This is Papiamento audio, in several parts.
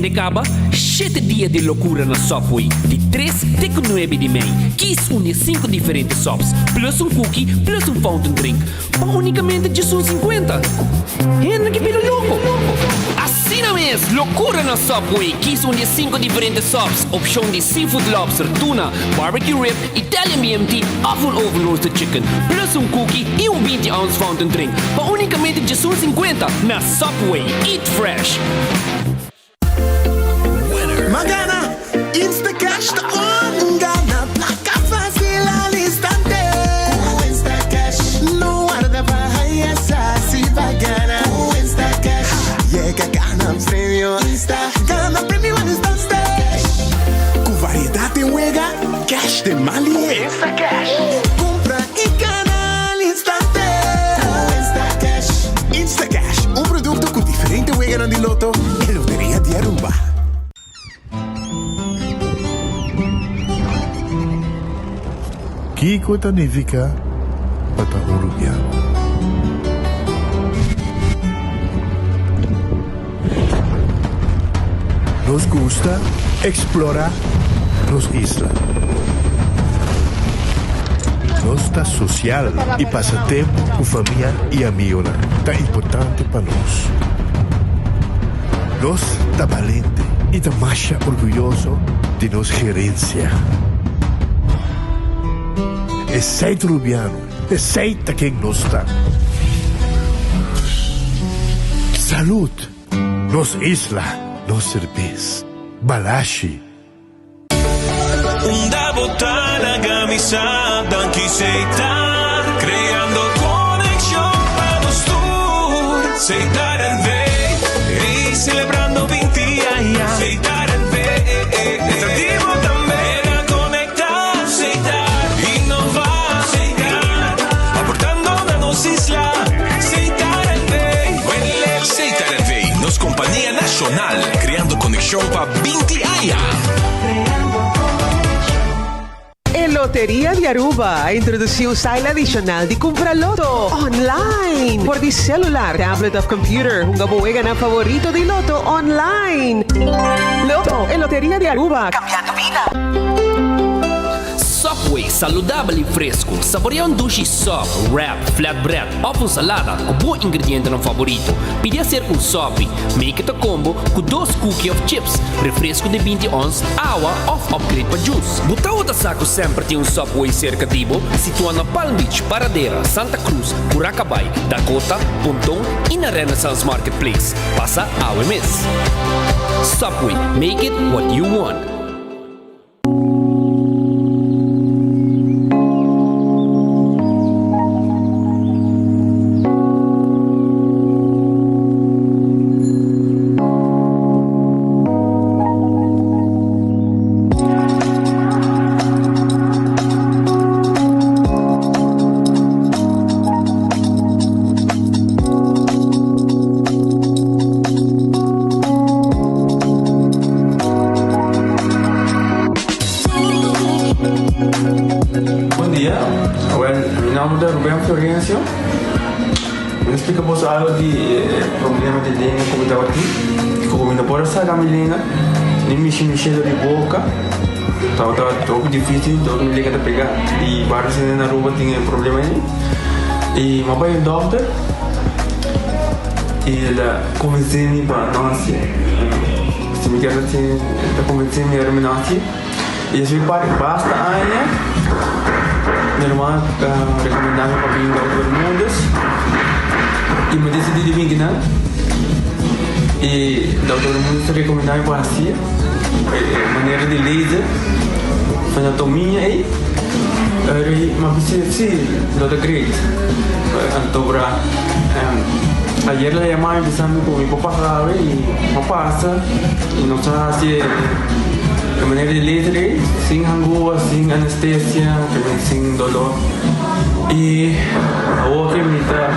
tende caba? Shete dia di locura na Subway, di tres te cu nuebe di mei. Kies un di e cinco diferente subs, plus un cookie, plus un fountain drink, pa unicamente djesun cincuenta. Hende ki bira loco! Asina mes, locura na Subway! Kies un di e cinco diferente subs, opcion di seafood lobster, tuna, barbecue rib, Italian BMT of un oven roasted chicken, plus un cookie y un 20 ounce fountain drink, pa unicamente djesun cincuenta na Subway. Eat fresh! Ma gana! Instacash ta on! Gana placa facil al instante! Cu Instacash no warda pa haya sa si ba gana. Cu Instacash yega gana premio. Insta gana premio al instante! Cu variedad den wega, cash den man lihe. Instacash cumpra y gana al instante. Cu Instacash. Instacash, un producto cu diferente weganan di loto e Loteria di Aruba. Kiko ta nifica pa ta un Rubiano? Nos gusta explora nos isla. Nos ta social y pasa tempo cu famia y amigonan ta importante pa nos. Nos ta balente y ta masha orguyoso di nos gerencia. Esey ta Rubiano, esey ta ken nos ta. Salud! Nos isla, nos serbes. Balashi. Unda bo ta laga mi sa danki Setar creando conexion pa nos tur Setar NV ey celebrando 20 aña Setar NV ta di bo tambe na conecta Setar innova Setar aportando na nos isla Setar NV Setar NV nos compania nacional creando conexion pa 20 aña. E Loteria di Aruba a introduci un style adicional di cumpra loto online por di celular, tablet of computer. Hunga bo weganan favorito di loto online. Loto, e Loteria di Aruba, cambiando bida. Subway, saludabel y fresco. Saborea un dushi sub, wrap, flatbread of un salada cu bo ingredientenan favorito. Pidi hacer un sopi. Make it a combo cu dos cookie of chips, refresco di 20 ons, awa of upgrade pa juice. Bo tawata sa cu semper tin un Subway cerca di bo? Situa na Palm Beach, Paradera, Santa Cruz, Curacabai, Dakota, Ponton y na Renaissance Marketplace. Pasa awe mes. Subway, make it what you want. Bon dia, awel mi nomber ta Ruben Florencio. Mi ta splika boso algo di e problema di lenga ku mi tabatin. Ku mi no por a saka mi lenga, ni mishi mi shelo di boka. Tabata hopi dificil, dor mi lenga ta pega. I varios hende na Aruba tin e problema ei. I mi a bai un dokter i el a konvensé mi pa no hasié. Si mi kier hasié, el ta konvensé mi ora mi no hasié. I despues di basta aña, mi hermano a rekomendá mi pa bin Dokter Bermudez i mi a disidí di bin kinan. I Dokter Bermudez ta rekomendá mi pa hasié e manera di laser, anatomia ei. Eri mi a bisa si, lo ta great. Anto bra ayer el a yama mi bisa mi ku mi por pasa awe i mi a pasa i nos a hasi e manera di laser ei sin hangua, sin anestesia, sin dolor. I awor ke mi ta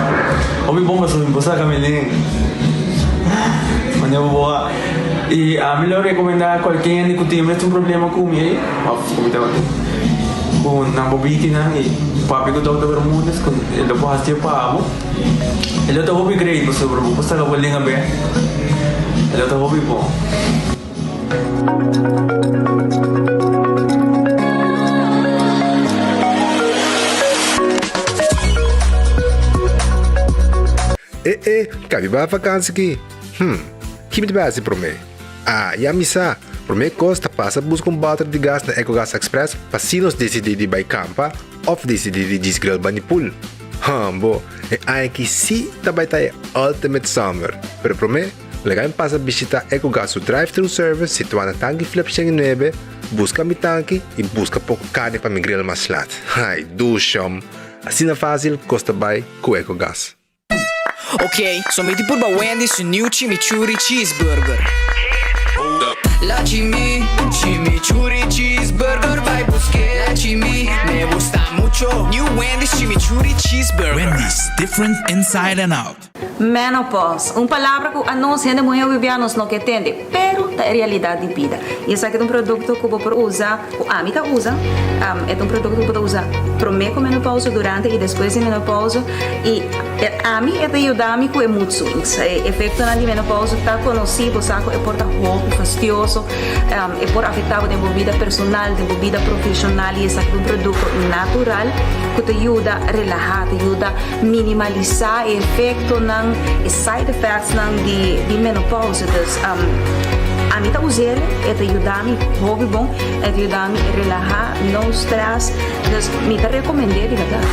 hopi bon pasobra mi por saka mi lenga. Manera bo a i ami lo rekomendá kualke hende ku tin mes un problema ku mi ei òf ku mi tabatin ku nan bo bitinan i papia ku Dòkter Bermudez ku e lo por hasié pa bo. E lo ta hopi great pasobra bo por saka bo lenga bèk. E lo ta hopi bon. E e, kabi ba vakansi ki? Hm, ki mi ta bai hasi promé? Ah, ya mi sa! Promé kos ta pasa buska un bòter di gas na Ecogas Express pa si nos disidí di bai kampa òf disidí di djis grill bani pool. Hambo, e aña aki sí ta bai ta e ultimate summer! Pero promé, laga mi pasa bishitá Ecogas su drive-thru service situá na Tanki Flip 109, buska mi tanki i buska poko karni pa mi grill mas lat. Ai, dushom! Asina fásil kos ta bai ku Ecogas. Ok, so mi tin purba Wendy's su new chimichurri cheeseburger. La chimi, chimichurri cheeseburger bai busk'é. La chimi, me gusta mucho. New Wendy's chimichurri cheeseburger. Wendy's, different inside and out. Menopause, un palabra ku anos hende muhé hopi nos no ke tende, pero ta e realidat di bida. I esaki ta un produkto ku bo por usa, ku ami ta usa, e ta un produkto ku bo ta usa promé ku menopause, durante i despues di menopause. I ami e ta yuda mi ku e mood swings. E efektonan di menopause ta konosí, bo sa ku e por ta hopi fastioso, e por afektá bo den bo bida personal, den bo bida profeshonal i esaki ta un produkto natural ku ta yuda relahá, ta yuda minimalisá e efektonan, e side effectsnan di menopause. Dus ami ta us'el, e ta yuda mi hopi bon, e ta yuda mi relahá, no stress, dus mi ta rekomend'é di bèrdat.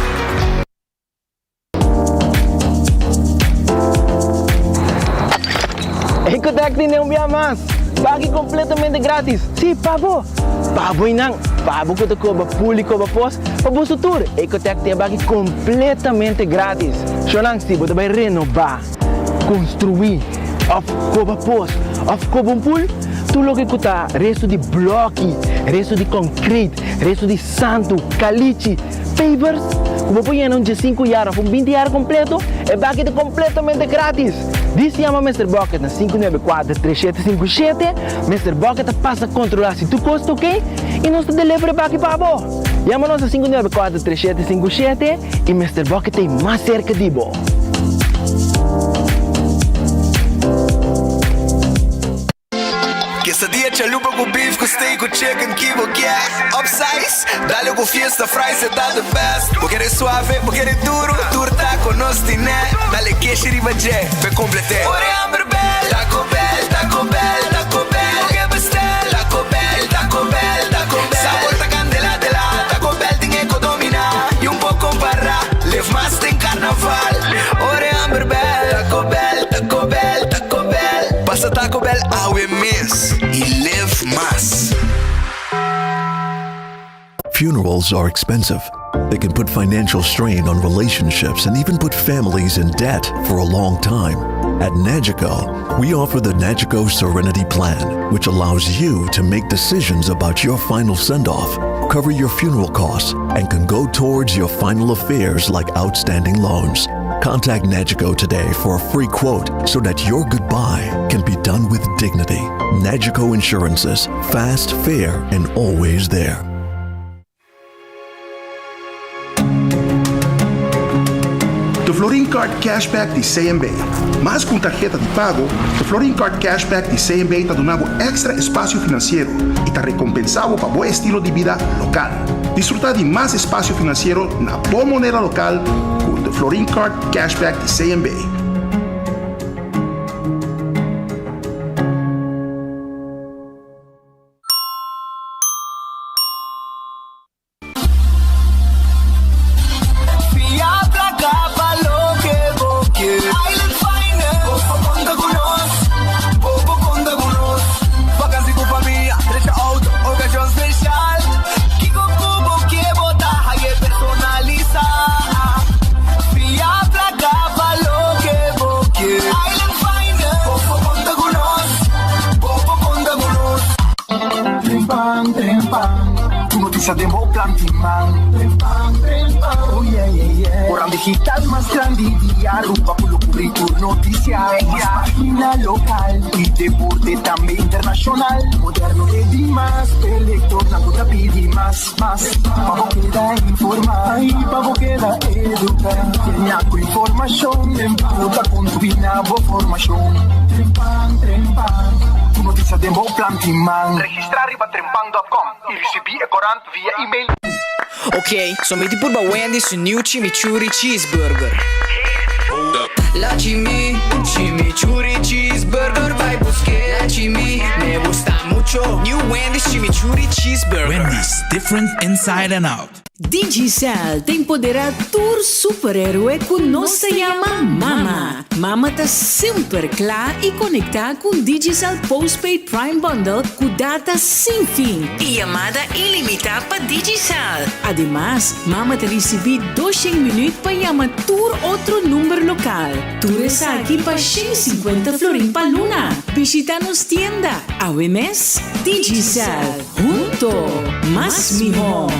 Ecotec tin un bia mas! Baki completamente gratis! Si, pa bo! Pa bo y nan! Pa bo cu ta coba pool y coba pos, pa boso tur! Ecotec tin e baki completamente gratis! Shownan, si bo ta bay renoba, construi, of coba pos, of coba un pool, tur loke cu ta resto di bloki, resto di concrete, resto di santu, calichi, Pavers ku bo por yena un diesinku yar òf un binti yar kompleto, e baki ta kompletamente gratis! Dis yama Mister Bucket na 594 3757, Mister Bucket ta pasa kontrolá si tur kos ta oké i nos ta deliver e baki pa bo! Yama nos na 594 3757 i Mister Bucket ta ei mas serka di bo! Quesadilla chalupa cu beef cu steak cu chicken ki bo kier Upsize, dale cu fiesta fries e ta the best Bo kere suave, bo kere duro, tur taco nos tine Dale keshi riba dje, p'e complete Ora e hamber bel, Taco Bell, Taco Bell, Taco Bell Bo ke bestel, Taco Bell, Taco Bell, Taco Bell Sabor ta candela de la, Taco Bell tin e co domina Y un por compara, live mas den carnaval Ora e hamber bel, Taco Bell, Taco Bell, Taco Bell. Pasa Taco Bell awe mes y live mas. Funerals are expensive. They can put financial strain on relationships and even put families in debt for a long time. At Nagico, we offer the Nagico Serenity Plan, which allows you to make decisions about your final send off, cover your funeral costs, and can go towards your final affairs like outstanding loans. Contact Nagico today for a free quote so that your goodbye can be done with dignity. Nagico Insurances, fast, fair, and always there. The Florin Card Cashback di CMB. Mas ku un tarheta di pago, The Florin Card Cashback di CMB ta duna bo èkstra espasio finansiero i ta rekompensá bo pa bo estilo di bida lokal. Disfrutá di mas espasio finansiero na bo moneda lokal ku The Florin Card Cashback di CMB. Fia placa pa loke bo kier. Island Finance. Bo por conta cu nos. Bo por conta cu nos. Vakantie cu famia, drecha auto, ocasion special. Kico cu bo kier bo ta haye personalisa. Fia placa pa loke bo kier. Island Finance. Bo por conta cu nos. Bo por conta cu nos. Trempan, trempan, tur noticia den bo plan tin man. Trempan, trempan, oh yeah, yeah, yeah. Oran digital mas grandi di Aruba cu lo cubri tur noticia. Mas pagina local y deporte tambe internacional. Moderno e di mas, e lectornan cu ta pidi mas, mas. Pa bo keda informa y pa bo keda educa. Tenia cu informacion den bo ta contribui na bo formacion. Trempan, trempan, tur noticia den bo plan di man. Registra riba trempan dot com y ricibi e corant via email. Ok, so mi tin purba Wendy's su new chimichurri cheeseburger. La chimi, chimichurri cheeseburger bai buske. La chimi, me gusta mucho. New Wendy's chimichurri cheeseburger. Wendy's, different inside and out. Digicel ta empoderá tur superhéroe ku nos ta yama Mama. Mama ta semper kla i konektá ku un Digicel Postpaid Prime Bundle ku data sin fin i yamada ilimitá pa Digicel. Ademas, Mama ta risibí doshen minüt pa yama tur otro number lokal. Tur esaki pa 150 florin pa luna. Bishitá nos tienda awe mes. Digicel, hunto mas mihó!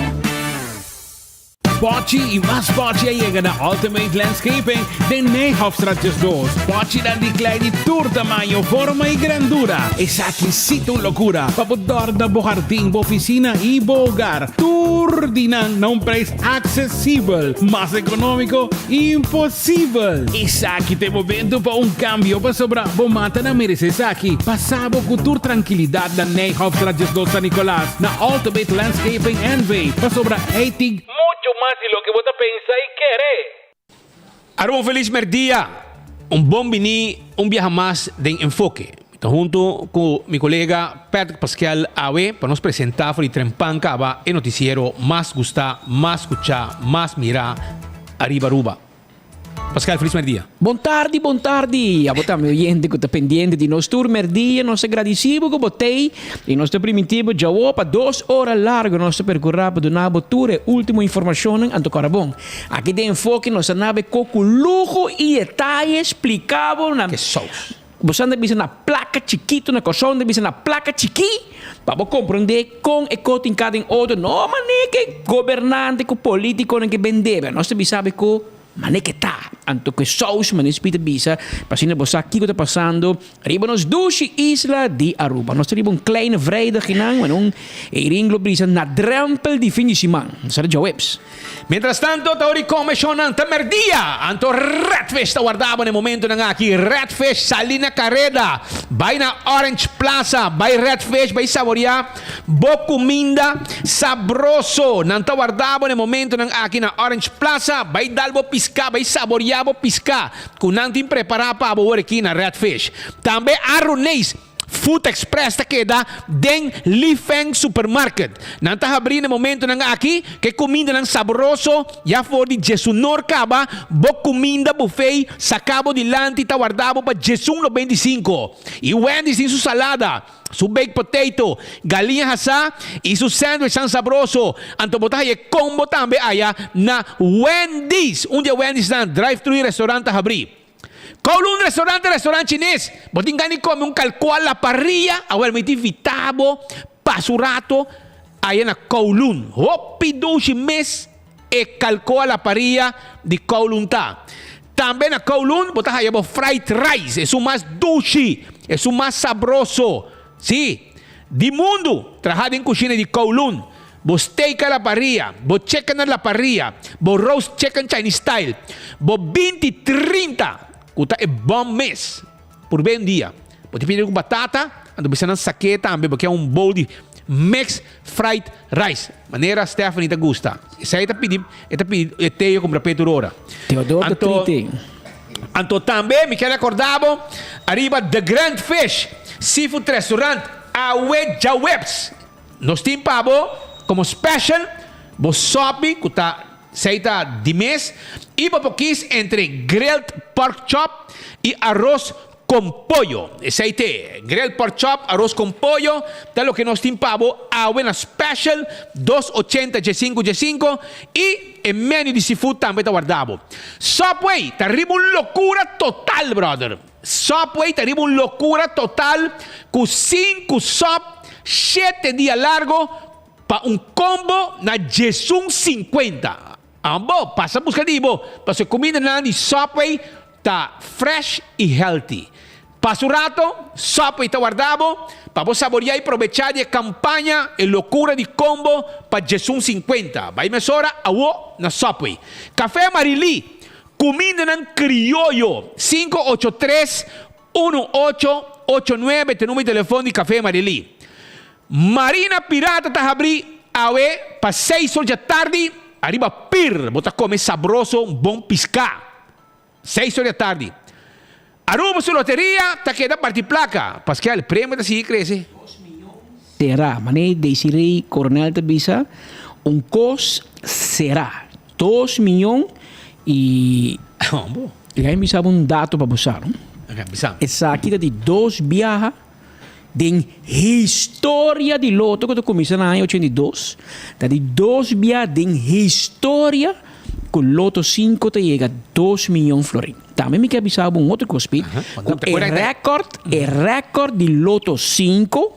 Pochi y mas pochi a yega na Ultimate Landscaping den Nijhofstraat 12. Pochinan di klei di tur tamaño, forma y grandura. Esaki sí ta un locura pa bo dorna bo hardin, bo oficina y bo hogar. Tur di nan na un prijs accesibel. Mas economico, imposibel! Esaki ta e momento pa un cambio pasobra bo matanan merece esaki. Pasa bo cu tur trankilidad na Nijhofstraat 12 San Nicolas na Ultimate Landscaping NV. Pasobra ei tin mucho mas di loke bo ta pensa y kere. Aruba un felis merdia, un bon bini un biaha mas den Enfoke. Mi ta hunto cu mi colega Patrick Paskel awe pa nos presenta for di Trempan caba e noticiero mas gusta, mas scucha, mas mira ariba Aruba. Pascal, felis merdia. Bon tardi, bon tardi. Abo tambe oyente ku ta pendiente di nos tur merdia, nos ta gradisí bo ku bo t'ei i nos ta primintí bo djawo pa dos ora largu nos ta perkurá pa duna bo tur e último informashonnan. Anto kòrda bon, aki den Enfoke nos ta nabe ko ku luho i detaye splika bo na. Ke sous. Bo sa ta bisa na plaka chikitu, na Kòrsou nan ta bisa na plaka chikí, pa bo komprondé kon e ko tin kada den otro. No manera ke gobernante ku polítikonan ke bendé bo. Nos ta bisa bo ku. Mane ke ta, anto ku e sous mane Speed a bisa, pa asina bo sa kiko ta pasando riba nos dushi isla di Aruba. Nos ta riba un kleine vrijdag hinan, mane un eiring lo brisa na drempel di fin di siman. Nos ta djaweps. Mientras tanto ta ora di come shownan ta merdia, anto Redfish ta warda bo na e momentonan aki. Redfish sali na kareda, bai na Orange Plaza, bai Redfish bai saboria Bo kuminda sabroso. Nan ta warda bo na e momentonan aki na Orange Plaza. Bai dal bo piská, bai saboriá bo piská ku nan tin prepará pa bo wor aki na Red Fish. Tambe Arroneis Food Express ta keda den Li Feng Supermarket. Nan ta habrí na e momentonan aki ku e kumindanan sabroso ya for di djesunor kaba bo kuminda bufei saká bo dilanti ta warda bo pa 11.95. I Wendy's tin su salada. Su baked potato, galiña hasá y su sandwichnan sabroso. Anto bo ta haya e combo tambe aya na Wendy's. Un dia Wendy'snan drive-thru y restaurant ta habrí. Kowloon Restaurant ta restaurant chines. Bo tin gana di come un calcoa la parrilla? Awel mi ta invita bo pasa un rato aya na Kowloon. Hopi dushi mes e calcoa la parrilla di Kowloon ta. Tambe na Kowloon bo ta haya bo fried rice, esun mas dushi, esun mas sabroso, sí, di mundu, traha den kushina di Kowloon. Bo steak a la parrilla, bo chicken a la parrilla, bo roast chicken Chinese style, bo 20 30 ku ta e bòm mes. Purbe un dia. Bo ta pidi ku batata, anto bisa nan sak'é tambe, bo ke un bowl di mixed fried rice, manera Stephanie ta gusta. Esei ta pidi, e ta pidi e Teo kumpra p'e tur ora. Teodoro ta Anto, trite. anto tambe mi ker rekorda bo ariba The Grand Fish Seafood Restaurant awe djaweps. Nos tin pa bo komo special bo sòpi ku ta Esei ta di mes y bo por kies entre grilled pork chop y aros con pollo. Esei te, grilled pork chop, aros con pollo ta loke nos tin pa bo awe na special dos ochenta djesinku djesinku y e menu di seafood tambe ta warda bo. Subway ta riba un locura total brother. Subway ta riba un locura total cu sinku sub shete dia largo Pa un combo na djesun 50. Ambo, pasa busca di bo, pasobra e cumindanan di Subway ta fresh y healthy. Pasa un rato, Subway ta warda bo pa bo saboria y probecha di e campaña e locura di combo pa djesun 50. Bay mesora awo na Subway. Café Marilí, cumindanan crioyo, 583. 1889 ta e numero di telefon di Café Marilí. Marina Pirata ta habrí awe pa seis or djatardi ariba pir bo ta kome sabroso un bon piská. Seis or djatardi. Aruba su loteria ta keda parti plaka. Paskel, premio ta sigui krese. Será, manera Desiree Coronel ta bisa, un kos será. Dos miyon i Laga mi bisa bo un dato pa bo sa, no? Esaki ta di dos biaha den historia di loto ku ta kuminsá na aña 82, ta di dos biaha den historia ku loto sinku ta yega dos miyon florin. Tambe mi ke bisa bo un otro kos, Piet, ku e rèkòrt, e rèkòrt di loto sinku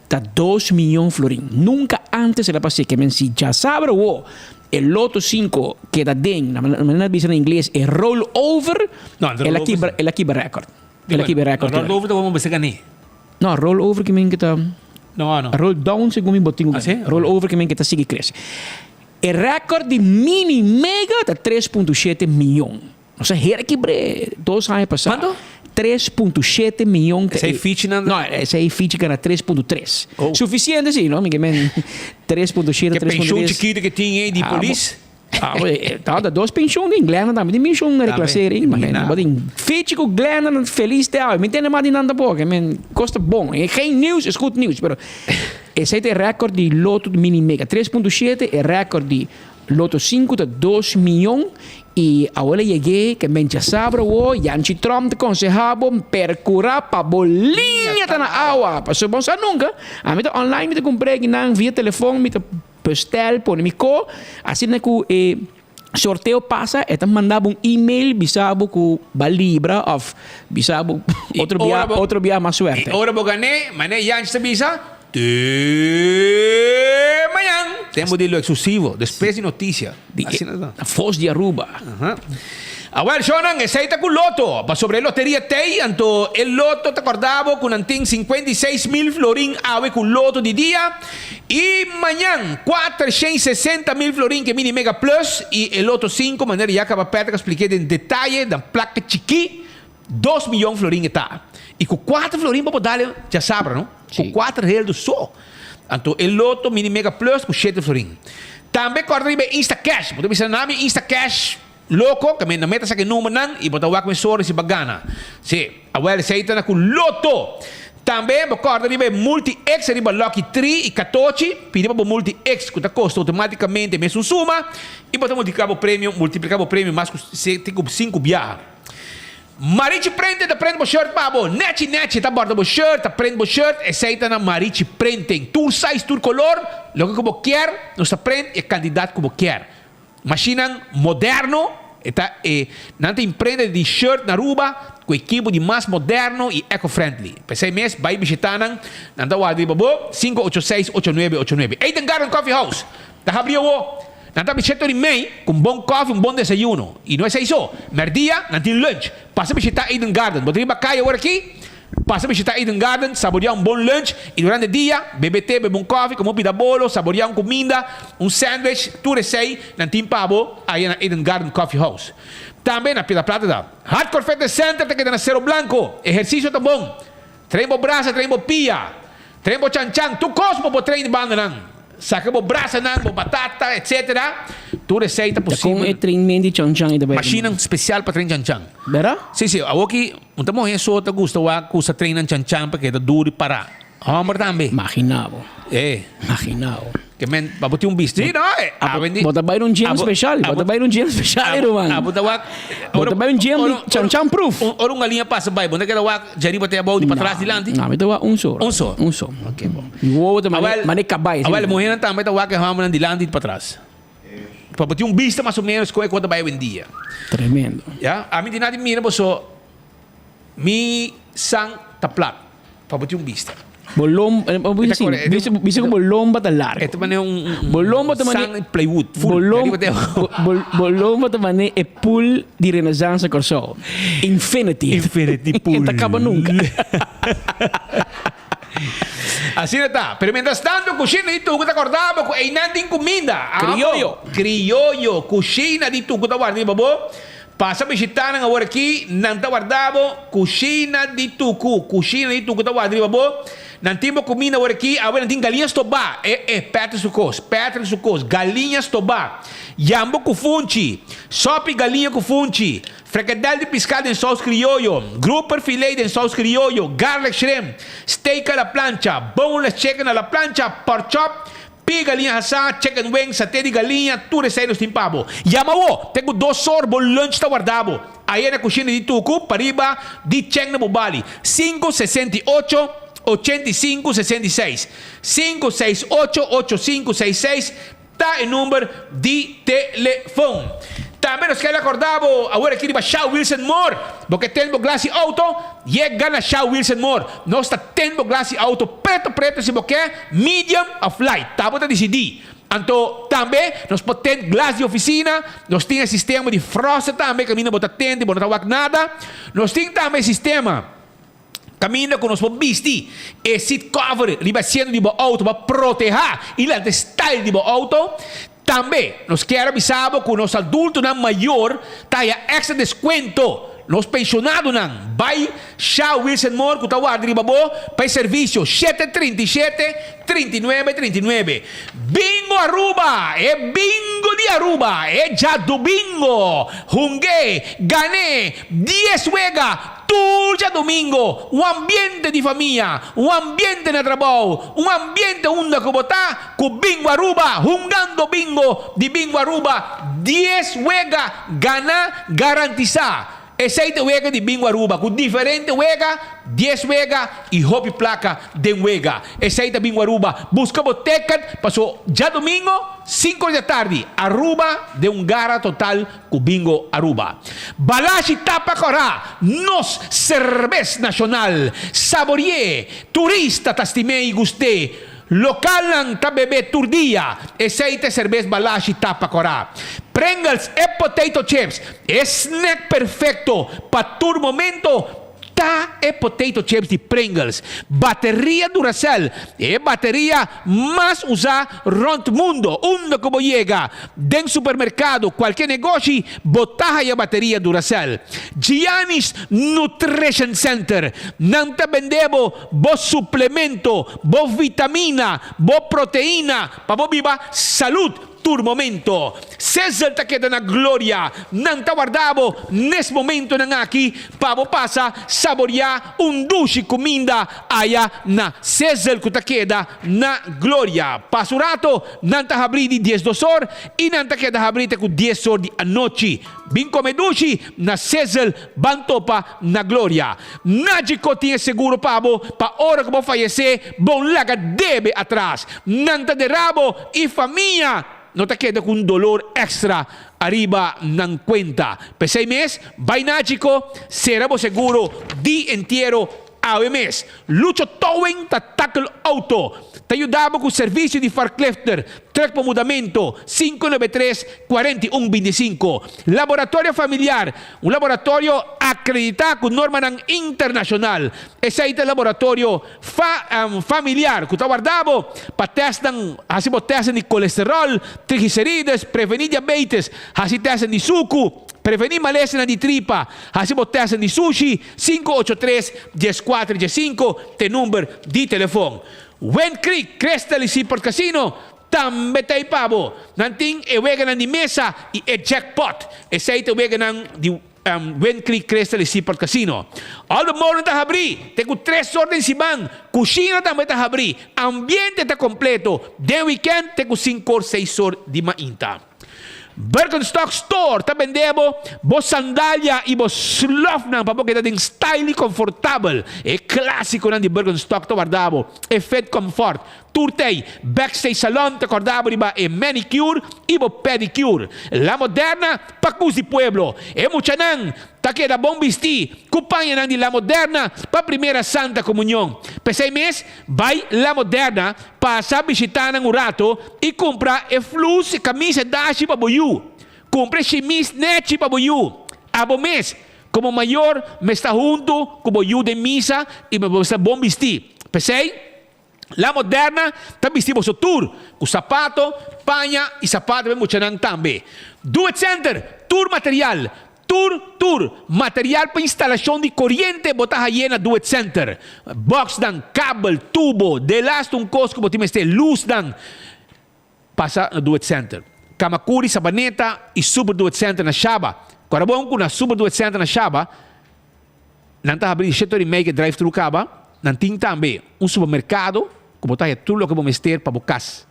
ta dos miyon florin. Nunka ántes el a pas'é. Ke men si djasabra awo e loto sinku keda den, na manera nan bisa na ingles, e roll over, el a kibra, el a kibra rèkòrt. El a kibra rèkòrt. Roll over ta como mester gané. No, roll over ke men ke ta. No, no. Roll down segun mi bo tin ku gané. Roll over ke men ke ta sigui krese. E rèkòrt di mini mega ta 3.7 miyon. Nos a hera kibr'é dos aña pasá. Kuantu? 3.7 miyon. Esei fichinan? No, esei fichi gana 3.3. Sufisiente si, no? Mi ke men 3.7, 3.3. Ke penshon chikitu ke tin ei di polis? Ah, bo, tabata dos penshon den Glenda tambe tin penshon na reclassering. Tambe, Bo tin fichi ku Glenda nan felis te awe. Mi tende mas di nan tampoco. Men kos ta bon. Geen nieuws is goed nieuws. Pero esei ta e record di Lotto Mini Mega. 3.7 e record di Lotto sinku ta dos miyon i awor a yeg'é ke men djasabra awo Yanchi Trump ta konsehá bo perkurá pa bo liña ta na awa pasobra bo no sa nunka ami ta online mi ta kumpr'é kinan via telefon mi ta bestel pone mi ko asina ku e sorteo pasa e ta manda bo un email bisa bo ku bo a libra òf bisa bo otro bia otro bia mas suerte. I ora bo gané manera Yanchi ta bisa Te mañan! Tempo di lo exclusivo, despues di noticia. Asina ta. La voz di Aruba. Awel, shownan, esey ta cu loto. Pasobra e loteria t'ey, anto e loto ta corda bo cu nan tin 56 mil florin awe cu loto di dia. Y mañan, 460 mil florin cu e mini mega plus y e loto 5, manera ya caba Patrick a spliké den detaye, dan placa chikí. Dos miyon florin e ta. I ku kuater florin bo por dal djasabra, no? Ku kuater heldu so. Anto e loto mini mega plus ku shete florin. Tambe kòrda riba e Instacash. Bo ta bisa na mi Instacash loko, ke mi na meta saka e numbernan i bo ta wak mesora si bo a gana. Si, awèl esei ta na ku loto. Tambe bo kòrda riba e Multi X riba Lucky Tree i Katochi. Pidi pa bo Multi X ku ta kosta outomátikamente mesun suma i bo ta multipliká bo premio multipliká bo premio mas ku sinku biaha. Marichi Printing ta print bo shirt pa bo. Nechi nechi ta borda bo shirt, ta print bo shirt. Esey ta na Marichi Printing. Tur size, tur color, loke cu bo kier, nos ta print e cantidad cu bo kier. Machinan moderno, e ta e nan ta imprenta di shirt na Aruba cu ekipo di mas moderno y eco-friendly. P'esey mes bay bishita nan, nan ta warda riba bo, 586 8989. Eden Garden Coffee House ta habri awo. Nan ta bishita di mei ku un bon kòfi, un bon desayuno. I no esei so, mèrdia nan tin lunch. Pasa bishitá Eden Garden. Bo ta riba kaya ora aki? Pasa bishitá Eden Garden, saboriá un bon lunch i durante dia bebe te, bebe un kòfi, kome un pida bolo, saboriá un kuminda, un sandwich, tur esei nan tin pa bo aya na Eden Garden Coffee House. Tambe na Piedra Plata ta Hardcore Fitness Center ta keda na Cerro Blanco. Ehersisio ta bon. Train bo brasa, train bo pia, train bo chanchan, tur kos bo por train di bandanan. Saka bo brasanan, bo batata, etc. Tur esei ta Ta kon posibel. e trainment di chanchan ei ta bai? Mashinnan spesial pa train chanchan. Bera? Si, si. Awoki un ta muhé so ta gusta wak ku sa train nan chanchan pa keda duru i pará. Hòmber tambe. Magina bo. E. Magina bo. Ke men, pa bo tin un bisti, no? E, Abo, bo ta bai na un gym special. Bo ta bai na un gym special, ruman. Abo ta wak. Bo ta bai un gym di chanchan proof. Ora un galiña pasa bai, bo no ta keda wak djariba te abou, di patras dilanti? No, mi ta wak un so. Un so? Un so. Ok, bon. Mi wowo ta mane, mane kabai. Awel, muhernan tambe ta wak e hòmbernan dilanti i di patras. Pa bo tin un bista mas o ménos kon e kos ta bai awendia. Tremendo. Ya, ami di na di mira boso, mi san ta plat. Pa bo tin un bista. Bo lom, eh, bo bisa Eta kore, bisa, bisa ku bo lomba ta largo. Eta mane un, un, Bo lomba ta mane san plywood, full. Bo lom, Arriba te- bo, bo, bo lomba ta mane e pool di Renaissance Kòrsou. Infinity. Infinity pool. E ta kaba nunka. Asina ta. Pero mientras tanto, kushina di Tugu ta kòrda bo ku einan tin kuminda. Amo. Krioyo. Krioyo. Kushina di Tugu ta warda riba bo. Pasa bishita nan awor aki, nan ta warda bo, Cushina di Tucu, Cushina di Tucu ta warda riba bo, nan tin bo cuminda awor aki, awe nan tin galiña stobá, e e, Patrick su cos, Patrick su cos, galiña stobá, yambo cu funchi, sopi galiña cu funchi, frikadel di pisca den saus crioyo, grouper filet den saus crioyo, garlic shrimp, steak a la plancha, boneless chicken a la plancha, pork chop, Pi galiña hasá, chicken wings, saté di galiña, tur esei nos tin pa bo. Yama bo! Te ku dos or bo lunch ta warda bo. Aye na kushina di Tuku, pariba di Cheng na Bubali. Sinku 68 85 66. Sinku 68 85 66 ta e number di telefon. Tambe nos kere akorda bo awor aki riba Shao Wilson Moore. Bo ke ten bo glas di outo? Yega na Shao Wilson Moore. Nos ta ten bo glas di outo preto preto si bo ke, medium of light. Ta bo ta disidí. Anto tambe nos por ten glas di ofisina. Nos tin e sistema di frosted tambe kaminda bo ta tende bo no ta wak nada. Nos tin tambe e sistema kaminda ku nos por bisti e seat cover riba asiento di bo outo pa protehá i lanta e style di bo outo. Tambe nos kier a bisa bo ku nos adultonan mayor ta haya èkstra deskuento. Nos penshonadonan bai Sha Wilson Moore ku ta warda riba bo pa e servisio shete 37 39 39. Bingo Aruba! E bingo di Aruba! E djadumingo! Hung'é! Gan'é! Dies wega! Tur djadumingo, un ambiente di famia, un ambiente na trabou, un ambiente unda ku bo ta ku Bingo Aruba, hungando bingo di Bingo Aruba, dies wega gana garantisá. Esei ta wega di Bingo Aruba ku diferente wega, dies wega i hopi plaka den wega. Esei ta Bingo Aruba. Buska bo teket paso djadumingo sinku di atardi, Aruba den un gara total Ku Bingo Aruba. Balashi tapa kòrá, nos serbes nashonal. Saborié, turista ta stim'é i gust'é. Lokalnan ta bebé tur dia. Esei ta e serbes Balashi tapa kòrá. Pringles e potato chips, e snack perfekto pa tur momento. Ta e potato chips di Pringles. Bateria Duracell, e bateria mas usá rònt mundo. Unda ku bo yega, den supermerkado, kualke negoshi, bo ta haya bateria Duracell. Gianni's Nutrition Center, nan ta bende bo bo suplemento, bo vitamina, bo proteina pa bo biba salud. Tur momento. Cesar ta keda na gloria. Nan ta warda bo nes momentonan aki pa bo pasa saboria un dushi kuminda aya na Cesar ku ta keda na gloria. Pasa un rato nan ta habri di diesdos or i nan ta keda habri te ku dies or di anochi. Bin kome dushi na Cesar ban topa na gloria. Nagico tin e seguro pa bo pa ora ku bo fayesé bo laga debe atras. Nan ta derá bo i famia no ta keda ku un dolor èkstra ariba nan kuenta. P'esei mes, bai Nagico, sera bo seguro di entiero awe mes. Lucho Towing ta tackle auto. Ta yuda bo ku servisio di farklifter, trùk pa mudamentu, 593 41 25. Laboratorio Familiar, un laboratorio akreditá ku normanan internashonal. Esei ta laboratorio fa familiar ku ta warda bo pa tèstnan, hasi bo tèstnan di kolesteròl, triglicerides, prevení diabetes, hasi tèstnan di suku, prevení malesanan di tripa, hasi bo tèstnan di sushi, 583 14 15 ta e number di telefon. Wind Creek, Crystal y Seaport Casino tambe ta ei pa bo. Nan tin e weganan di mesa y e jackpot. Esei ta e weganan di Wind Creek, Crystal y Seaport Casino. All the Molen ta habrí te ku tres or den siman. Kushina tambe ta habrí. Ambiente ta kompleto den weekend te ku sinku or seis or di mainta. Birkenstock Store ta bende bo bo sandalia y bo slofnan pa bo keda den style y confortabel. E clasiconan di Birkenstock ta warda bo e fit comfort. Tur tey, Backstage Salon ta corda bo riba e manicure y bo pedicure. La Moderna pa cus di pueblo. E muchanan ta keda bon bisti cu pañanan di La Moderna pa Primera Santa Comunion. P'esey mes, Bai La Moderna, pasa bishitá nan un rato i kumpra e flus, e kamisa, e dashi pa bo yu. Kumpra e shimis nèchi pa bo yu. Abo mes, komo mayor, mester huntu ku bo yu den misa i bo mester bon bistí. P'esei, La Moderna ta bisti boso tur ku sapato, paña i sapato pa e muchanan tambe. Do It Center, tur material. Tur tur material pa instalashon di koriente bo ta haye na Do It Center. Boxnan, kabel, tubo, delaste un kos ku bo tin mester, lusnan, pasa na Do It Center. Kamakuri, Sabaneta i Super Do It Center na Shaba. Kòrda bon ku na Super Do It Center na Shaba nan ta habri di shete ora i mei ku e drive thru kaba. Nan tin tambe un supermerkado ku bo ta haya tur loke bo mester pa bo kas.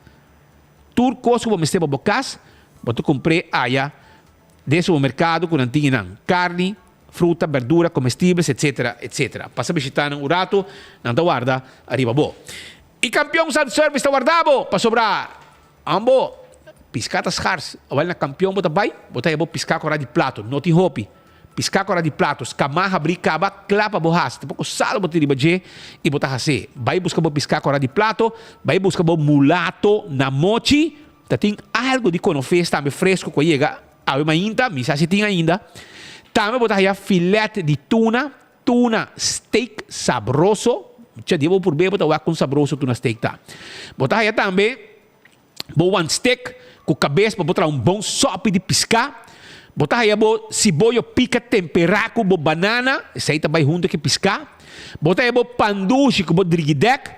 Tur kos ku bo mester pa bo kas bo ta kumpr'é aya Den supermerkado ku nan tin nan karni, fruta, berdura, komestibles, etc. Etc. Pasa bishita nan un ratu, nan ta warda ariba bo. I Kampion Sun Service ta warda bo, pasobra ambo piská ta skars. Awel na Kampion bo ta bai, bo ta haya bo piská kora di plato, no tin hopi. Piská kora di plato, skamá, habrí, kaba, kla pa bo hasi. Ta poko sal bo tin riba dje i bo ta has'é. Bai buska bo piská kora di plato, bai buska bo mulato na mochi. Ta tin algo di konofes tambe fresco ku a yega awe mainta, mi sa si tin ainda. Tambe bo ta haya filet di tuna, tuna steak sabroso. Mucha dia bo por be bo ta wak kon sabroso tuna steak ta. Bo ta haya tambe bo wan steak ku kabes pa bo traha un bon sopi di piská. Bo ta haya bo siboyo pika temperá ku bo banana, esei ta bai hunto ku e piská. Bo ta haya bo pandushi ku bo drigidèk.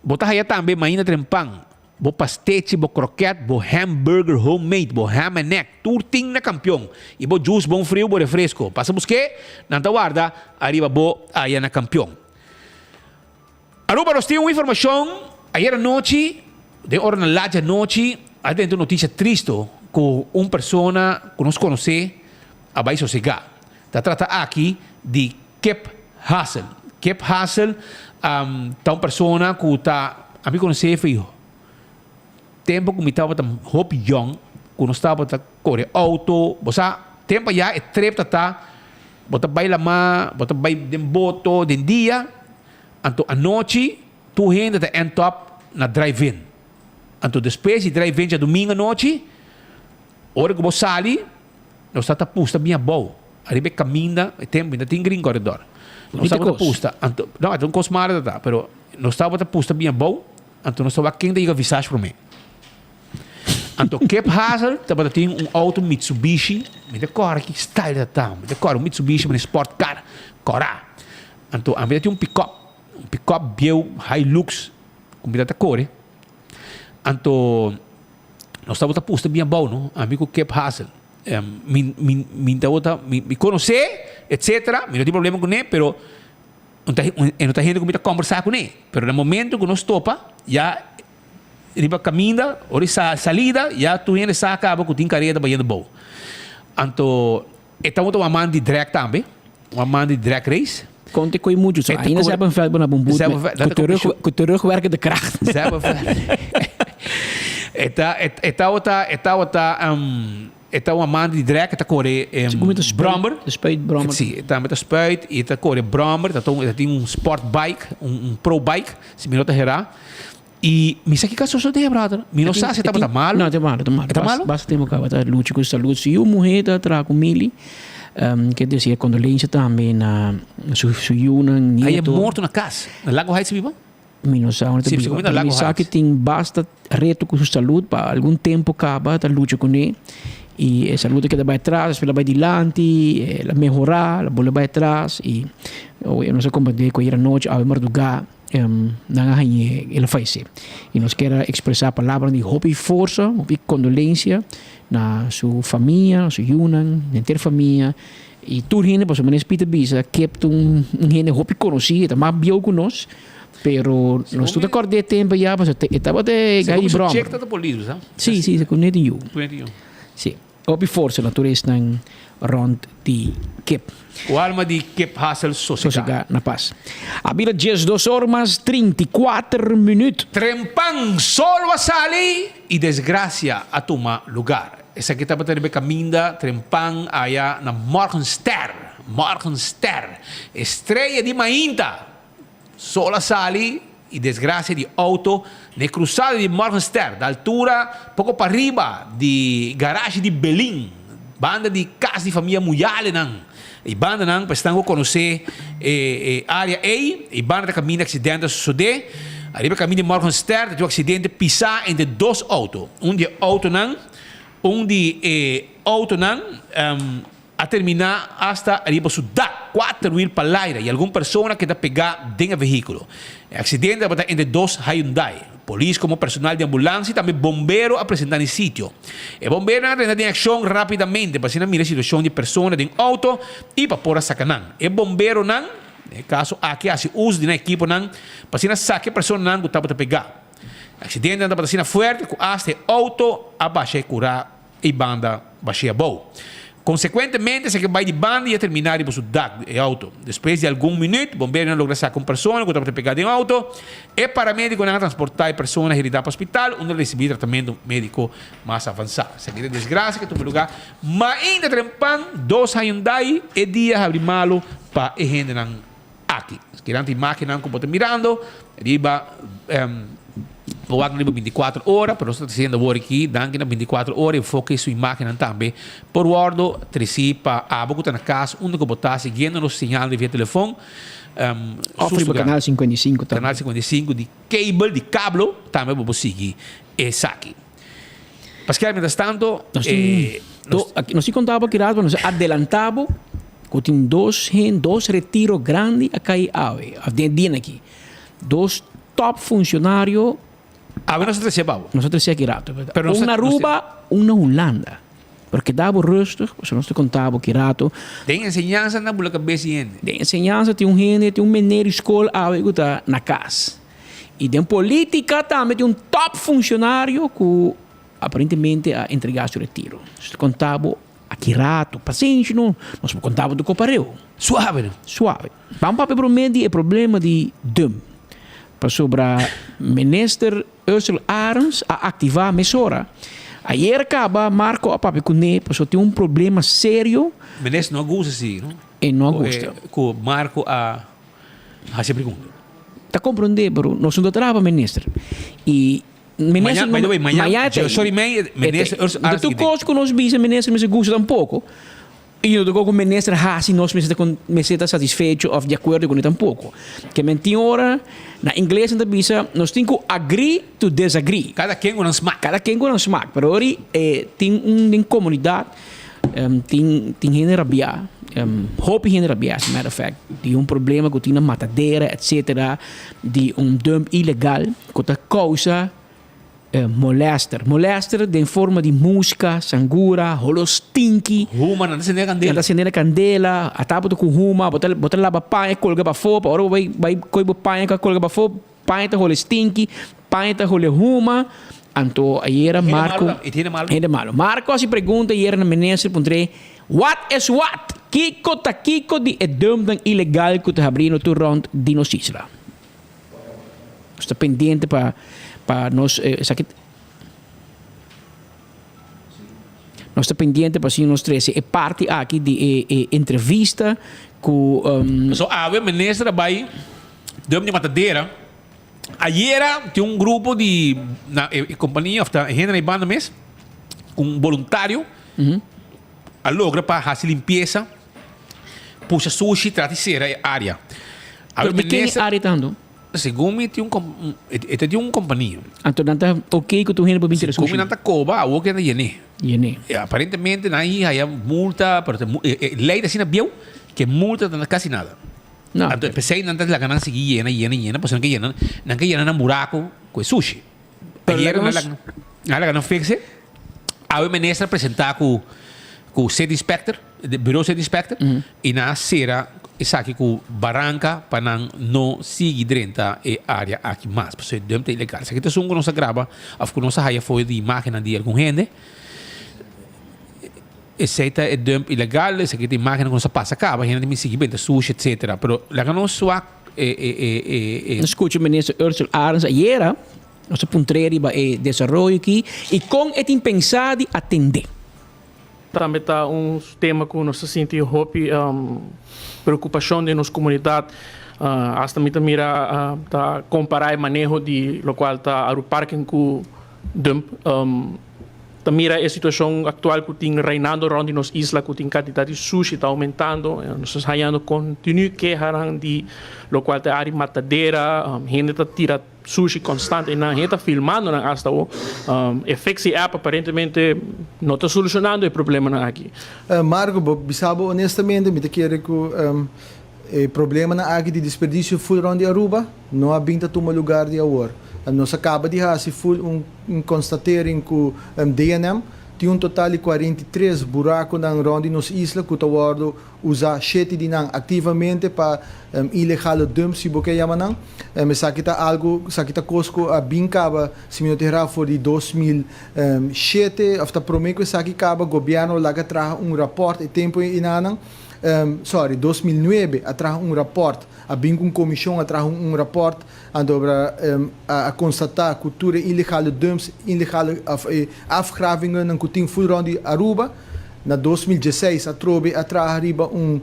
Bo ta haya tambe mainta trempan. Bo pastechi, bo kroket, bo hamburger homemade, bo ham and egg, tur tin na Kampion. I bo juice bon friu, bo refresco. Pasa busk'é, nan ta warda ariba bo aya na Kampion. Aruba nos tin un informashon ayer anochi, den oranan lat di anochi, a drenta un noticia tristo ku un persona ku nos konosé a bai sosegá. Ta trata aki di Kip Hassel. Kip Hassel ta un persona ku ta, ami konosé for tempu ku mi tabata hopi yòn, ku nos tabata kore outo. Bo sa, tempu ayá e trip ta ta, bo ta bai lamá, bo ta bai den boto den dia, anto anochi tur hende ta end up na drive-in. Anto despues di drive-in djadumingu anochi, ora ku bo sali, Nos ta ta pusta bien abou. Ariba e caminda, e tempo ainda tin green corridor. Nos tabata pusta, anto, no, e ta un cos malo ta ta, pero nos tabata pusta bien abou, anto nos ta wak ken ta yega visage prome. Anto Kip Hazel tabata tin un auto Mitsubishi, mi ta kòrda ki style ta ta, mi ta kòrda un Mitsubishi mane sport car, kòrá. Anto ami ta tin un pick-up, un pick-up bieu Hilux ku mi ta ta kore. Anto Nos tabata pusta bien abou, no? Ami ku Kip Hassel. Mi, mi, mi tabata, mi, mi konosé, etcetera, mi no tin problema kuné, pero un ta, e no ta hende ku mi ta kombersá kuné. Pero na momento ku nos topa, ya riba kaminda, ora e sa salida, ya tur hende sa kaba ku tin kareda bayendo abou. Anto e tabata un aman di drag tambe, un aman di drag race. Konte koe muchu. So ainda ze hebben veld na bumboet met ku terug, ku terugwerkende kracht. Ze hebben E ta, e tabata, e tabata, um, e ta un amante di drag, e ta kore um, brommer. De spuit brommer. Si, e tambe ta spuit i e ta kore brommer, ta ta tin un sport bike, un, un pro bike, si mi no ta hera. I mi sa kiko a sosodé, brother. Mi no sa si e tabata malu. No, e ta malu, e ta malu. E ta malu? Basta tempu kaba ta lucha ku salud. Su yu muhé ta traha ku Mili. Ke desea kondolensia tambe na su su yunan, Ai e nieto. morto na kas. Na Lago Heights biba? Mi no sa unda ta Si, biba. si, na Pero mi Lago sa Heights. ke tin basta reto ku su salud pa algun tempu kaba ta lucha kuné. I e salud a keda bai atras, despues el a bai dilanti, el a mehorá, el a bolbe bai atras. I nos a komprendé ku ayer anochi, awe mardugá, Nan a hañ'é, el a fallecé. I nos kier a expresá palabranan di hopi forsa, hopi kondolensia na su famia, su yunan, henter famia i tur hende, pasobra manera Speed a bisa, Kip ta un hende hopi konosí, e ta mas bieu ku nos, pero nos tur ta kòrda e tempu ya, pasobra e tabata e gai di bròmer. Segun mi su chek ta ta polis, bo sa? Sí, sí, segun mi tin yu. Sí. Hopi forsa na tur esnan rond di Kip. Ku alma di Kip Hassel sosegá. Sosegá na pas. A bira diesdos or mas 34 minüt. Trempan sol a sali i desgrasia a tuma lugar. Esaki tabata riba e kaminda Trempan aya na Morgenster, Morgenster, e streya di mainta. Sol a sali i desgrasia di outo na e krusada di Morgenster, da altura poko pariba di garashi di Belin, banda di kas di famia Muyalenan. E bandanan pa esnan ku konosé e área ei, e banda ta kaminda aksidente a sosodé. Ariba e kaminda di Morgenster ta tin un aksidente pisá entre dos outo. Un di e outonan, un di e outonan. A terminá asta riba su dak, kuater wiel pa laira i algun persona keda pegá den e vehíkulo. E aksidente tabata entre dos Hyundai. Polis komo personal di ambulansia i tambe bombero a presentá na e sitio. E bomberonan a drenta den akshon rápidamente pa asina mira e situashon di e persona den outo i pa por a saka nan. E bomberonan den e kaso aki a hasi uso di nan ekiponan pa asina saka e personanan ku tabata pegá. E aksidentenan tabata asina fuerte ku asta e outo a basha e kurá E banda bashé abou. Konsekuentemente esaki bai di banda i a terminá riba su dak di e outo. Despues di algun minüt, bomberonan a logra saka un persona ku tabata pegá den outo. E paramédikonan a transportá e persona heridá pa hospital unda el a risibí tratamentu médiko mas avansá. Esaki ta e desgrasia ku a tuma lugá mainta trempan dos Hyundai e dia habri malu pa e hendenan aki. Esaki ta imágennan ku bo ta mirando riba. Bo wak riba 24 ora, pero nos ta treciendo awor aki, danki na 24 ora, enfoke su imagennan tambe por wordo treci pa abo cu ta na cas, unda cu bo ta siguiendo nos señal via telefon. Of riba Canal 55 tambe. Canal 55 di cable, di cablo, tambe bo por sigui esaki. Pascal, mientras tanto, Nos tin, do, aki, nos tin contabo aki rato, nos a adelantabo cu tin dos hen, dos retiro grandi a cay awe, of den e dia aki. Dos top funcionario. Awe nos a trece babo. Nos a trece aki rato. Pero un na Aruba, un na Hulanda. Pero keda bo rustig, pasobra nos ta conta bo aki rato. Den enseñansa nan bula cabes di hende. Den enseñansa tin un hende, tin un meneer di school awe cu ta na cas. Y den politica tambe tin un top funcionario cu aparentemente a entrega su retiro. Nos ta conta bo aki rato. Pasenshi no, nos por conta bo di copareo. Suave no. Suave. Ban papia promé di e problema di dump, pasobra Minister Ursula Arends a aktivá mesora. Ayer kaba Marco a papia kuné pasobra tin un problema serio. Minister no a gusta si, no? E no a gusta. Ku Marco a hasi e pregunta. Ta komprondé, pero nos no ta traha pa minister. I minister Mañana, by the way, mañana, sorry, minister Ursula Arends. Tur kos ku nos bisa minister mester gusta tampoko. I no ta ku minister hasi nos mester ta mester ta satisfecho of di akuerdo kuné tampoko. Ke men tin ora, na ingles nan ta bisa, nos tin ku agree to disagree. Kada ken ku nan smak. Kada ken ku nan smak. Pero ora e tin un den komunidat tin tin hende rabiá, hopi hende rabiá as a matter of fact, di un problema ku tin na matadera etcetera, di un dump ilegal ku ta kousa Molester. Molester den forma di muska, sangura, holo stinky. Huma, nan ta sende na kandela. Nan ta sende na kandela. Ata bo ta ku huma, bo ta bo ta laba paña kolga pafó, pa ora bo bai bai koy bo paña ku a kolga pafó, paña ta hole stinky, paña ta hole huma. Anto ayera Marco. Hende malo tambe, hende malo. Hende malo. Marco hasi pregunta ayera na minister puntr'é, What is what? Kiko ta kiko di e dumpnan ilegal ku ta habriendo tur rònt di nos isla? Nos ta pendiente pa pa nos esaki Nos ta pendiente pa si nos trece e parti aki di e e entrevista cu So awe minister a bay dump di matadera. Ayera tin un grupo di na e compania of ta hende na e banda mes cu un boluntario a logra pa haci limpieza. Pusha sushi trata di sera e area. Pero di ken e area ta anto? Segun mi tin un e ta di un compania. Anto nan ta ok cu tur hende por bin tira sushi? Segun mi nan ta coba awor ke nan ta yene. Yene. Aparentemente nan a haya multa pero e ley ta asina bieu ke multa ta casi nada. No. Anto pesey nan ta laga nan sigui yena yena yena pasobra nan ke yena nan ke yena nan buraco cu e sushi. Pero Ayer laga nan nos nan laga nan fixe. Awe minister a presenta cu cu city inspector. De Bureau City Inspector y nan a cera esaki cu baranca pa nan no sigui drenta e area aki mas pasobra e dump ta ilegal. Esaki ta esun cu nos a graba of cu nos a haya for di imagennan di algun hende. Esey ta e dump ilegal, esaki ta imagennan cu nos a pasa caba, hende ta bin sigui benta sushi etcetera. Pero laga nos wak e e e e. Nos scucha Minister Ursula Arends ayera, nos a puntr'e riba e desaroyo aki y con e tin pensa di atende. Tambe ta un tema ku nos ta sinti hopi preokupashon den nos komunidat. Asta mi ta mira ta kompará e maneho di lokual ta Aruparken ku dump. Ta mira e situacion actual cu tin reinando rond di nos isla cu tin cantidad di sushi ta aumentando. Nos ta hayando continu kehanan di locual ta e area matadera, hende ta tira sushi constante eynan, hende ta filmando nan hasta awo. E Fixie app aparentemente no ta solucionando e problemanan aki. Marco, bo bisa bo honestamente, mi ta kere cu E problemanan aki di desperdicio full rond di Aruba no a bin ta tuma lugar di awor. Nos a caba di haci full un constatering cu DNM. Tin un total di 43 buraconan rond di nos isla cu ta wordo usa shete di nan activamente pa ilegale dumps si bo ke yama nan. Esaki ta algo, esaki ta cos cu a bin caba si mi no ta hera for di 2007 of ta prome cu esaki caba gobierno laga traha un rapport e tempo enanan. Sorry, 2009 a traha un rapport, a bin ku un komishon a traha un rapport anto a konstatá ku tur e ilegale dumps, ilegale òf e afgravingennan ku tin full rònt di Aruba. Na 2016 atrobe a traha riba un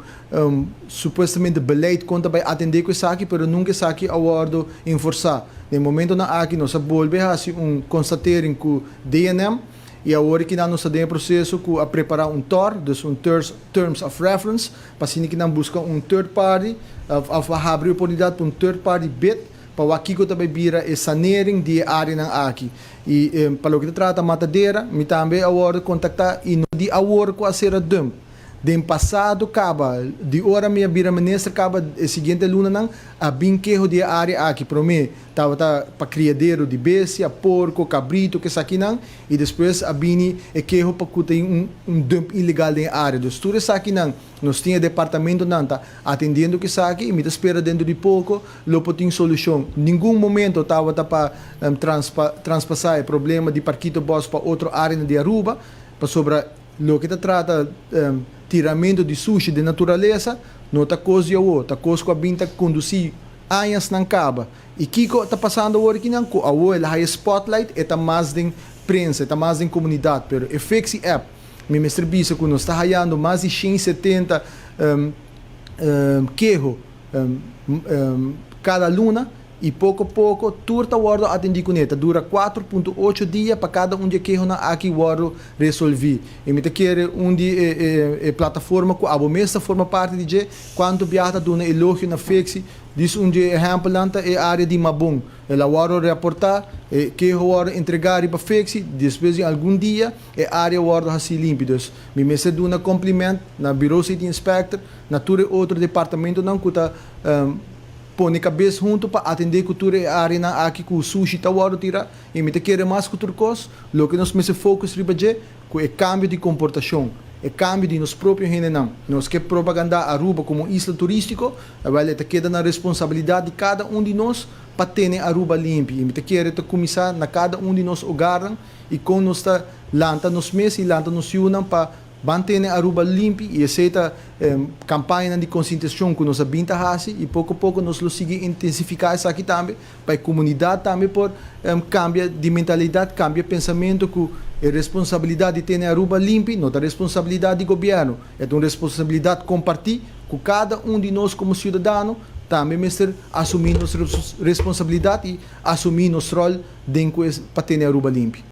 supuestamente beleid kon ta bai atendé ku esaki, pero nunka esaki a wòrdu enforsá. Den momentonan aki nos a bolbe hasi un konstatering ku DNM. I awor ki nan nos ta den e proseso ku a prepará un tor, dus un Terms of Reference, pa asina ki nan buska un third party òf a habri oportunidat pa un third party bid pa wak kiko ta bai bira e sanering di e áreanan aki. I pa loke ta trata matadera, mi tambe a wòrdu kontaktá i no di awor ku a sera dump. Den pasado kaba, di ora mi a bira minister kaba e siguiente lunanan a bin keho di e área aki. Promé tabata pa kriadero di bestia, porko, kabrito, kesakinan, i despues a bini e keho pa ku tin un un dump ilegal den e área. Dus tur esakinan nos tin e departamentonan ta atendiendo ku esaki i mi ta spera dentro di poko lo por tin solushon. Ningun momento tabata pa transpa traspasá e problema di Parkito Bos pa otro áreanan di Aruba, pasobra. Loke ta trata tiramento di sushi den naturalesa no ta kos di awor, ta kos ku a bin ta kondusí añasnan kaba. I kiko ta pasando awor akinan? Ku awor el a haya spotlight, e ta mas den prensa, e ta mas den komunidat. Pero e Fixi app, mi mester bisa ku nos ta hayando mas di 170 keho kada luna. I poko poko tur ta wòrdu atendí kuné. Ta dura 4.8 dia pa kada un di e kehonan aki wòrdu resolví. I mi ta kere un di e e e plataforma ku abo mes ta forma parti di dje, kuantu biaha ta duna elogio na Fexi. Dis un di e ehèmpelnan ta e área di Mabon. El a wòrdu raportá, e keho wòrdu entregá riba Fexi, despues di algun dia e área wòrdu hasí limpi. Dus mi mester duna kompliment na Bureau City Inspector, na tur e otro departamentonan ku ta Pone kabes huntu pa atendé ku tur e áreanan aki ku sushi ta wòrdu tirá i mi ta kere mas ku tur kos, loke nos mester focus riba dje ku e kambio di komportashon, e kambio di nos propio hendenan. Nos ke propagandá Aruba komo un isla turístiko, awèl e ta keda na responsabilidat di kada un di nos pa tene Aruba limpi i mi ta kere ta kuminsá na kada un di nos ogarnan i kon nos ta lanta nos mes i lanta nos yunan pa Ban tene Aruba limpi y esey ta campañanan di concientisacion cu nos a bin ta haci y poco poco nos lo sigui intensifica esaki tambe pa e comunidad tambe por cambia di mentalidad, cambia pensamento cu e responsabilidad di tene Aruba limpi no ta responsabilidad di gobierno, e ta un responsabilidad comparti cu cada un di nos como ciudadano tambe mester asumi nos responsabilidad y asumi nos rol den cu pa tene Aruba limpi.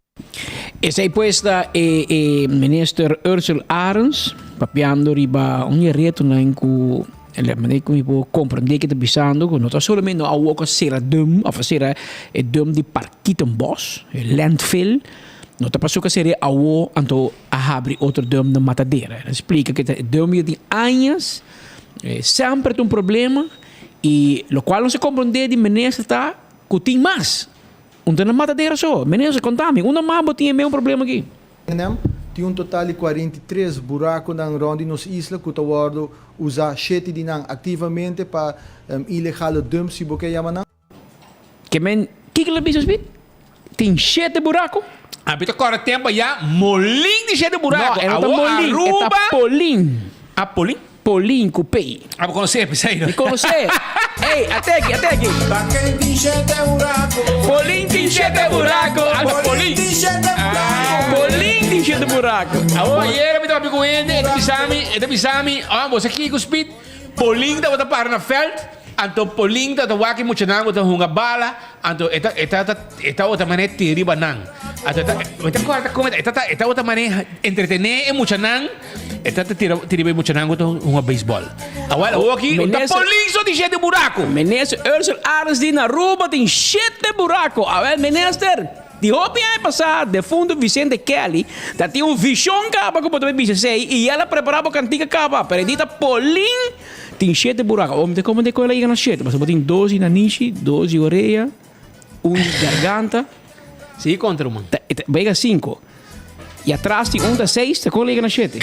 Esei pues ta e e minister Ursel Arends papiando riba un di retonan ku la manera ku mi por komprendé ke ta bisando ku no ta solamente no awor ku a sera dum òf a sera e dum di Parkietenbos, e landfill, no ta pasobra ku a sera e awor anto a habri otro dum na Matadera. El a splika ke ta e dum ya tin añas, semper ta un problema i lokual nos a komprendé di minister ta ku tin mas. Un ta na matadera so. Minister, konta mi, unda mas bo tin e meun problema aki? NM, Tin un total di 43 buraconan rond di nos isla cu ta wordo usa shete di nan activamente pa ilegale dumps si bo ke yama nan. Ke men, kiko lo bisa Speed? Tin shete buraco? Abi ta kore tempo ya molin di shete buraco. No, e no ta Awo molin, e ta Aruba polin. A polin? Polin ku P. Abo konosé p'esei no? Mi konosé. Ey, ate aki, ate aki. Baken tin shete buraco. Polin tin shete buraco. Anda polin. Tin shete buraco. Polin tin shete buraco. Awo ayera mi tabata ku hende, e ta bisa mi, e ta bisa mi, oh, bo sa kiko Speed? Polin tabata para na veld, anto Polin tabata wak e muchanan ku ta hunga bala, anto e ta e ta e tabata manera tira riba nan. Anto e ta, mi ta kòrda kon e ta, e tabata manera entretené e muchanan, e ta tira tira e muchanan ku ta hunga beisbòl. Awel awoki ta polis so di shete buraku. Minister Ursell Arends di na Aruba tin shete buraku. Awel minister, di hopi aña pasá defuntu Vicente Kelly ta tin un vishon kaba ku bo ta bai bisa esei i el a prepará bo kantika kaba, pero e di ta polin tin shete buraku. Awor mi ta komprendé kon el a yega na shete, pasobra bo tin dos di nanishi, dos di orea. Un garganta. Sigui konta ruman. Ta bega sinku. I atras tin un ta seis, ta kon liga na shete.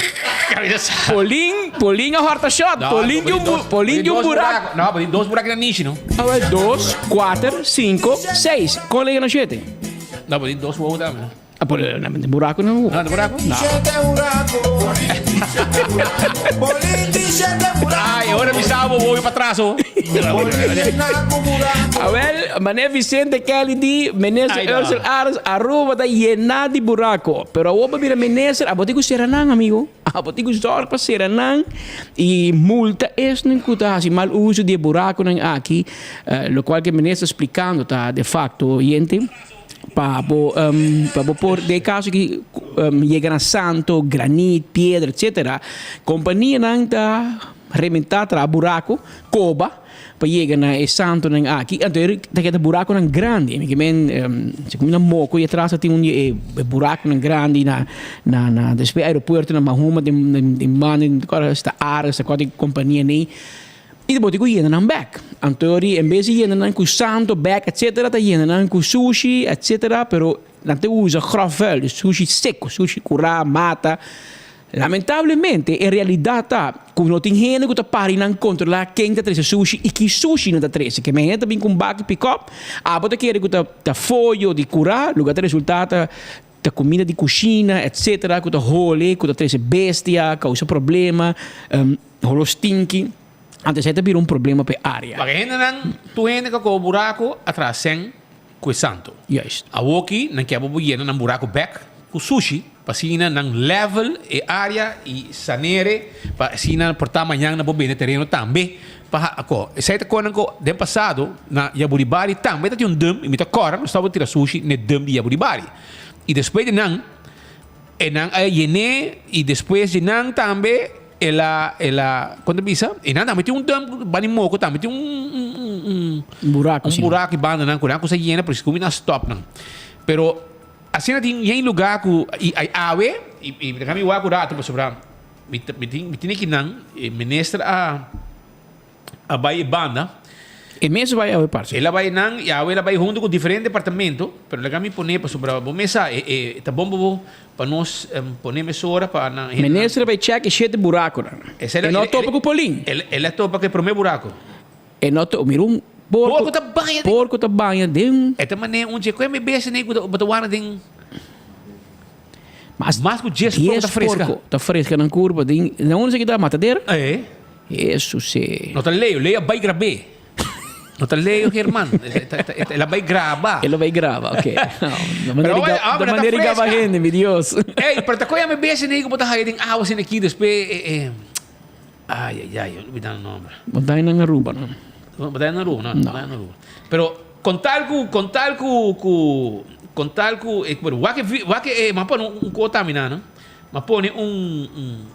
Polin, Polin a horta shot. No, Polin di un bu, Polin di un burak. No, bo tin dos burak na nishi no. Awel, dos, kuater, sinku, seis. Kon liga na shete? No, bo tin dos wowo tambe. Ah, por na buraco no. No, na buraco? No. Ay, ahora mi sabo voy para atrás. Oh. Awel, mané Vicente Kelly di minister Ay, no. Ursel Arends, Aruba ta llena di buraco. Pero awor pa bira minister, abo tin cu cera nan, amigo. Abo tin cu zorg pa cera nan y multa esnan cu ta haci mal uso di e buraconan aki. Eh, locual cu e minister splicando ta de facto, yente. Pa bo pa bo por den caso ki yega na santo, granit, piedra etcetera, companianan ta rementa traha buraco, coba pa yega na e santonan aki, anto e ta keda buraconan grandi, mi ke men si cuminda Moko y atras ta tin un di e buraconan grandi na na na despues aeropuerto na Mahuma den den banda esta Ares ta cual compania nei. I ta boti ku yena nan bek. Anto ori en bes di yena nan ku santo bek etcetera ta yena nan ku sushi etcetera pero nan ta usa grof vuil, dus sushi seko, sushi kurá, mata. Lamentablemente e realidat ta ku no tin hende ku ta para i nan kontrolá ken ta trese sushi i ki sushi nan ta trese. Ke men hende ta bin ku un baki pikòp, abo ta kere ku ta foyo di kurá, loke ta resultá ta Ta kumida di kushina etc ku ta hole, ku ta trese bestia, kousa problema, holo stinki. Anto esei ta bira un problema pa e área. Paga hendenan, tur hende ku a koba buraku a traha sèn ku e santu. Juist. Awoki nan ke bo yena nan buraku bèk ku sushi pa asina nan level e área i sanere pa asina por ta mañan nan por bende tereno tambe pa ako. Esei ta konan ku den pasado na Yaburibari tambe ta tin un dum i mi ta kòrda nos tabata tira sushi na e dum di Yaburibari. I despues di nan, e nan a yen'é, i despues di nan tambe el a, el a, kon ta bisa? E nan tambe tin un dump banda di moko tambe tin un, un, un, Un buraku, un sí. buraku i banda nan ku nan kusa yena, pero si ku mi nan stòp nan. Pero asina tin yen lugá ku i ai awe, i i mi ta mi wak un ratu pasobra mi ta mi tin mi tene kinan e minister a a bai e banda. E mes bai awe parce. El a bai nan y awe el a bai hunto cu diferente departamento, pero laga mi pone pasobra bo mes sa e e ta bon pa bo pa nos pone mesora pa nan hende nan. Minister a bai check e shete buraconan. E no a topa cu Polin. El el a topa cu e prome buraco. E no to mira un porco. Porco ta baña den. Porco ta baña den. E ta mane un dje cu e mi bese nei cu ta bo ta warda den. Mas Mas cu dies porco ta fresca. Dies porco ta fresca nan curpa den. Na unda esaki ta matadera? E. Hesus e. No ta Leo, Leo a bai grab'é. No ta Leo German, el a bai graba. El a bai graba, ok. Da manera Pero, ah, da manera di gaba hende, mi Dios. Ey, pero ta koe mi bes en ku bo ta haya den awa sin aki despues eh, eh. Ay, ay, ay, olbida nan nomber. Bo ta nan Aruba, no? Bo ta nan Aruba, no, no. Ta Aruba. Pero con tal ku, con tal ku, ku, con tal ku, eh, bueno, wak e, wak e, ma pone un kota mi nan, ma pone un, un,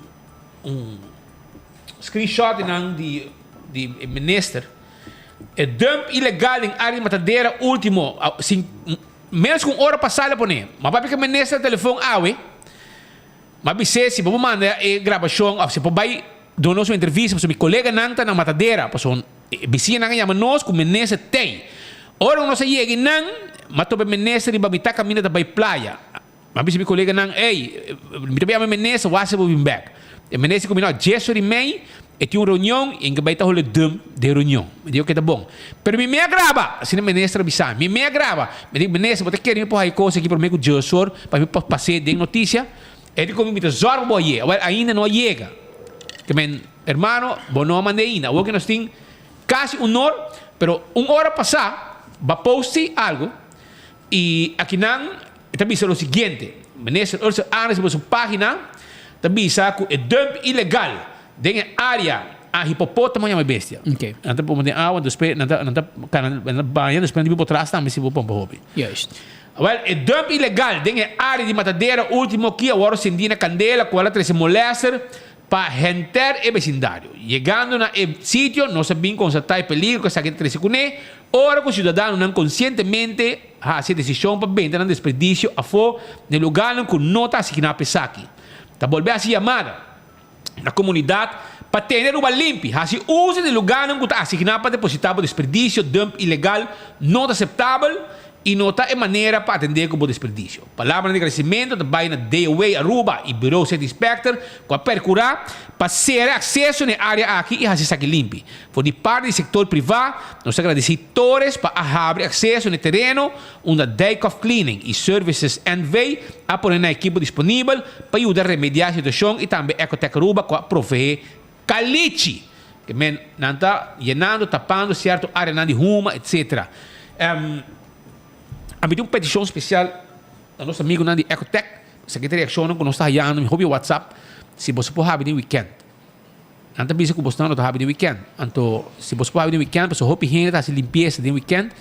un Screenshotnan di di e minister. E dump ilegal den área di Matadera ultimo sin menos ku un ora pasá el a pone. Ma papia ku e minister na telefon awe, m'a bis'é si bo por manda e grabashon òf si por bai duna nos un entrevista pasobra mi koleganan ta na Matadera pasobra e bisiñanan a yama nos ku minister t'ei. Ora ku nos a yega einan, m'a topa e minister riba mitá kaminda ta bai playa. Mi a bisa mi koleganan, Ey, mi ta yama e minister, wak bo bin bek. E minister ku mi no, djes ora i mei, e tin un reunion i e bai ta hole dum den reunion. Mi di, oke, ta bon. Pero mi mei a graba! Asina e minister a bisa mi. Mi mei a graba! Mi di, minister, bo ta kere mi por haña kos aki promé ku djes or pa mi por pas'é den notisia? E di ku mi, mi ta zòrg pa bo a yega. Wèl, ainda no a yega. Ke men, hermano, bo no a mand'é ainda. Awor ke nos tin kasi un or, pero un ora pasá, bo a posti algu i akinan E ta bisa lo siguiente, Minister Ursel Arends riba su pagina ta bisa ku e dump ilegal den e area a hipopotamo yama e bestia. Ok. Nan ta pone den awa despues nan ta nan ta kana nan ta baña despues nan ta bin por tras tambe si bo pompa hopi. Juist. Awel, e dump ilegal den e área di Matadera último ki a wòrdu sendí na kandela kual a trese molèster pa henter e besindario. Yegando na e sitio nos a bin konstatá e peligro ku esaki ta trese kuné ora ku siudadanonan konsientemente hasi e desishon pa benta nan desperdisio afó na e lugánan ku no ta asigná pa esaki. Ta bolbe hasi yamada na komunidat pa tene Aruba limpi, hasi uso di lugánan ku ta asigná pa depositá bo desperdisio, dump ilegal no ta aseptabel i no ta e manera pa atendé ku bo desperdisio. Palabranan di agradesimentu ta bai na DOW Aruba i Bureau City Inspector ku a perkurá pa sera akseso na e área aki i hasi esaki limpi. For di parti di sektor privá nos ta agradesí Torres pa a habri akseso na e tereno unda Dijkhoff Cleaning i Services NV. a pone nan ekipo disponibel pa yuda remediá e situashon i tambe Ecotec Aruba ku a proveé kalichi. Ke men nan ta yenando, tapando sierto áreanan di huma, etsetera. A mi tin un petishon spesial na nos amigunan di Ecotec, esaki ta reakshonnan ku nos ta hayando, mi hopi WhatsApp, si boso por habi den wikènt. Nan ta bisa ku bosnan no ta habi den wikènt. Anto, si bos por habi den wikènt, pasobra hopi hende ta hasi limpiesa den wikènt,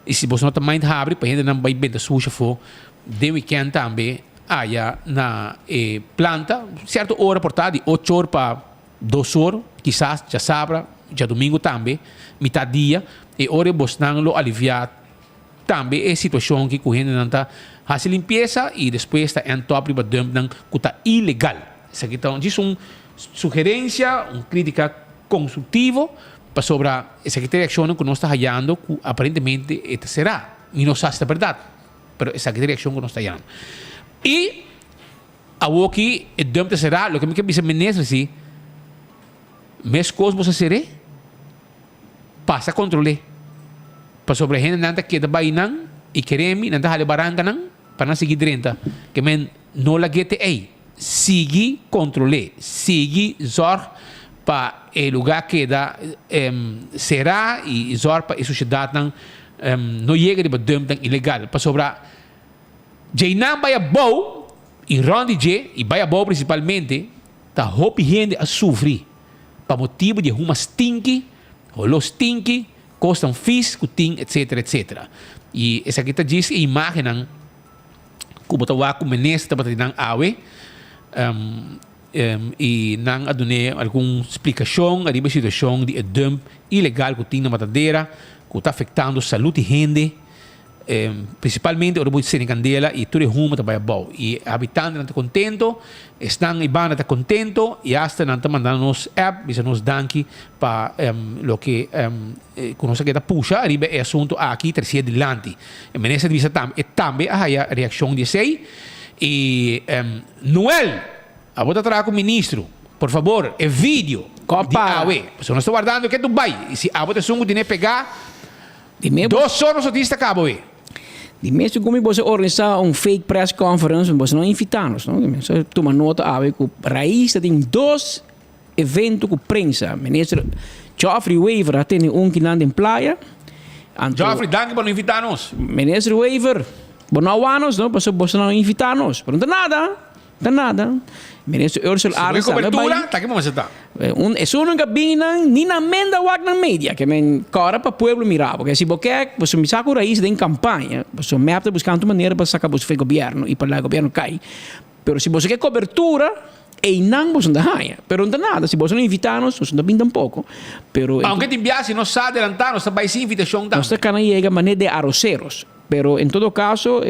i si bos no ta mind habri pa hendenan bai benta sushi afó den wikènt tambe aya na e planta, sierto ora por ta di ocho or pa dos or, kisas djasabra, djadumingu tambe, mitad dia, e ora e bosnan lo aliviá tambe e situashon aki ku hendenan ta hasi limpiesa i despues ta end top riba dumpnan ku ta ilegal. Esaki ta djis un sugerencia, un critica constructivo, pasobra esaki ta e reaccionnan cu nos ta hayando cu aparentemente e ta cera. Mi no sa si ta berdad, pero esaki ta e reaccion cu nos ta hayando. Y awoki e dump ta cera, loke mi ke bisa minister si, mescos bo sa cere, pasa controle, pasobra e hendenan ta keda bay nan y kere mi, nan ta hala e barancanan pa nan sigui drenta, ke men no lag'e te ey. Sigui kontrol'é, sigui zòrg pa e lugá keda será i zòrg pa e sushedatnan no yega riba dumpnan ilegal. Pasobra djeinan bai abou i rònt di dje, i bai abou prinsipalmente, ta hopi hende a sufri pa motibu di e huma stinki, holó stinki, kosnan fis ku tin, etsetera, etsetera. I esaki ta djis e imágennan. ku bo ta wak ku minister tabata di nan awe i nan a dun'é algun splikashon ariba e situashon di e dump ilegal ku tin na Matadera ku ta afektando salud di hende prinsipalmente ora bo sende kandela i tur e huma ta bai abou i e habitantenan ta kontento esnan e banda ta kontento i asta nan ta manda nos app bisa nos danki pa loke Ku nos a keda pusha riba e asuntu aki tresié dilanti. E minister di bisa tambe e tambe a haya reakshon di esei. I Noel, abo ta traha ku ministro, por fabor e video di awe, pasobra nos ta wardando ke tu bai i si abo ta esun ku tene pegá dos or nos notisia ta kaba awe. Di mes ku mi boso organisa un fake press conference, boso no invita nos, no? Mi a tuma nota awe ku Raiz ta tin dos Evento cu prensa. Minister Geoffrey Wever a tene un kinan den playa. Anto, Geoffrey, danki pa no invita nos. Minister Wever, bo no a wak nos no, pasobra boso no a invita nos. Pero no ta nada, no ta nada. Minister Ursell Si no Arends hay tambe cobertura, bai. ta ki momento ta? Un, esun nunca bini nan, ni nan menda wak nan media. Ke men kòrda pa pueblo mira bo. Ke si bo ke, boso mi sa ku Raiz den kampaña, boso mep ta buskando manera pa saka boso for e gobièrnu i pa laga gobièrnu kai. Pero si boso ke cobertura, einan boso no ta haña. Pero no ta nada, si boso no invita nos, nos no ta bin tampoco. Pero Aunke tin biaha si nos sa adelanta, nos ta bai sin invitacion tambe. Nos ta cana yega manera de arroceros. Pero en todo caso,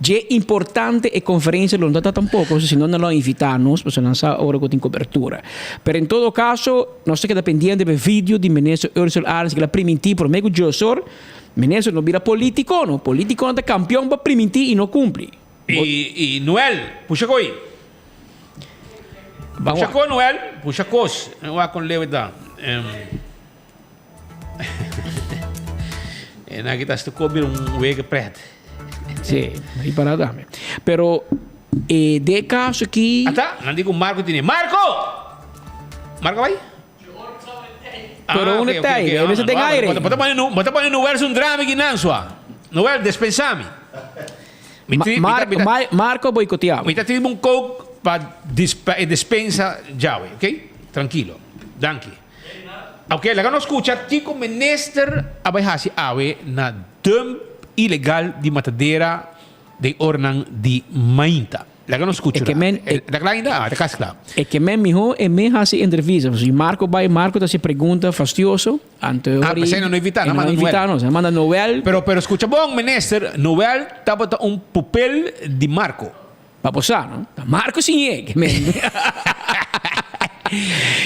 dje importante e conferencia lo no ta tampoco, si no nan lo a invita nos, pasobra nan sa ora cu tin cobertura. Pero en todo caso, nos ta keda pendiente pa e video di Minister Ursell Arends, kila priminti prome cu djosor, Minister no bira politico no, politiconan ta campeon pa priminti y no cumpli. I i Noel, pusha koi. Pusha ko Noel, pusha kos. Wak kon leu e ta. E nan kita stu ko bira un wega pret. Sí, ripará tambe. Pero e de kaso aki. Ata, nan di ku Marco tine. Marco! Marco bai? Pero un está ahí, a veces ten aire. Bota pone nu, bota pone Noel su drama aquí nan sua. Noel, dispensami. Mi ti- mi ta- mi ta- Marco boicoteado. Mi ta tin un coke pa dis, pa e despensa djawe, ok? Tranquilo. Danki. Ok, laga nos scucha kico minister a bay haci awe na dump. ilegal di matadera den oranan di mainta. Laga nos scucha. E ke men- E ta kla ainda? Ah, ta kasi kla. E ke men miho e men hasi entrevista. Si Marco bai, Marco ta hasi pregunta fastioso. Anto Ah, pesey nan no invita, nan manda Noel. invita nos, nan manda Noel. Pero, pero scucha bon, minister, Noel tabata un pupil di Marco. Pa bo sa, no? Ta Marco siñ'é, ke men.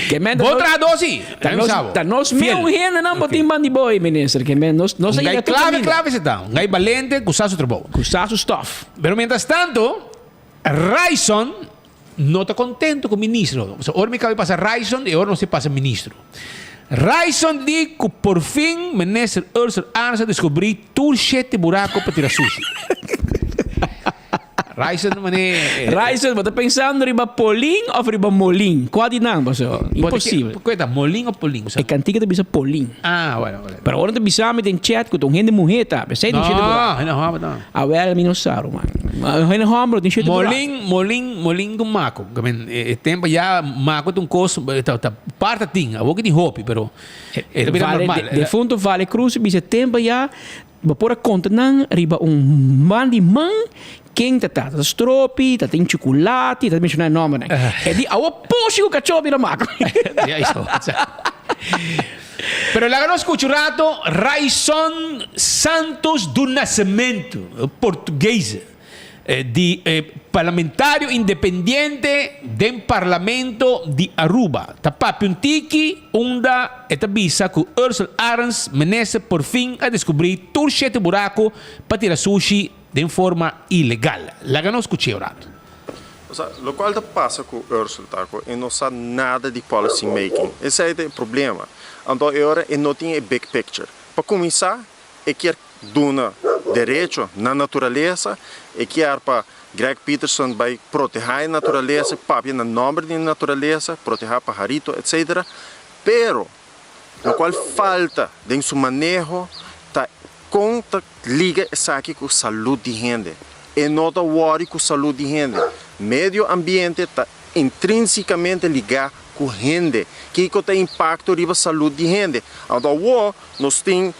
Ke men Bon trahador si, Ta nos, ta nos meu hendenan bo tin bandi boy, minister. Ke men nos, nos a Un yega gai tur clave, kaminda. clave se ta. Un gai balente cu sa su trabou. Cu sa su stof. Pero mientras tanto, Ryson no ta contento cu ministro. So, ora mi cabe pasa Ryson y ora nos pasa ministro. Ryson di cu por fin minister Ursel Arns a descubri tur shete buraco pa tira sushi. Ryson mane. Ryson, bo ta pensando riba Polin of riba Molin? Cua di nan, paso? Imposible. Cua ta, Molin of Polin? E cantica ta bisa Polin. Ah, bueno, bueno. Pero ora ta bisa mi den chat cu ta un hende muhe ta, pesey tin shete buraco. No, no, no. Awel mi no sa, ruman. Hende homber tin shete buraco. Molin, Molin, Molin cu Maco. E tempo ya Maco ta un cos, ta, ta parta tin, awor ki tin hopi, pero e ta bira normal. Defunto Vale Cruz bisa tempo ya Bo por a konta nan riba un man di man ken ta ta. Ta stropi, ta tin chukulati, ta menshoná e nòmbernan. E di awo poshi ku kachó bira mako. Ja, iso. Pero laga nos skucha un rato Raison Santos do Nascimento, portugues. Di e parlamentario independiente den Parlamento di Aruba ta papia un tiki unda e ta bisa cu Ursel Arends minister por fin a descubri tur shete buraco pa tira sushi den forma ilegal. Laga nos scuch'e un rato. Osea, locual ta pasa cu Ursel ta cu e no sa nada di policy making. Esey ta e problema. Anto e ora e no tin e big picture. Pa cuminsa e kier duna derecho na naturalesa, e kier pa Greg Peterson bai protehá e naturalesa, papia na nòmber di e naturalesa, protehá paharito, etc. Pero, lokual falta den su maneho ta kon ta liga esaki ku salud di hende. E no ta wòri ku salud di hende. Medio ambiente ta intrínsikamente ligá ku hende. Kiko ta impakto riba salud di hende? Anto awor nos tin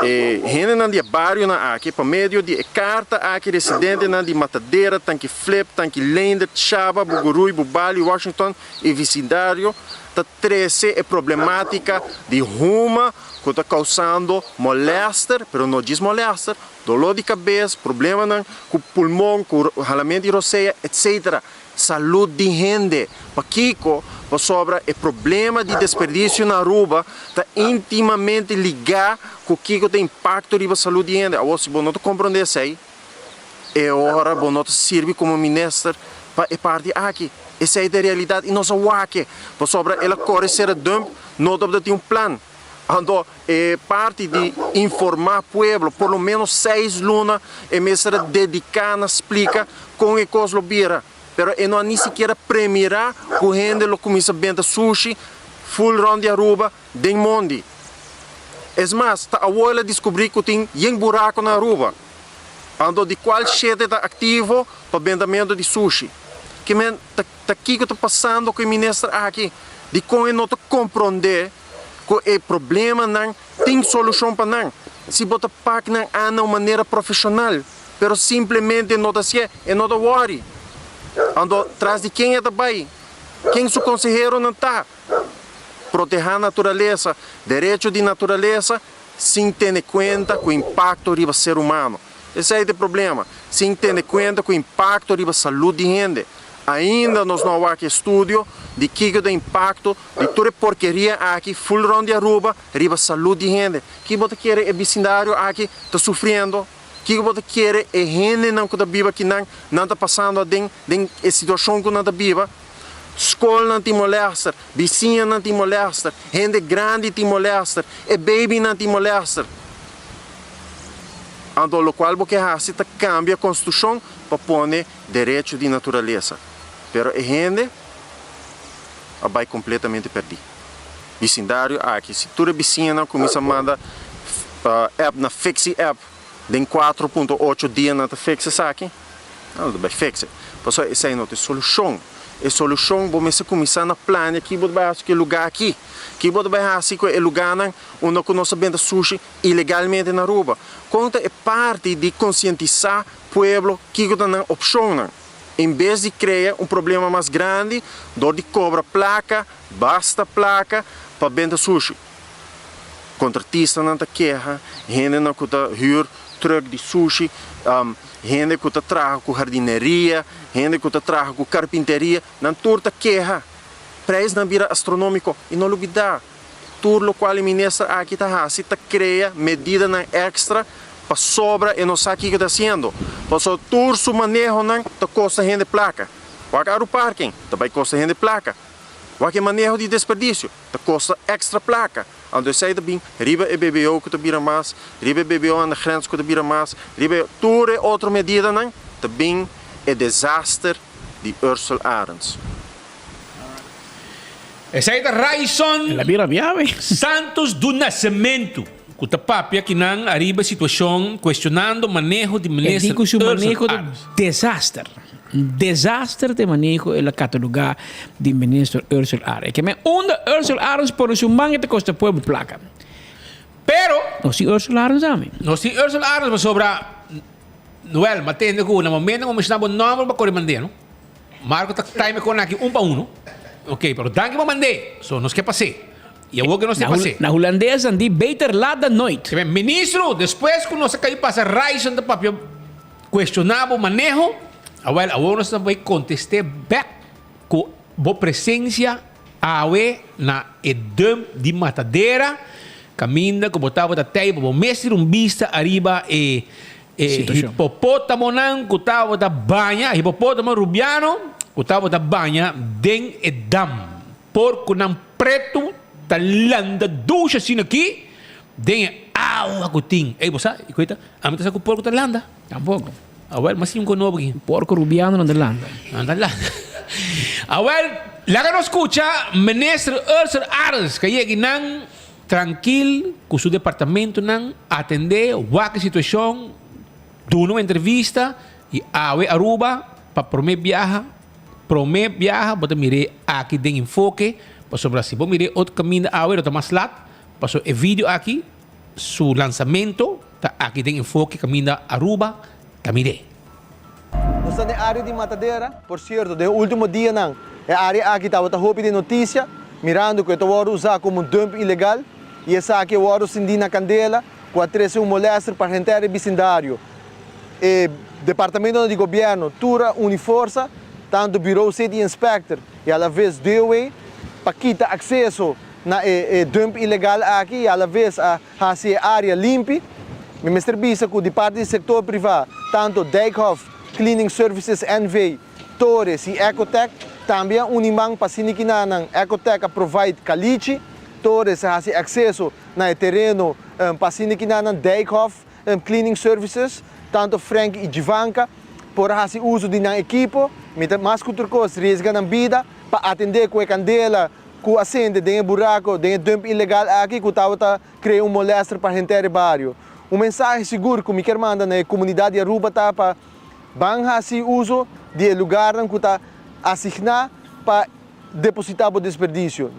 E hendenan di e barionan aki pa medio di e karta aki residentenan di Matadera, Tanki Flip, Tanki Leendert, Shaba, Bugurui, Bubali, Washington i visindario ta trese e problematika di huma ku ta kousando molèster, pero no djis molèster, doló di kabes, problemanan ku pulmon, ku halamentu di rosea, etc. Salud di hende. Pakiko? Pasobra e problema di desperdisio na Aruba ta intimamente ligá ku kiko ta impakto riba salud di hende. Awor si bo no ta komprondé esei, e ora bo no ta sirbi komo minister pa e parti aki. Esei ta e realidat i nos a wak e. Pasobra el a kore sera dump, no tabata tin un plan. Anto e parti di informá pueblo, por lo ménos seis luna e mester a dediká na splika kon e kos lo bira. Pero e no a ni sikiera premirá ku hende lo kuminsá benta sushi ful rònt di Aruba den mondi. Es mas, ta awor el a diskubrí ku tin yen buraku na Aruba. Anto di kual shete ta aktivo pa bentamentu di sushi. Ke men ta ta kiko ta pasando ku e minister aki? Dikon e no ta komprondé ku e problemanan tin solushon pa nan? Si bo ta pak nan an na un manera profeshonal, pero simplemente no ta hasié, e no ta wòri. Anto tras di ken e ta bai? Ken su konseheronan ta? Protehá naturalesa, derecho di naturalesa, sin tene kuenta ku impakto riba ser humano. Esei ta e problema, sin tene kuenta ku impakto riba salud di hende. Ainda nos no a wak e estudio di kiko ta impakto di tur e porkeria aki ful rond di Aruba riba salud di hende. Ki bo ta kere e bisindario aki ta sufriendo? Kiko bo ta kere e hendenan ku ta biba akinan nan ta pasando aden den e situashon ku nan ta biba? Skolnan tin molèster, bisiñanan tin molèster, hende grandi tin molèster, e babynan tin molèster. Anto lokual bo ke hasi ta kambia konstitushon pa pone derecho di naturalesa. Pero e hende a bai kompletamente pèrdí. Bisindario aki, si tur e bisiñanan kuminsá manda app na Fixi app den 4.8 dia nan ta fix esaki, nan lo ta bai fix e. Pasobra esei no ta e solushon. E solushon bo mester kuminsá na plania ki bo ta bai hasi ku e lugá aki. Ki bo ta bai hasi ku e lugánan unda ku nos a benta sushi ilegalmente na Aruba. Kon ta e parti di konsientisá pueblo kiko ta nan opshonnan. En bes di krea un problema mas grandi dor di kobra plaka, basta plaka, pa benta sushi. Kontratistanan ta keha, hendenan ku ta hür trùk di sushi, hende ku ta traha ku hardineria, hende ku ta traha ku karpinteria, nan tur ta keha. Prijsnan bira astronómiko i no lubidá, tur lokual e minister aki ta hasi ta krea medidanan èkstra pasobra e no sa kiko ta hasiendo. Pasobra tur su manehonan ta kosta hende plaka. Wak Aruparking ta bai kosta hende plaka. Wak e maneho di desperdisio. Ta kosta extra plaka. Anto esei ta bin riba e BBO ku ta bira mas, riba e BBO aan de grens ku ta bira mas, riba e tur e otro medidanan ta bin e desaster di Ursel Arends. Esei ta Raison Santos do Nascimento ku ta papia kinan ariba e situashon kuestionando maneho di E minister di ku su Ursel maneho ta Arends. desaster. Un desaster te maneho el a cataloga di minister Ursel Arends. E ke men unda Ursel Arends pone su man e ta costa pueblo placa. Pero. Nos tin Ursel Arends ami. Nos tin Ursel Arends pasobra Noel, m'a tende ku na momento ku menshoná bo nòmber bo a kore mand'é no. Marco ta time kon aki un pa uno. Ok, pero danki pa mand'é. So nos ke pas'é. I awor ke nos te pas'é. Na hulandes nan di beter laat dan nooit. Ministro, despues ku nos a kai pasa Ryson ta papia. Cuestiona bo maneho? Awel, awor nos ta bay conteste bek cu bo presencia awe na e dump di Matadera, caminda cu bo tabata tey pa bo mes tira un bista ariba e e hipopotamonan cu tabata baña, hipopotamo rubiano cu tabata baña den e dam. Por cu nan preto ta landa dushi asina aki den e awa cu tin. Ey, bo sa, y cu ta? Ami ta sa cu porco ta landa. Tampoco. Awel, mas tin un conobo aki. Porco rubiano nan ta landa. Nan ta landa. Awel, laga nos scucha Minister Ursel Arends ca yega nan trankil cu su departamentonan atende wak e situacion, duna un entrevista y awe Aruba pa prome biaha Prome biaha bo ta mir'é aki den enfoke, pasobra si bo mir'é otro kaminda awe lo ta mas lat, pasobra e video aki su lansamento ta aki den enfoke kaminda Aruba ta mir'é. Nos ta den área di Matadera. Por sierto, den e último dianan e área aki tabata hopi den notisia, mirando ku e ta wòrdu usá komo un dump ilegal i esaki a wòrdu sindí na kandela ku a trese un molèster pa henter e bisindario. E departamentonan di gobierno tur a uni forsa, tanto Bureau City Inspector y alaves DOW, pa kita acceso na e dump ilegal aki y alaves a haci e area limpi. Mi mester bisa cu di parti di sector priva, tanto Dijkhoff Cleaning Services NV, Torres y Ecotec tambe a uni man pa asina kinanan Ecotec a provide calichi, Torres a haci acceso na e tereno pa asina kinanan Dijkhoff Cleaning Services, tanto Frank y Jivanka por a haci uso di nan ekipo, mi ta mas cu tur cos riesga nan bida pa atende cu e candela cu a sende den e buraco, den e dump ilegal aki cu tabata crea un molester pa henter e bario. Un mensahe sigur cu mi kier manda na e comunidad di Aruba ta pa ban haci uso di e lugarnan cu ta asigna pa deposita bo desperdicio.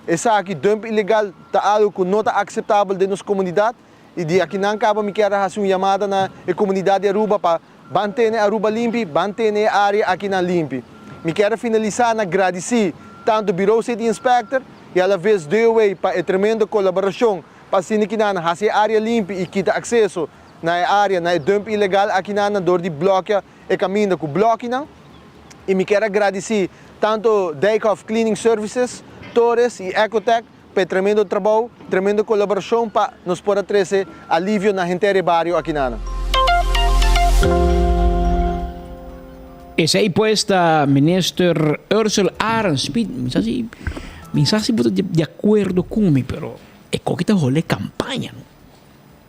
Esaki, dump ilegal, ta algo cu no ta aceptabel den nos comunidad. I di akinan kaba mi kier a hasi un yamada na e komunidat di Aruba pa ban tene Aruba limpi, ban tene e área akinan limpi. Mi kier a finalisá na gradisí tantu Bureau City Inspector i alaves DOW pa e tremendo kolaborashon pa asina kinan hasi e área limpi i kita akseso na e área na e dump ilegal akinan dor di blòkia e kaminda ku blòkinan. I mi kier a gradisí tantu Dijkhoff Cleaning Services, Torres i Ecotec Pa e tremendo trabou, tremendo colaboracion pa nos por a trece alivio na henter e bario akinana. Esey pues ta Minister Ursel Arends. Mi mi sa si mi sa si bo ta di acuerdo cu mi pero e koki ta hole campaña no.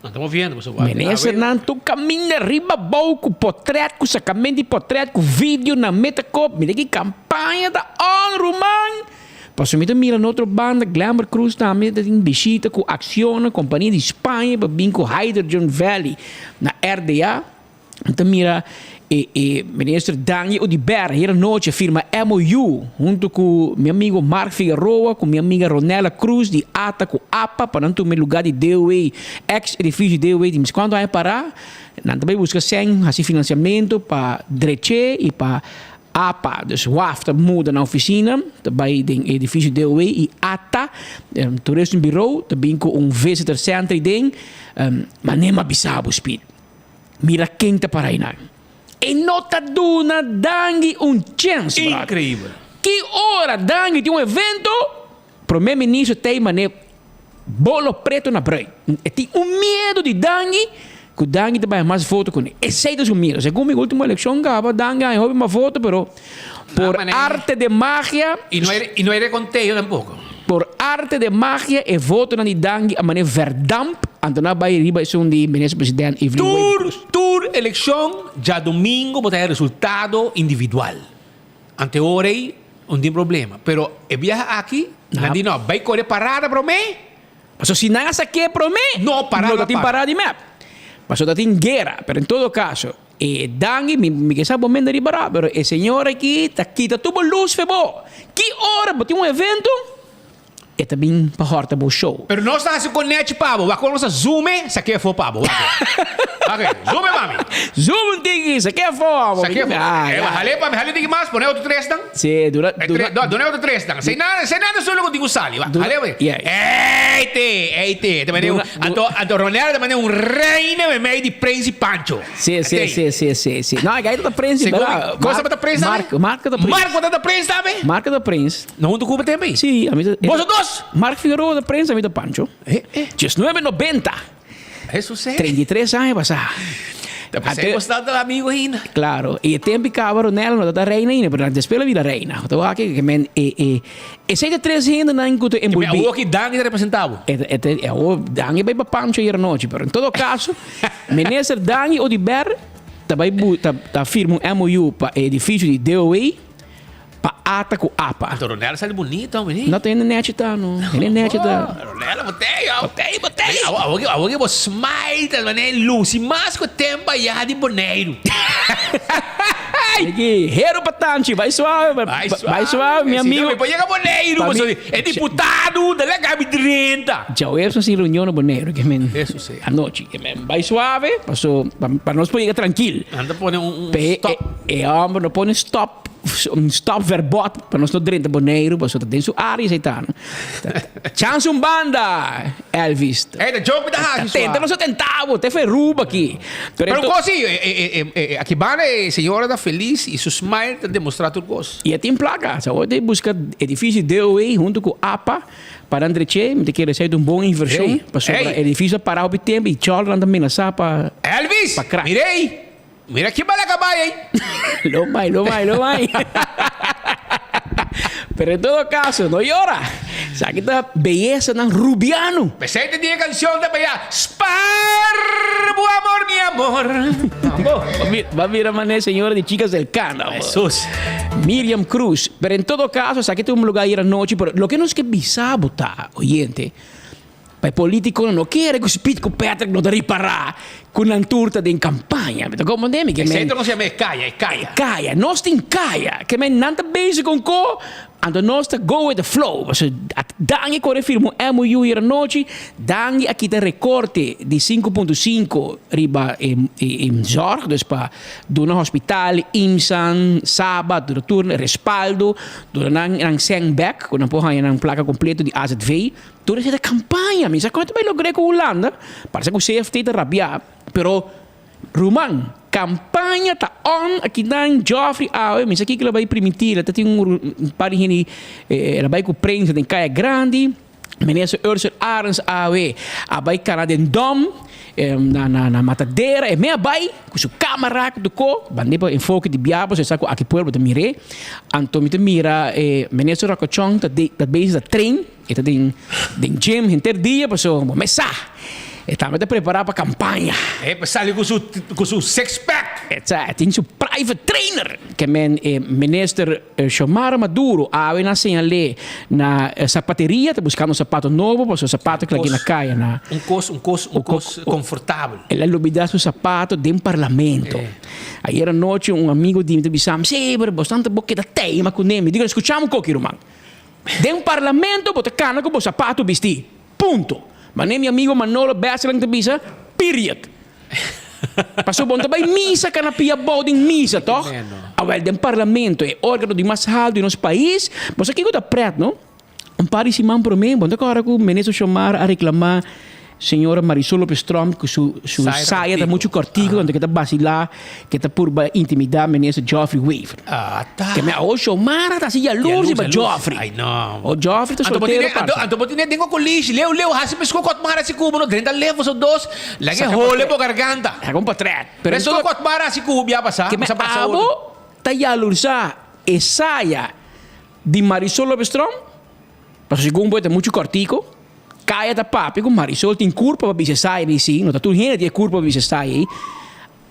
Nan ta moviendo pasobra wak. Ministernan tur caminda riba abou cu potret cu sacamento di potret cu video nan meta kop mira ki campaña ta on ruman. Pasobra mi ta mira na otro banda Glenbert Croes tambe ta tin bishita cu Acciona compania di Spaña pa bin cu Hydrogen Valley na RDA. Mi ta mira. E e minister Dangui Oduber ayer anochi a firma MOU hunto cu mi amigo Mark Figueroa cu mi amiga Ronella Cruz di ata cu apa pa nan tuma e lugar di DOE, ex edificio di DOE di mis cuanto aña para. Nan ta bay busca cen haci financiamento pa dreche y pa apa. Dus waf ta muda nan oficina ta bay den e edificio DOE y ata Tourism Bureau ta bin cu un visitor center den. Ma nem a bisa bo Speed. Mira ken ta para einan. E no ta duna Dangui un chens, brother. Increíbel. Ki ora Dangui tin un evento, Prome Ministro ta ei mane bolo preto na brui. E tin un miedo di Dangui cu Dangui ta bai mas voto cu ne. Esey ta su miedo. Segun mi ultimo eleccion caba, Dangui a haña hopi mas voto, pero por arte de magia. Y no hay, y no hay reconteo tampoco. Por arte de magia e votonan di Dangui a mane verdamp, anto nan a bai riba esun di Minister President Evelyn Tur, Wever-Croes. tur eleccion djadomingo bo ta haya resultado individual. Ante ora ei no tin problema. Pero e biaha aki nan di no, bai core parada prome. Paso si nan a sak'é prome, No, parada no ta tin para. parada di mep. Paso ta tin guera. Pero en todo caso, E Dangui, mi mi ke sa bo menda riba ra, pero e señor aki ta kita tur bo lus fe bo. Ki ora bo tin un evento, e ta bin pa hòrta bo show. Pero nos ta hasi konechi pa bo, wak ora nos ta zoome, sak'é afó pa bo, wak. Wak, zoome mami. Zoom un tiki, sak'é afó amo. Sak'é afó. Ah, Eh, ya. hal'é pa mi, hal'é tiki mas, pone otro tresnan. Sí, dura, E dura. tre, no, duna e otro tresnan. Sei nada, sei nada solo ku tin ku sali, wak. Dura, Hal'é pa mi. yeah. Ey te, ey te. Ta mane un, Duna, du. anto, anto Ronel ta mane un reina memei di Prins i Pancho. Sí, sí, sí, sí, sí, sí. No, e ta Prins, Segun ¿verdad? mi, ¿cómo se llama Prins tambe? Marco, Marco ta Prins. Marco ta Prins tambe? Marco ta Prins. No junto cu tempo ahí? Sí, a mi ta. ¿Vos dos? Marco Figueroa ta Prins, a mi ta Pancho. Eh, eh. 1990. Eso sí. 33 aña pasá. Te pensé que estaba del amigo ainda. Claro, y e tempo caba Ronel no ta reina ainda, pero después la vida reina. Entonces, aquí que men eh eh Esei ta tres hendenan ku ta enbolbí. Awor ki Dangui ta representá bo? E ta e awor Dangui bai pa Pancho ayer anochi, pero en todo kaso Minister Dangui Oduber ta bai bu ta ta firma un MOU pa e edifisio di DOW pa ata ku apa. Anto Ronel sali bunito hombre ni. No ta hende nechi ta no, hende nechi ta. Ronel botei oh. Botei botei. Awor ki awor ki bo smile ta manera lusi mas ku tempo aya di Boneiru. Aki, hero pa tanchi, bai suave, Bai suave, bai suave, mi Si no, amigo. mi por yega Boneiru, Pa pasobra mi- e diputado ta laga mi drenta. Djaweps nos tin reunion na Boneiru, ke men Eso sí. anochi, ke men bai suave, paso pa, pa nos por yega trankil. Nan ta pone un, un Pe stop. e, e homber no pone stop, un stopverbod pa nos no drenta Boneiru, paso ta den su área esei ta. Chans un banda, Elvis. Ey, ta joke mi ta haci, Ta tenta sua. nos a tenta bo, te feruba aki. Pero Pero un cos si, aki banda e señora ta feliz y su smile ta demostra tur cos. Y e tin placa. Sa awor ta busca edificio DOW hunto cu apa pa nan dreche. Mi ta kere esey ta un bon inversion. Ey, Pasobra ey. edificio a para hopi tempo y cholnan ta menasa pa Elvis, pa crack. mira ey. Mira ki bala cabay ey. Lo bay, lo bay, lo bay. Pero en todo caso, no llora. Esaki ta beyesanan rubiano. P'esei ta di e cancion ta baya, Spar bo amor, mi amor. Ba mira mane señora di Chicas del Cana. Jesús. Miriam Cruz. Pero en todo caso, esaki ta un lugar ayer anochi, pero loke nos ke bisa bo ta, oyente, Pa e politiconan no kere cu Speed cu Patrick no ta ripara cu nan tur ta den campaña. Mi ta comprende mi? E centro no se llama e caya, e caya. E caya. Nos tin caya. Ke men nan ta bezig con co, anto nos ta go with the flow. Pasobra Dangui core firma un MOU hier anochi, Dangui a kita recorte di 5.5 riba e zorg, dus pa duna hospital, IMSAN, Saba, duna tur respaldo, duna nan nan cen bek, cu nan por haya nan placa completo di AZV. Tur esei ta campaña. Mi sa con ta bay logr'é cu Hulanda. Parece cu CFT ta rabia. Pero, ruman, campaña ta on. Aki nan Geoffrey awe. Mi sa kico el a bay primiti. El ta tin un par di hende, el a bay cu prensa den Caya Grandi. Minister Ursell Arends awe a bay cana den Dom, na na Matadera. E me a bay cu su camara cu tuco. Band'é pa enfoke di bia pasobra e sa cu aki pueblo ta mir'é. Anto mi ta mira e Minister Rocco Chong ta bezig ta train. E ta den den gym henter dia paso bo mes sa e tambe ta prepara pa campaña. E pa sali cu su cu su six pack. E tin su private trainer. Ke men e minister Xiomara Maduro awe na señal'é na zapateria ta buscando zapato nobo pasobra zapato ke lag'é na kaya na. Un kos, un kos, un kos confortabel. El a lubida su zapato den parlamento. Ayer anochi un amigo di mi ta bisa mi, sí, pero bosnan ta bo keda teima kuné. Mi digo, skucha un koki ruman. Den parlamento bo ta kana ku bo zapato bisti. Punto. Manera mi amigo Manolo Besseling ta bisa, period. Pasobra bo no ta bai misa kana pia abou den misa, tòg? Awèl, den parlamento, e órgano di mas haltu di nos pais, bo sa kiko ta prèt, no? Un par di siman promé, bo no ta kòrda ku Minister Xiomara a reklamá señora Marisol Lopez Tromp ku su su saya ta muchu kòrtiku, anto ke ta basilá, ke ta purba intimidá Minister Geoffrey Wever. Ke me awor Xiomara ta hasi yalurs riba Geoffrey. O Geoffrey ta soltero parse. Anto bo tene den un kolishi, leu leu hasi mesco kot mara si kubo no drenta lefo so dos, laga e hole bo garganta. Saka un potret. Mesco kot mara si kubo bia pasa, Ke me abo ta yalursa e saya di Marisol Lopez Tromp, pasobra segun bo e ta muchu kòrtiku, kaya ta papia ku Marisol tin kurpa pa bisa e saya di si, no ta tur hende tin e kurpa pa bisa e saya ei.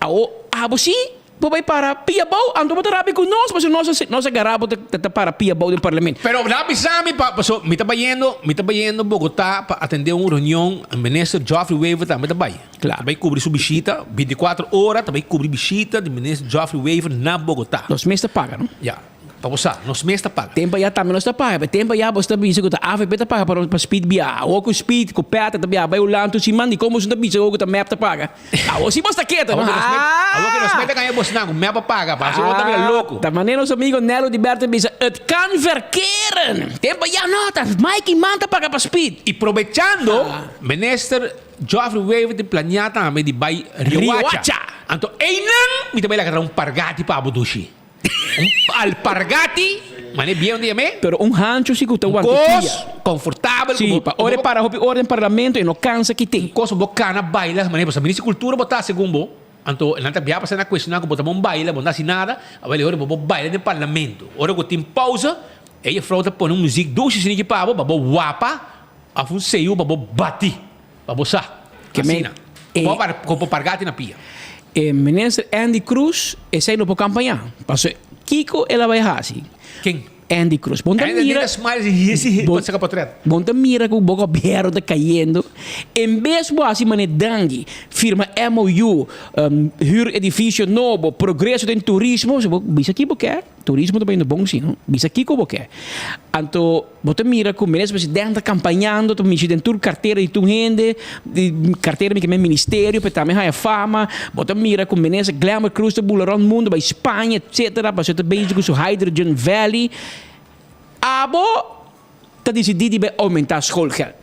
Awo, abo si bo bai para pia abou, anto bo ta rabia ku nos pasobra nos a nos a gara bo ta para pia abou den parlamento. Pero nan a bisa mi pa paso mi ta bayendo mi ta bayendo Bogotá pa atendé un reunion minister Geoffrey Wever tambe ta bai. Claro. Ta bai kubri su bishita binticuatro ora ta bai kubri bishita di minister Geoffrey Wever na Bogotá. Nos mes ta paga no? Ya. Pa bo sa, nos mes ta paga. Tempo ya tambe nos ta paga, pero tempo ya bo ta bisa ku ta avp ta paga pa Speed biaha. Awor ku Speed ku Peter ta biaha bai Hulanda tur siman, di kon boso ta bisa awor ku ta mep ta paga? Awor si bos ta keto, no? Awor ku nos mep, awor ku nos mep ta gaña bosnan ku mep a paga, pa asina bo ta bira loko. Ta manera nos amigo Nello di Berto ta bisa, Het kan verkeren! Tempo ya no, ta Mike Eman ta paga pa Speed. I probechando, Minister Geoffrey Wever tin planea tambe di bai Riohacha. Anto einan mi ta bai laga traha un pargati pa bo dushi. Un alpargati, mane bien di me. Pero un hancho si cu ta wanta pia. Un cos confortabel. Si, pa ora e para hopi ora den parlamento e no cansa kite. Un cos bo cana baila, mane pasobra minister di cultura bo ta segun bo, anto nan ta bia pasa na cuestiona cu bo ta bon baila, bo no ta haci nada, awel e ora bo bo baila den parlamento. Ora cu tin pausa, e juffrouw ta pone un muziek dushi asina ki pa bo, pa bo wapa of un seyu pa bo bati. Pa bo sa. Asina. Ku bo pargati na pia. E minister Andy Cruz esei no por kampañá. Pasobra kiko el a bai hasi? Ken? Andy Cruz. Bon ta mira. Bon ta mira ku bo gobièrnu ta kayendo. En bes bo hasi manera dangui, firma MOU, hür edifisio nobo, progreso den turismo, bo bisa ki bo ke. Turismo ta bayendo bon si no. Bisa kiko bo ke. Anto bo ta mira ku minister presidente ta kampañando, ta mishi den tur kartera di tur hende, di kartera mi ke men ministerio pe tambe haya fama. Bo ta mira ku minister Glenbert Croes ta bula rònt mundu bai Spaña etcetera pasobra ta bezig ku su Hydrogen Valley. Abo ta disidí di bai oumentá schoolgeld.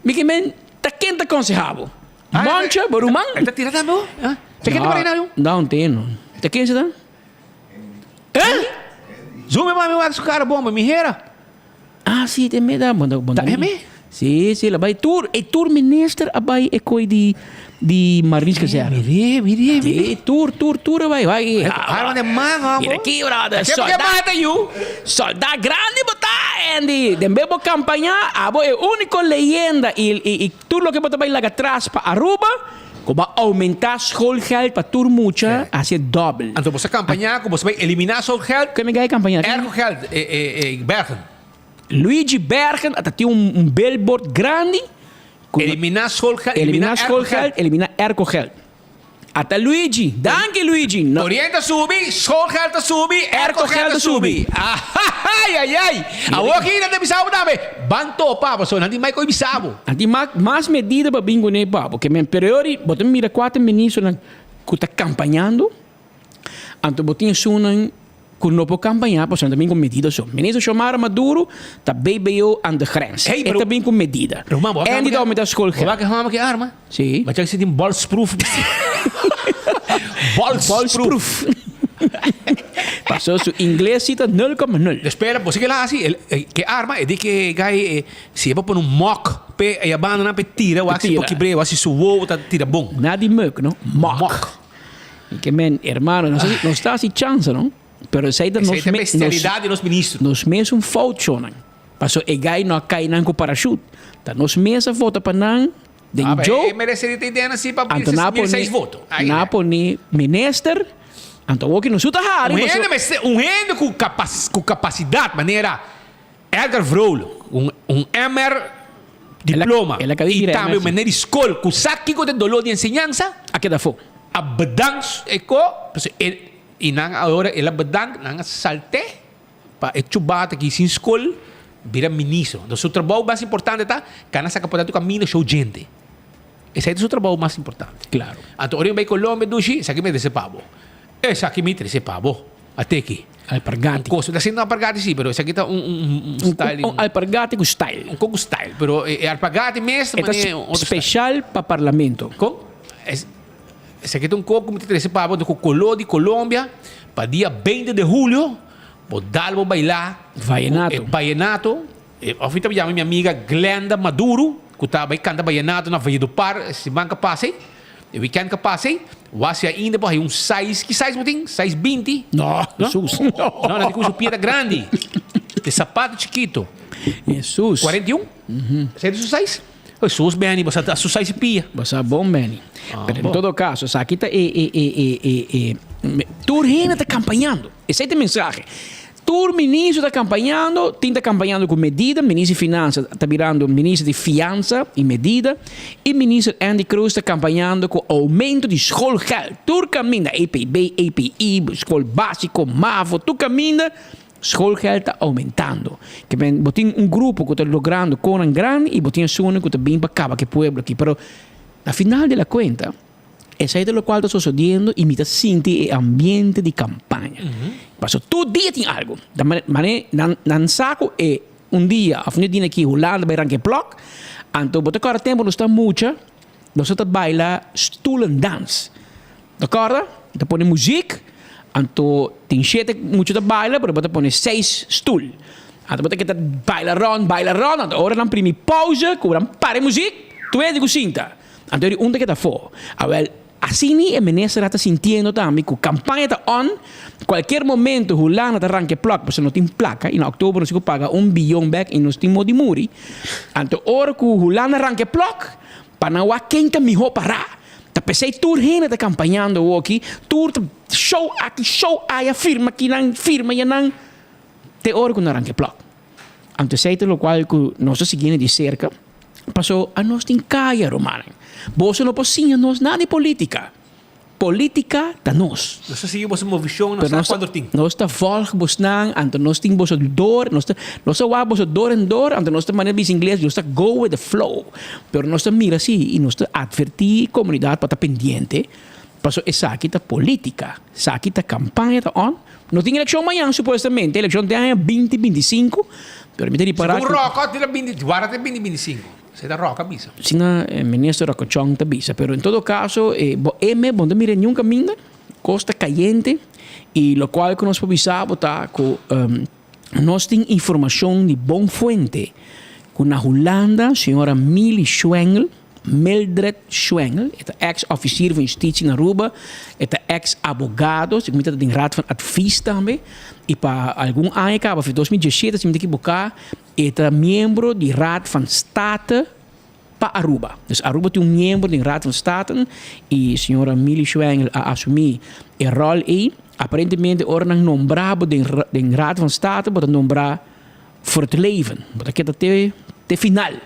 Mi ke men ta ken ta konsehá bo? Moncho, bo ruman? Ta tira tambe bo? Ta ken ta pará na bo? No, no tin no. Ta ken esei ta? Eh? Zumi mami wak su cara bomba, mi hera. Ah, si, te me da. Bon, bon, Ta eme? Si, si, la bai tur, e tur minister a bai e koi di di Marlies Kazerne. Mire, mire, mire. Si, tur, tur, tur a bai. Bai. Arma de man, hombre. Mira aki, brother. Ke porque mata you? Solda grandi bo ta, Andy. Den be bo campaña, abo e unico leyenda y, y, y tur loke bo ta bai laga tras pa Aruba. Ku bo a oumentá schoolgeld pa tur mucha hasi e dòbel. Anto bo sa kampañá ku bo sa bai eliminá schoolgeld? Ken mi gai kampañá? Ergogeld, Bergen. Luigi Bergen a ta tin un billboard grandi ku. Eliminá schoolgeld, eliminá schoolgeld, eliminá ergogeld. Ata Luigi, danki Luigi. Koriente a subi, schoolgeld a subi, ergogeld a subi. Ahahaiaiai! Awor ki nan ta bisa bo tambe, ban topa, pasobra nan tin mai koe bisa bo. Nan tin mas medida pa bin kuné pa bo. Ke men periori bo ta mira kuater ministronan ku ta kampañando, anto bo tin esunnan ku no por kampañá pasobra nan ta bin ku medida so. Ministro Xiomara Maduro ta BBO aan de grens. Hey, E ta bin ku medida. Ruman, bo Andy ta oumentá schoolgeld. Bo wak e hòmber ku e arma? Sí. Bo chak si tin bolsproof. Bolsproof. Paso su ingles si ta nul koma nul. Espera, bo sa ke el a hasi? Ke arma e di ke gai Si e por pone un mok p'e e abandonan p'e tira wak si por kibr'é wak si su wowo ta tira bon. Na di muk no, mok. I ke men, hermano, nos nos ta hasi chansa no, pero esei ta nos Esei ta bestialidad di nos ministro. Nos mes un fout shonan. Paso e gai no a kai nan ku parashut. Ta nos mes a vota pa nan. Den Ah, joke. E merece di idea si pa Anto na pone, 1006 voto. Ai, na pone minister, anto awor ki nos ta hari. Un hende mester, un hende ku kapas, ku kapasidat manera Edgar Vrolijk, un un MR diploma el a kaba di i bira tambe MR, un sí. meneer di skol ku sa kiko ta e doló di enseñansa. A keda afó. A bedank e ko, pasobra e i nan ahora el a bedank, nan a salt'é pa e chubata ki sin skol bira ministro. Entonces su trabou mas importante ta kana saka por tantu kaminda show djente. Esei ta su trabou mas importante. Claro. Anto ora mi bai Colombia dushi, esaki mi trese pa bo. Esaki mi trese pa bo. Ateki. Alpargati. Un kos, ta siendo alpargati si, pero esaki ta un un un style. Un alpargati ku style. Un koko style, pero e alpargati mes ta E ta manera otro style. special pa parlamento. Kon? Esaki ta un koko ku mi ta trese pa bo ku koló di Colombia pa dia beinti de julio bo dal bo baila. Vallenato. E vallenato. Of mi ta yama mi amiga Glenda Maduro ku ta bai kanta vallenato na Valledupar e siman ka pasa ei, e weekend ka pasa ei. Wasi ainda bo hay un size, ki size bo tin? Size binti? No, Jesus. No, no tin ku su pia ta grandi. E sapato chikito. Jesus. 41? Esei ta su size? Jesus Benny, bo sa ta su size pia. Bo sa bon Benny. Pero en todo caso, esaki ta e e e e e e tur hende ta campañando. Esei ta e mensahe. Tur ministro ta campañando, tin ta campañando cu medida, minister di Finansa ta birando minister di Fiansa y Medida, y minister Endy Croes ta campañando cu aumento di schoolgeld. Tur caminda, EPB, EPI, school basico, mavo, tur caminda schoolgeld ta aumentando. Ke men bo tin un grupo cu ta logrando conan grandi y bo tin esunnan cu ta bin pa caba cu e pueblo aki. Pero na final de la cuenta, Esei ta lokual ta sosodiendo i mi ta sinti e ambiente di kampaña. Paso tur dia tin algu. Ta mane nan nan sa ku e un dia òf un dia aki Hulanda bai ranka e plòk, anto bo ta kòrda tempu nos ta mucha, nos ta baila stoelendans. Ta kòrda? Ta pone muzik, anto tin shete mucha ta baila pero bo ta pone seis stul. Anto bo ta keda baila rònt, baila rònt, anto ora nan primi pouze ku nan para e muzik, tur hende ku sinta. Anto di unda ke ta afó? Awel, asini e minister a ta sintiendo tambe ku kampaña ta on, kualkier momento Hulanda ta ranka e plòk pasobra no tin plaka i na oktober nos tin ku paga un biyon bèk i nos tin modi muri. Anto ora ku Hulanda ranka e plòk, pa nan wak ken ta mihó pará. Ta p'esei tur hende ta kampañando awoki, tur ta show aki, show aya, firma kinan, firma yanan, te ora ku nan ranka e plòk. Anto esei ta lokual ku nos ta siguiendo di serka, paso anos tin kaya, rumannan. Boso no por siña nos nada di polítika. Polítika ta nos. Nos ta sigui boso movishon, nos sa kuantu tin. Nos ta vòlg bosnan, anto nos tin boso dor, nos ta nos ta wak boso dor en dor, anto nos ta manera bisa ingles, nos ta go with the flow. Pero nos ta mira si i nos ta atvertí komunidat pa ta pendiente, paso esaki ta polítika, esaki ta kampaña ta on. No tin elekshon mañan supuestamente, elekshon den aña binti binti i sinku, pero mi ta ripará Segun ku. Roca tin binti, warda te binti binti i sinku, esei ta Roca bisa. Asina e minister Roca Chong ta bisa, pero en todo kaso e bo e me bo no ta mira niun kaminda, kos ta kayente i lokual ku nos por bisa bo ta ku nos tin informashon di bon fuente ku na Hulanda señora Milly Schwengel, Mildred Schwengel, e ta ex officier van justitie na Aruba, e ta ex abogado, segun mi ta den raad van advies tambe, y pa algun aña caba, for 2017 si mi ta ekiboca, e ta miembro di raad van state pa Aruba. Dus Aruba tin un miembro den raad van state y señora Milly Schwengel a asumi e rol ey. Aparentemente ora nan nombra bo den den raad van state bo ta nombra voor het leven, bo ta keda te te final.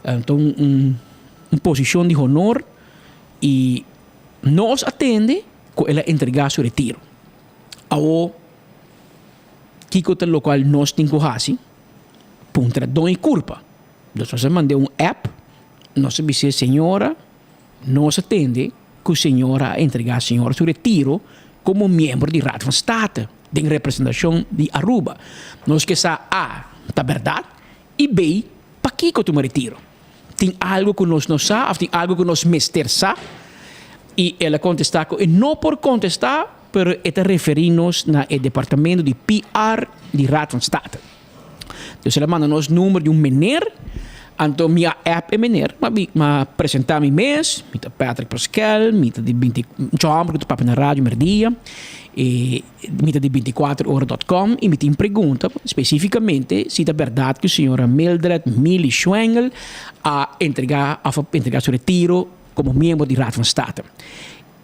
Anto un un posishon di honor i nos a tende ku el a entregá su retiro. Awor, kiko ta lokual nos tin ku hasi? Puntra don e kurpa. Nos a mand'é un app, nos a bis'é, Señora, nos a tende ku señora a entregá señora su retiro komo miembro di Raad van State den representashon di Aruba. Nos ke sa, A, ta bèrdat? I B, Pakiko tuma retiro? Tin algu ku nos no sa òf tin algu ku nos mester sa? I el a kontestá ku e no por kontestá, pero e ta referí nos na e departamento di PR di Raad van State. Dus el a manda nos number di un meneer, anto mi a app e meneer, mi a bi, mi a presentá mi mes, mi ta Patrick Pascal, mi ta di binti, mucha hòmber ku ta papia na radio merdia. E mi ta di 24 ora dot com y mi tin pregunta specificamente si ta berdad cu señora Mildred Milly Schwengle a entrega of a entrega su retiro como miembro di Raad van State.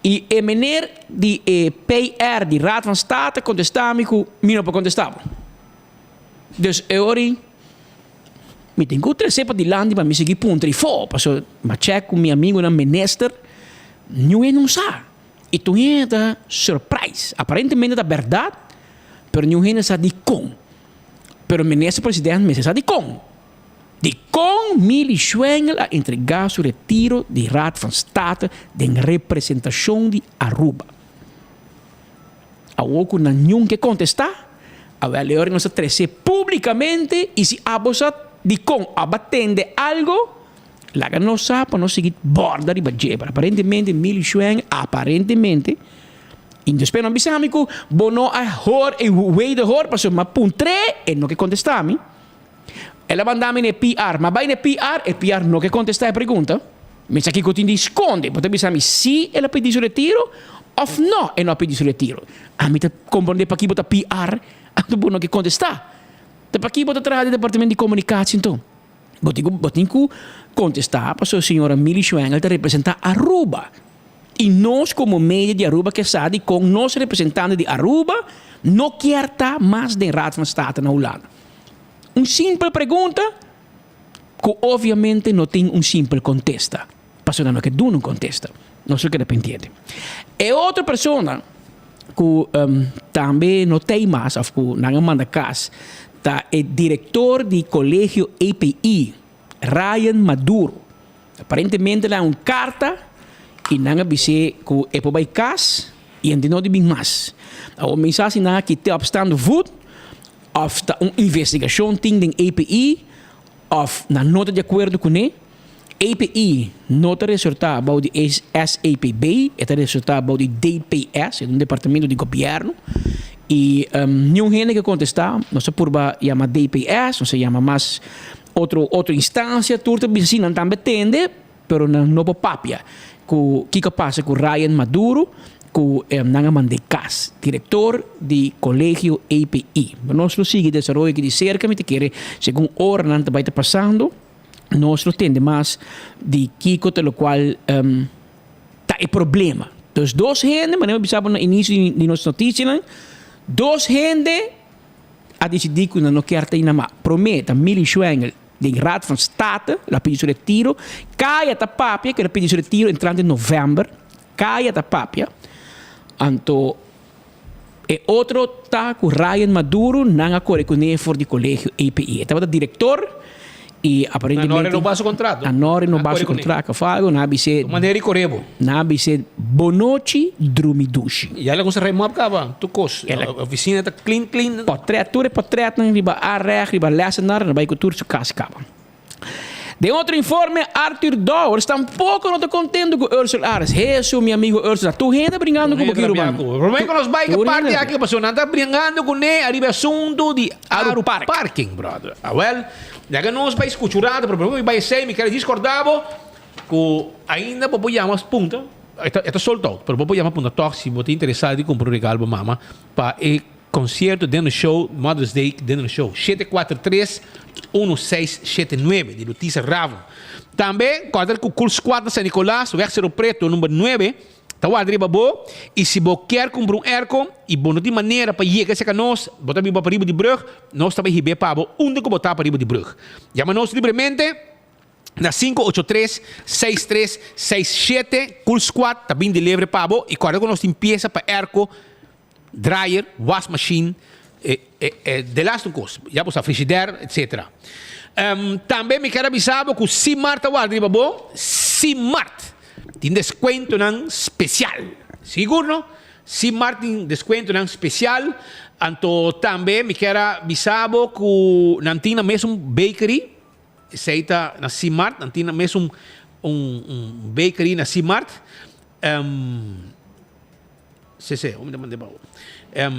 Y e meneer di e PR di Raad van State contesta mi cu mi no por contesta bo. Dus e ora ei mi tin cu trece padilanti pa mi sigui puntra y fo pasobra mi a check cu mi amigonan minister niun e no sa. Y tur hende ta surprise. Aparentemente ta berdad, pero niun hende sa dicon. Pero minister president mester sa dicon. Dicon Milly Schwengle a entrega su retiro di Raad van State den representacion di Aruba? Awor cu nan niun ke contesta, awel e ora nos ta trece publicamente y si abo sa dicon abo a tende algo, Laga nos sa pa nos sigui borda riba dje. Pero aparentemente Milly Schweng, aparentemente, y despues nan bisa mi cu bo no a hoor e wederhoor pasobra mi a puntr'é, e no ke contesta mi. El a manda mi na e PR, mi a bay na e PR, e PR no ke contesta e pregunta. Mi sa kico tin di sconde, bo ta bisa mi si el a pidi su retiro of no e no a pidi su retiro. Ami ta comprende paki bo ta PR, anto bo no ke contesta. Ta paki bo ta traha den departamento di comunicatie anto? Bo tin ku bo tin ku kontestá pasobra señora Milly Schwengle ta representá Aruba. I nos komo media di Aruba ke sa dikon nos representante di Aruba no kier ta mas den Raad van State na Hulanda. Un simpel pregunta ku obviamente no tin un simpel kontesta pasobra nan no ke duna un kontesta. Nos lo keda pendiente. E otro persona ku tambe no t'ei mas òf ku nan a manda kas ta e direktor di Kolegio EPI, Ryan Maduro. Aparentemente nan a un karta i nan a bis'é ku e por bai kas i hende no di bin mas. Awor mi sa si nan a kit'é op staande voet òf ta un investigashon tin den EPI òf nan no ta di akuerdo kuné. API no ta resortá bou di SAPB, e ta resortá bou di DPS, e ta un departamento di gobièrnu. I niun hende ke kontestá, nos a purba yama DPS, nos a yama mas otro otro instansia, tur ta bisa si nan tambe tende, pero nan no por papia ku kiko a pasa ku Ryan Maduro ku nan a mand'é kas, direktor di Kolegio API. Nos lo sigui desaroyo aki di serka, mi ta kere segun oranan ta bai ta pasando. nos lo tende mas di kiko ta lokual ta e problema. Dus dos hende, manera mi bisa bo na inicio di nos noticianan, dos hende a dicidi cu nan no kier ta inama. Prome ta Milly Schwengle den Raad van State, el a pidi su retiro. Kaya ta papia cu el a pidi su retiro entrante november. Kaya ta papia. Anto E otro ta cu Ryan Maduro nan a core cune for di colegio API. E tabata director y aparentemente... Nan no renoba su contrato. Nan no renoba su contrato of algo. Nan a bis'é... Un manera di core bo. Nan a bis'é bonochi drumi dushi. Ya el a cuminsa remop caba tur cos. Oficina ta clean clean. Potret, tur e potretnan riba aanrecht, riba lessenaar, nan a bay cu tur su cas caba. Den otro informe, Arthur Dowers tampoco no ta contento cu Ursel Arends. Hesu, mi amigo Ursel, ta tur hende bringando cu bo ki ruman. Prome cu nos bai cu parti aki pasobra nan ta bringando cu ne ariba e asunto di Aru Parking, brother. Awel, laga nos bai scucha un rato, pero prome cu mi bai esey mi kere discorda bo cu ainda bo por yama punta, e ta sold out, pero bo por yama punta toch si bo ta interesa di cumpra un regalo pa mama pa e Concierto den nos show Mother's Day den nos show 743 1679 di Lutisa Raven. Tambe corda cu Cool Squad na San Nicolas, weg Cerro Preto number 9 ta warda riba bo y si bo kier cumpra un airco y bo no tin manera pa yega cerca nos, bo ta biba pariba di brug, nos ta bay hibe pa bo unda cu bo ta pariba di brug. Yama nos libremente na 583 6367 Cool Squad ta bin delivery pa bo y corda cu nos tin pieza pa airco dryer, wasmachine, e e de laatste un kos, ya bo sa, frigidaire, etc. Tambe mi kier a bisa bo ku Simart ta warda riba bo, Simart tin deskuentonan spesial, sigur no? Simart tin deskuentonan spesial, anto tambe mi kier a bisa bo ku nan tin nan mesun bakery, esei ta na Simart, nan tin nan mesun un bakery na Simart. CC, mi ta manda bou.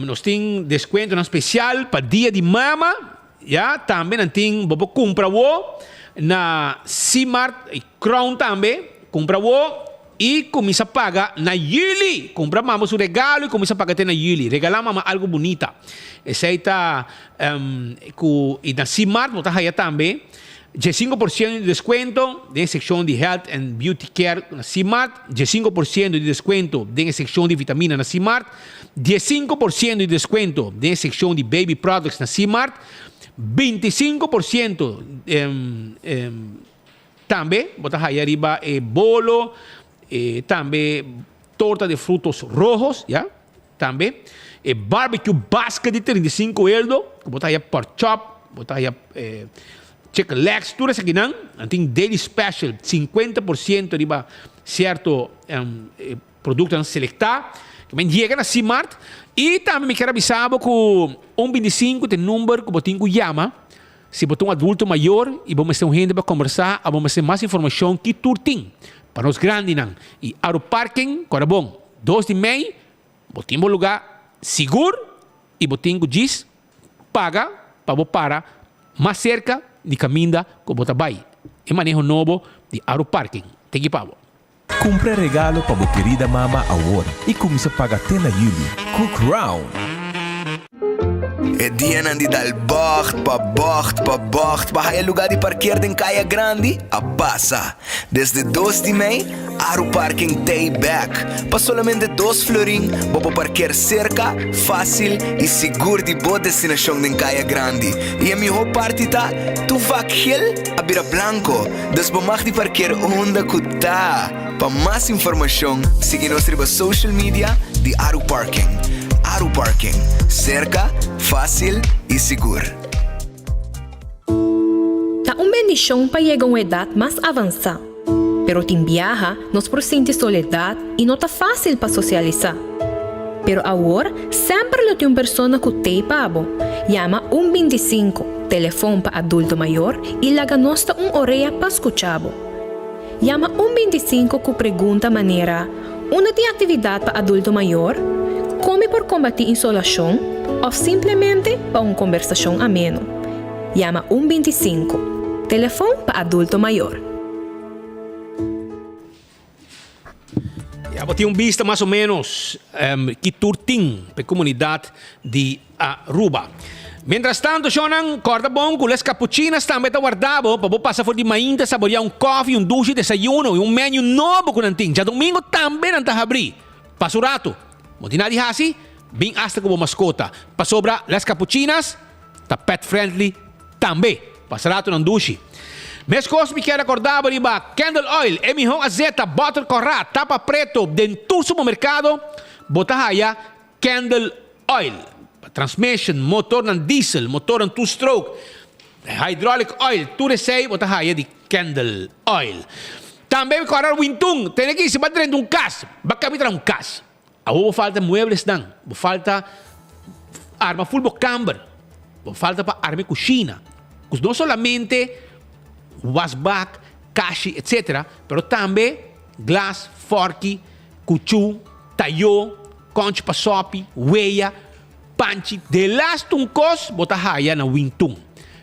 Nos tin descuentonan special pa dia di mama, ya, tambe nan tin bo por cumpra awo na Simart y Crown tambe, cumpra awo. Y cuminsa paga na juli. Cumpra mama su regalo y cuminsa paga te na juli. Regala mama algo bunita. Esey ta cu y na Simart bo ta haya tambe 15% di descuento den e seccion di Health and Beauty Care na Simart, 15% di descuento den e seccion di vitamina na Simart, 15% di descuento den e seccion di baby products na Simart, 25% Tambe bo ta haya riba e bolo, e tambe torta de frutos rojos, ya, tambe e barbecue basket di 35 eldo, ku bo ta haya pork chop, bo ta haya chicken legs, tur esakinan, nan tin daily special 50% riba sierto produktonan selektá. Ke men yega na Simart i tambe mi kier a bisa bo ku un 25 ta e number ku bo tin ku yama. Si bo ta un adulto mayor i bo mester un hende pa kombersá òf bo mester mas informashon ki tur tin pa nos grandinan i Aru Parking kòrda bon, dos di mei bo tin bo lugá sigur i bo tin ku djis paga pa bo para mas serka di kaminda ku bo ta bai. E maneho nobo di Aru Parking ta ekipa bo. Kumpra regalo pa bo kerida mama awor i kuminsá paga te na yüli ku Crown! E dianan di dal bògt pa bògt pa bògt pa haya lugá di parkeer den Kaya Grandi a pasa. Desde dos di mei, Aru Parking t'ei bèk. Pa solamente dos florin bo por parkeer serka, fásil i sigur di bo destinashon den Kaya Grandi. I e mihó parti ta, tur vak gel a bira blanko. Dus bo mag di parkeer unda ku ta. Pa mas informashon sigui nos riba social media di Aru Parking. Aru Parking, serka, fásil i sigur. Ta un bendishon pa yega un edat mas avansá. Pero tin biaha nos por sinti soledat i no ta fásil pa sosialisá. Pero awor semper lo tin un persona ku t'ei pa bo. Yama un 25, telefon pa adulto mayor, i laga nos ta un orea pa skucha bo. Yama un 25 ku pregunta manera, Unda tin aktividat pa adulto mayor? Kon mi por kombatí insolashon? Òf simplemente pa un kombersashon ameno. Yama un 25, telefon pa adulto mayor. Ya bo tin un bista mas o menos ki tur tin pa e comunidad di Aruba. Mientras tanto shownan, corda bon cu Les Capuchinas tambe ta warda bo pa bo pasa for di mainta saborea un koffie, un dushi desayuno y un menu nobo cu nan tin. Djadomingo tambe nan ta habri. Pasa un rato. Bo tin nada di haci? Bin hasta cu bo mascota. Pasobra Les Capuchinas ta pet friendly tambe. Pasa rato nan dushi. Meskos mi kier recorda bo riba Candle Oil, e miho azeta, boter corra, tapa preto den tur supermercado bo ta haya Candle Oil. Pa transmission, motornan diesel, motornan two stroke, hydraulic oil, tur esey bo ta haya di Candle Oil. Tambe mi corda Wintun, tene ki si bo a drenta un cas, bo a cabi traha un cas. Awor bo falta mueblesnan, bo falta arma ful bo kamber, bo falta pa arma e kushina. Ku no solamente wasbak, kashi, etsetera, pero tambe glas, fòrki, kuchú, tayó, kònchi pa sòpi, weya, panchi, delastu un kos bo ta haya na Wintun.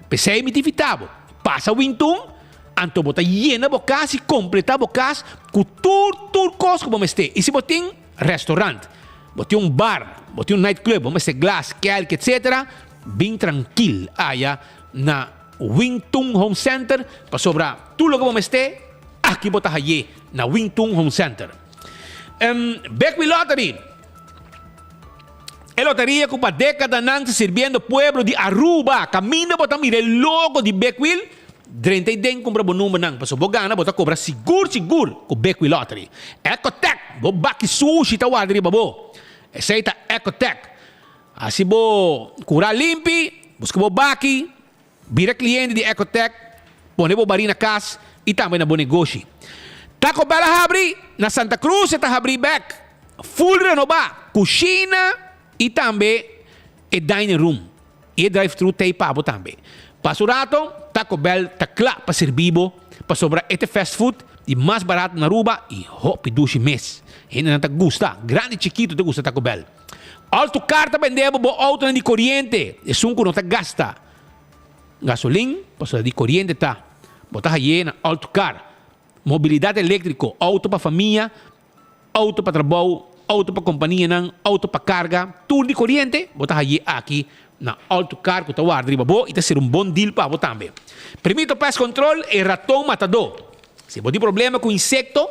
P'esei mi ta invitá bo, pasa Wintun, Anto bo ta yena bo kas i kompletá bo kas ku tur tur kos ku bo mester. I si bo tin restaurant, bo tin un bar, bo tin un night club, bo mester glas, kelk etsetera, bin trankil aya na Wing Tun Home Center pasobra tur loke bo mester aki bo ta haye na Wing Tun Home Center. Bek wi Lottery. E loteria ku pa dekadanan ta sirbiendo pueblo di Aruba. Kaminda bo ta mira e logo di Bekwil. Drenta i den kumpra bo numbernan pasobra bo gana bo ta kobra sigur sigur ku Bekwil Lottery. Ecotec, bo baki sushi ta warda riba bo. Esei ta Ecotec. Hasi bo kura limpi, buska bo baki, bira kliente di Ecotec, pone bo bari na kas i tambe na bo negoshi. Taco Bell a habri na Santa Cruz e ta habri bek, full renobá, kushina i tambe e dining room. I e drive-thru t'ei pa bo tambe. Pasa un rato, Taco Bell ta kla pa sirbi bo pasobra e ta e fast food di mas barato na Aruba i hopi dushi mes. Hendenan ta gusta, grandi i chikitu ta gusta Taco Bell. Alto Car ta bende bo bo autonan di koriente, esun ku no ta gasta gasolin pasobra di koriente ta. Bo ta haye na Alto Car. Mobilidat eléktriko, outo pa famia, outo pa trabou, outo pa kompanianan, outo pa karga, tur di koriente, bo ta haye aki na All To Car ku ta warda riba bo i ta ser un bon deal pa bo tambe. Primito Pest Control, e raton matadó. Si bo tin problema ku insekto,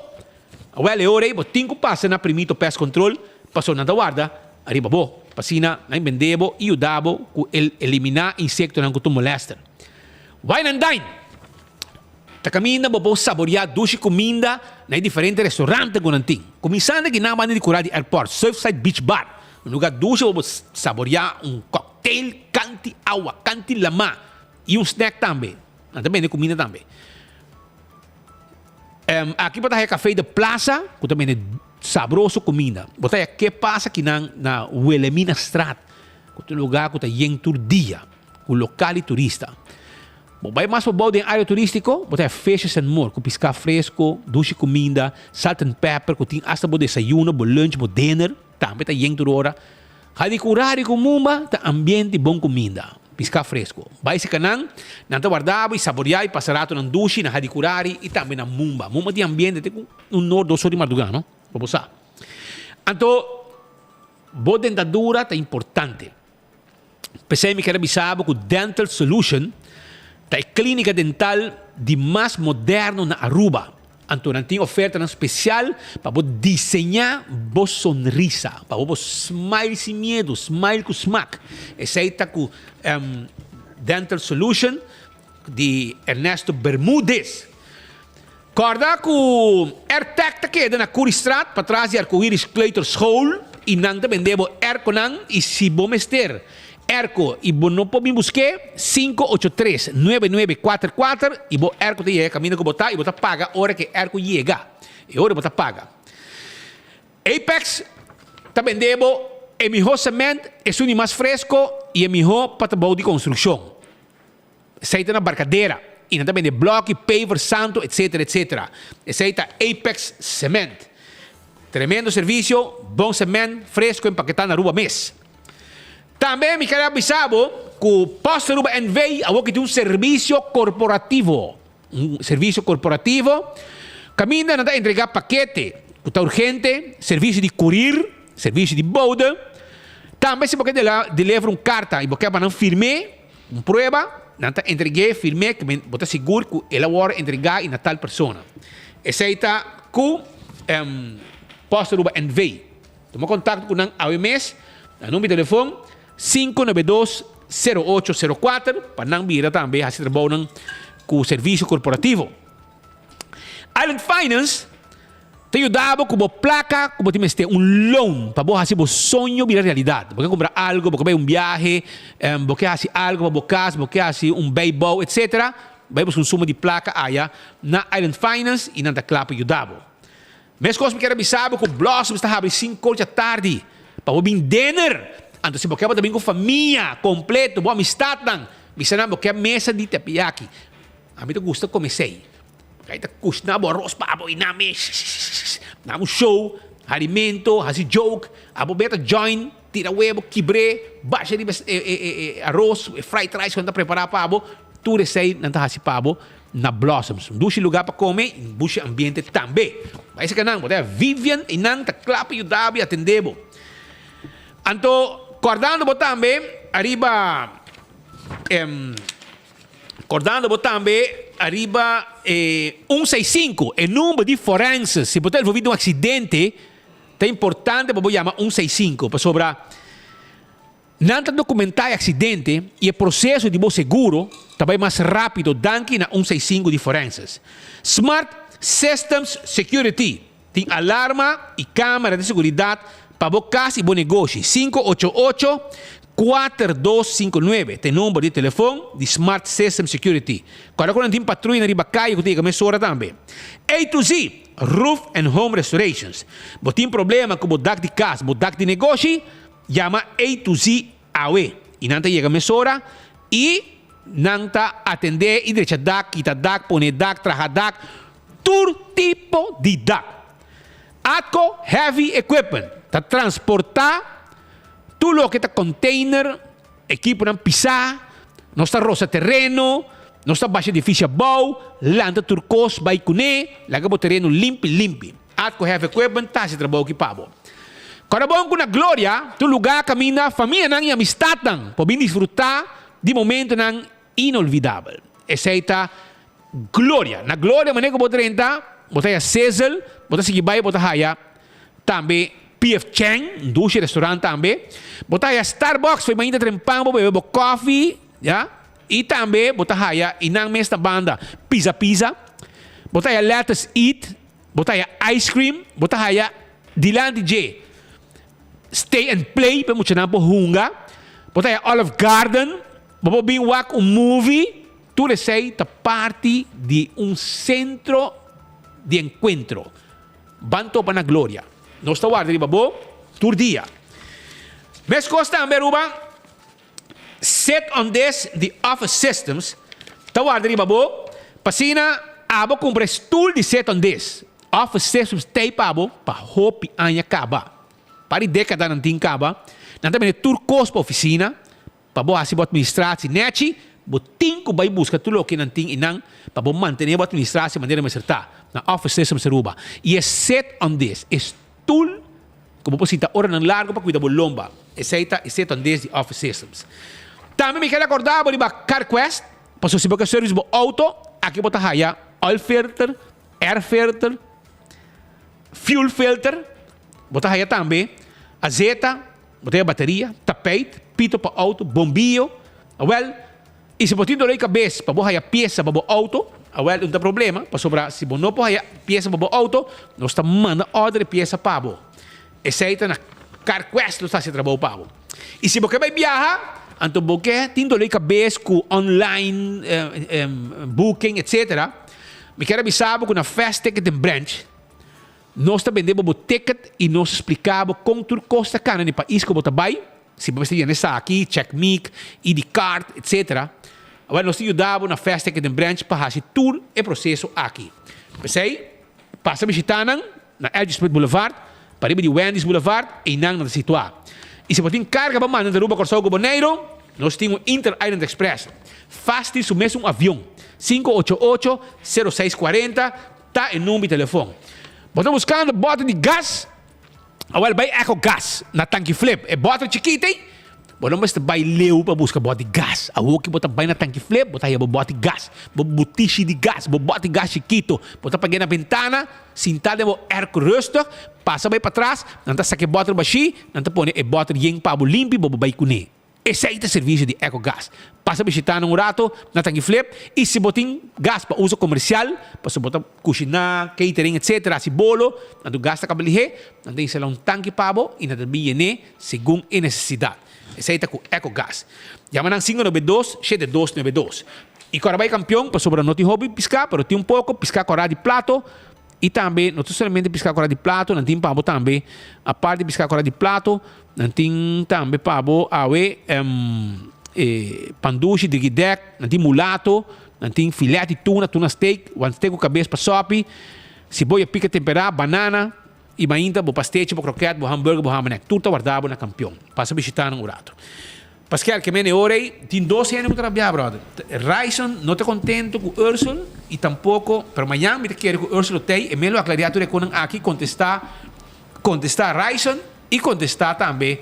awel e ora ei bo tin ku pasa na Primito Pest Control pasobra nan ta warda riba bo pa asina nan bende bo i yuda bo ku el eliminá insektonan ku ta molèster. Wine and Dine ta kaminda bo por saboriá dushi kuminda na e diferente restaurante ku nan tin. Kuminsando aki nan banda di kura di airport, Surfside Beach Bar, un lugá dushi bo por saboriá un cocktail kanti awa, kanti lamá i un snack tambe. Nan ta bende kuminda tambe. Aki bo ta haya Café de Plaza ku ta bende sabroso kuminda. Bo ta haya Ke Pasa kinan na Wilhelminastraat ku ta un lugá ku ta yen tur dia. Ku lokal i turista. Bo bai mas pabou den área turístiko, bo ta haña Fishes and More ku piská fresko, dushi kuminda, salt and pepper ku tin asta bo desayuno, bo lunch, bo dinner, tambe ta yen tur ora. Hadicurari ku Mumba ta ambiente i bon kuminda, piská fresko. Bai si kanan, nan ta warda bo i saboriá i pasa ratonan dushi na Hadicurari i tambe na Mumba. Mumba tin ambiente te ku un nor dos or di mardugá, no? Bo bo sa. Anto, bo dentadura ta importante. P'esei mi ker a bisa bo ku Dental Solution ta e klínika dental di mas moderno na Aruba. Anto nan tin ofertanan spesial pa bo diseñá bo sonrisa, pa bo bo smile sin miedu, smile ku smak. Esei ta ku Dental Solution di Ernesto Bermudez. Kòrda ku Airtec ta keda na Curiestraat patras di Arcoiris Kleuterschool i nan ta bende bo airconan i si bo mester airco i bo no por bin busk'é, 583 9944 i bo airco ta yega kaminda ku bo ta i bo ta paga ora ku e airco yega. E ora bo ta paga. Apex ta bende bo e mihó cement, esun di mas fresko i e mihó pa trabou di konstrukshon. Esei ta na Barcadera y nan ta bende bloki, paver, santo etc. Etc. Esei ta Apex Cement. Tremendo servicio, bon cement, fresco empaketá na Aruba mes. Tambe mi kere avisa bo cu Post Aruba NV awor ki tin un servicio corporativo. Un servicio corporativo caminda nan ta entrega pakete cu ta urgente, servicio di courier, servicio di bode. Tambe si bo ke deliver un carta y bo ke pa nan firm'é, Un prueba, nan ta entreg'é, firm'é, ku bo ta sigur ku el a wòrdu entregá i na tal persona. Esei ta ku Post Aruba NV. Tuma kontakto ku nan awe mes na number di telefon 592 0804 pa nan bira tambe hasi trabounan ku servisio korporativo. Island Finance ta yuda bo ku bo plaka ku bo tin mester, un loan pa bo hasi bo soño bira realidat. Bo ke kumpra algu, bo ke bai un biahe, bo ke hasi algu pa bo kas, bo ke hasi un bijbouw etc. Bai buska un suma di plaka aya na Island Finance i nan ta kla pa yuda bo. Meskos mi kier a bisa bo ku Blossoms ta habri sinku or djatardi pa bo bin dinner. Anto si bo ke bo ta bin ku famia kompleto, bo amistatnan, bisa nan bo ke mesa di teppiyaki. Ami ta gusta come esey. Kai ta kushna bo arroz pa abo y na mi na un show, harimento, hasi joke, abo beta join, tira webo, kibre, basha riba e e e arroz, e fried rice ku nan ta prepara pa abo, tur esey nan ta hasi pa abo na Blossoms. Un dushi lugar pa come y un bushi ambiente tambe. Bai esaki nan, bo ta Vivian y nan ta kla pa yuda bo y atende bo. Anto kordando bo tambe ariba Kordando bo tambe ariba e un seis sinku, e number di forense. Si bo ta envolvi den un aksidente, ta importante pa bo yama un seis sinku, pasobra nan ta dokumentá e aksidente i e proseso di bo seguro ta bai mas rápido danki na un seis sinku di forenses. Smart Systems Security tin alarma i kamera di seguridat pa bo kas i bo negoshi. 588 4259 ta e number di telefon di Smart System Security. Kòrda ku nan tin patruyanan riba kaya ku ta yega mesora tambe. A to Z Roof and Home Restorations. Bo tin problema ku bo dak di kas, bo dak di negoshi? Yama A to Z awe i nan ta yega mesora i nan ta atendé i drecha dak, kita dak, pone dak, traha dak, tur tipo di dak. Atco Heavy Equipment ta transportá tur loke ta container, ekiponan pisá, nos ta rosa tereno. Nos ta basha edifisio abou, lanta tur kos bai kuné, laga bo tereno limpi limpi. Atco Heavy Equipment ta hasi trabou aki pa bo. Kòrda bon ku na Gloria ta un lugá kaminda famianan i amistatnan por bin disfrutá di momentonan inolvidabel. Esei ta Gloria. Na Gloria manera ku bo drenta, bo ta haya Sizzle, bo ta sigui bai bo ta haya tambe PF Chang, un dushi restaurant tambe. Bo ta haya Starbucks, fo'i mainta trempan bo bebe bo kòfi, ya. I tambe bo ta haya i nan mes na banda Pizza Pizza. Bo ta haya Let Us Eat, bo ta haya ice cream, bo ta haya dilanti dje Stay and Play pa e muchanan por hunga. Bo ta haya Olive Garden, bo por bin wak un movie. Tur esei ta parti di un sentro di enkuentro. Ban topa na Gloria. Nos ta warda riba bo tur dia. Meskos tambe Aruba, Sit on this di Office Systems ta warda riba bo pa asina abo kumpra e stul di Sit on this. Office Systems t'ei pa bo pa hopi aña kaba. Par di dekadanan tin kaba. Nan ta bende tur kos pa ofisina. Pa bo hasi bo administratie nechi, bo tin ku bai buska tur loke nan tin einan pa bo mantené bo administratie manera mester ta na Office Systems Aruba. I e sit on this, e stul ku bo por sinta oranan largu pa kuida bo lomba, esei ta e sit on this di Office Systems. Tambe mi ker akorda bo riba CarQuest, pasobra si bo ke service bo auto, aki bo ta haya oil filter, air filter, fuel filter, bo ta haya tambe azeta, Bo ta e bateria, tapijt, pito pa auto, bombillo. Awel, y si bo tin dolor di cabes pa bo haya pieza pa bo auto, awel no ta problema, pasobra si bo no por haya pieza pa bo auto, nos ta manda order e pieza pa bo. Esey ta na CarQuest nos ta haci e trabou pa bo. Y si bo ke bay biaha, anto bo ke tin dolor di cabes cu online booking etc. Mi kier a bisa bo cu na Fast Ticket and Branch, Nos ta bende bo bo ticket y nos ta splica bo con tur cos ta cana den pais cu bo ta bay, si bo mester yena esaki, check mic, ID card, etc. Awor nos ta yuda bo na Fast Ticket and Branch pa haci tur e proceso aki. P'esey, pasa bishita nan na LG Smith Boulevard, pariba di Wendy's Boulevard, eynan nan ta situa. Y si bo tin carga pa manda na Aruba, Corsou cu Boneiru, nos tin un Inter Island Express. Fast tin su mes un avion, 588 0640, Ta e number di telefon. Bo ta buskando bòter di gas? Awel bai Echo Gas na Tanki Flip. E bòter chikit ei, bo no mester bai leu pa buska bòter di gas. Awor ki bo ta bai na Tanki Flip, bo ta haya bo bòter di gas, bo butishi di gas, bo bòter di gas chikito. Bo ta pag'é na bentana, sinta den bo airco rustig, pasa bai patras, nan ta saka e bòter bashí, nan ta pone e bòter yen pa bo limpi, bo bo bai kuné. Esei ta servisio di Ecogas. Pasa bishita nan un rato na Tanki Flip y si bo tin gas pa uso comercial, pasobra bo ta cushina, catering etc. Haci bolo, nan tu gas ta caba lihé, nan ta instala un tanki pa bo y nan ta bin yené segun e necesidad. Esei ta cu Ecogas. Yama nan 592 7292. Y cora bay campeon pasobra no tin hopi pisca pero tin un poco pisca cora di plato. I tambe no ta solamente piská kora di plato, nan tin pa bo tambe, apart di piská kora di plato, nan tin tambe pa bo awe e pandushi, digidek, nan tin mulato, nan tin filet di tuna, tuna steak, wan steak ku kabes pa sopi, siboya pika temperá, banana, i mainta bo pastechi, bo kroket, bo hamburger, bo hamenek, tur ta warda bo na Kampion. Pasa bishita nan un rato. Paskel, ke mene ora ei, tin dos hende ku ta rabiá, brother. Ryson no ta kontento ku Ursel i tampoko, pero mañan mi ta kere ku Ursel lo t'ei, e men lo aklariá tur e konan aki, kontestá, kontestá Ryson i kontestá tambe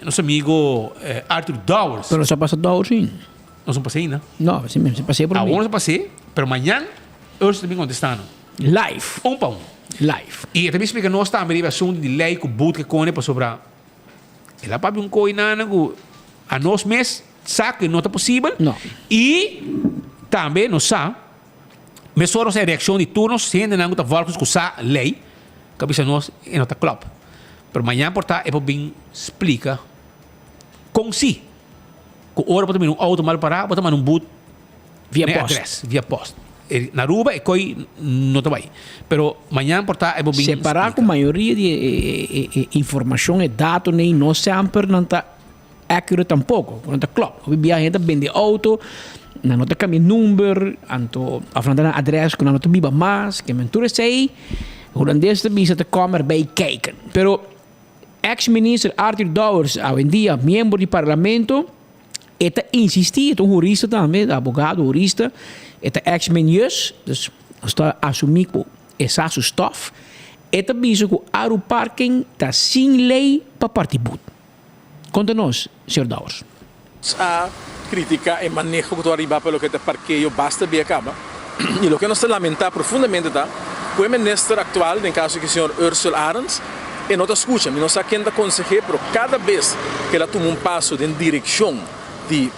nos amigo Arthur Dowers. Pero nos a pasa Dowers ainda. Nos no pasa ainda. No, si mi pas'é promé. Awor nos a pas'é, pero mañan Ursel ta bin kontestá nos. Live. Un pa un. Live. I e ta bin splika nos tambe riba e asuntu di lei ku boet ke kone pasobra. El a papia un koe nana ku a nos mes sa ku no ta posibel. No. I tambe nos sa mesora nos e reakshon di tur nos hendenan ku ta volgens ku sa lei ku a bisa nos e no ta klòp. Pero mañan por ta e por bin splika kon si ku ora bo ta mira un outo mal pará bo ta manda un but Via na e post. adres via post. Na Aruba e koi no ta bai. Pero mañan por ta e bo bin Separá ku splika. mayoria di e informashon, e datonan no semper nan ta accurate tampoko, ku nan ta klòp. Hopi bia hende ta bende outo, nan no ta kambia number, anto òf nan ta na adrès ku nan no ta biba mas. Ke men tur esei hulandes ta bisa ta kòm erbij kijken. Pero ex minister Arthur Dowers, awendia miembro di parlamento. E ta insistí, e ta un hurista tambe, abogado, hurista, e ta ex Minjus, dus nos ta asumí ku e sa su stof. E ta bisa ku Aruparking ta sin lei pa parti but. Konta nos, señor Dowers. A critica e maneho cu ta ariba pa loke ta parkeo basta bia caba y loke nos ta lamenta profundamente ta cu e minister actual, den caso aki señor Ursell Arends, e no ta scucha. Mi no sa ken ta conseh'e pero cada bes cu el a tuma un paso den direccion di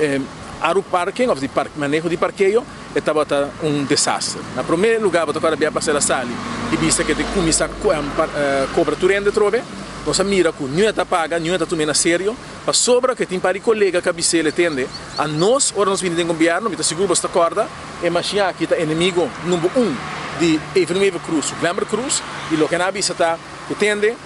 Aruparking of di maneho di parkeo e tabata un desaster. Na prome lugar bo ta kòrda bia pasa el a sali y bisa cu e ta cuminsa cobra tur hende atrobe. Nos a mira cu niun e ta paga, niun e ta tum'e na serio. Pasobra cu e tin par di colega cu a bis'el e tende, a nos ora nos bini den gobierno, mi ta sigur bo ta corda, e mashin aki ta enemigo number un di Evelyn Wever Croes cu Glenbert Croes, y loke nan a bisa ta cu tende,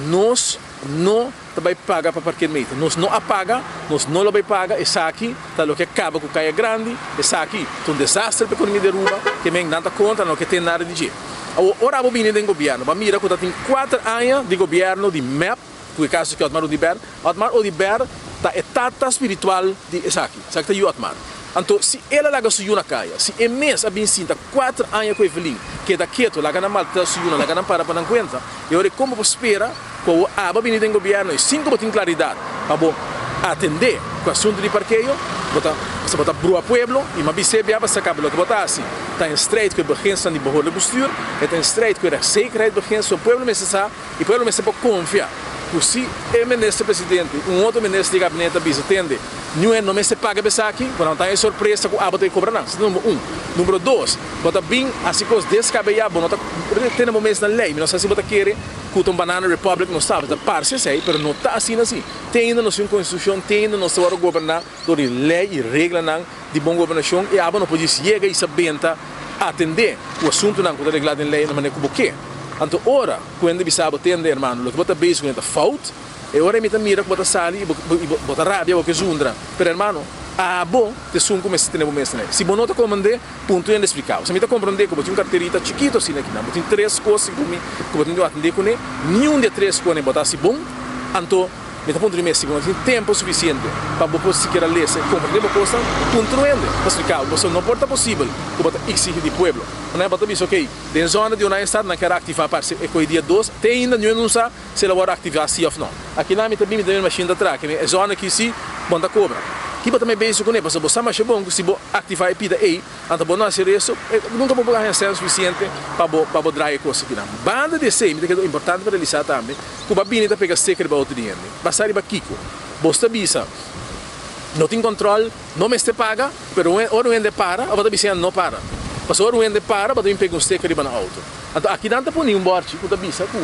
nos no ta bay paga pa parkeermeter, nos no a paga, nos no lo bay paga, esaki ta loke a caba cu Caya Grandi, esaki ta un desaster pa economia di Aruba, ke men nan ta contra, nan no ke tende nada di dje. Awor ora abo bini den gobierno, bo a mira cu ta tin cuater aña di gobierno di mep, Ku e kaso ki Otmar Oduber, Otmar Oduber ta e tata spiritual di esaki. Esaki ta yu Otmar. Anto, si el a laga su yu na kaya, si e mes a bin sinta kuater aña ku Evelyn, keda ketu, laga nan maltrata su yunan, laga nan para pa nan kuenta, e ora ei kon bo por spera ku awor abo a bini den gobièrnu i sin ku bo tin klaridat pa bo atendé ku asuntu di parkeo, bo ta bo ta brua pueblo i m'a bis'é bia pa saka bo loke bo ta hasi ta en strijd ku e beginselnan di behoorlijk bestuur, e ta en strijd ku e rechtszekerheid beginsel, pueblo mester sa. E pueblo mester por konfia ku si e minister presidente i un otro minister di gabinete ta bisa tende, niun hende no mester paga pa esaki, ku nan ta haña sorpresa ku abo ta e kobra nan. Esei ta number un. Number dos, bo ta bin hasi kos deskabeyá, bo no ta tene bo mes na lei. Mi no sa si bo ta kere ku ta un banana republic nos ta, ta parse esei, pero no ta asina si. Te ainda nos tin un konstitushon, te ainda nos ta wòrdu goberná dor di lei i reglanan di bon gobernashon i abo no por djis yega i sa benta atendé ku asuntunan ku ta reglá den lei na manera ku bo ke. Anto ora ku hende bisa bo, Tende, hermano, loke bo ta bezig ku ne ta fout, e ora ei mi ta mira ku bo ta sali i bo bo ta rabia, bo ke zundra. Pero hermano, abo ta esun ku mester tene bo mes na ei. Si bo no ta komprendé, punto hende splika bo. Si mi ta komprendé ku bo tin un karterita chikitu asina akinan, bo tin tres kos ku mi ku bo tin di atendé kuné, niun di e tres kos bo ta hasi bon, anto mi ta puntra di mes si bo no tin tempu sufisiente pa bo por sikiera lesa i komprendé bo kosnan, puntra un hende pa splika bo. Pasobra no por ta posibel ku bo ta eksigi di pueblo. Manera bo ta bisa, okey. Den zona di Oranjestad nan kier aktivá parse e koe dia dos, te ainda niun no sa si el a wòrdu aktivá si òf no. Akinan mi ta bin mi ta mira mashin ta traha, keme e zona aki si bo no ta kobra. Ki bo ta mei bezig kuné? Pasobra bo sa masha bon ku si bo aktivá e pida ei, anto bo no hasi resto, nunka bo por haña sèn sufisiente pa bo pa bo draai e kos akinan. Banda di esei mi ta keda importante pa realisá tambe ku bo a bini ta pega seka riba outo di hende. Basá riba kiko? Bos ta bisa no tin kòntròl. No mester paga, pero ora un hende para, bo ta bisa nan no para. Pasobra ora un hende para, bo ta bin pega un steker riba nan auto. Anto aki nan ta pone un borchi ku ta bisa ku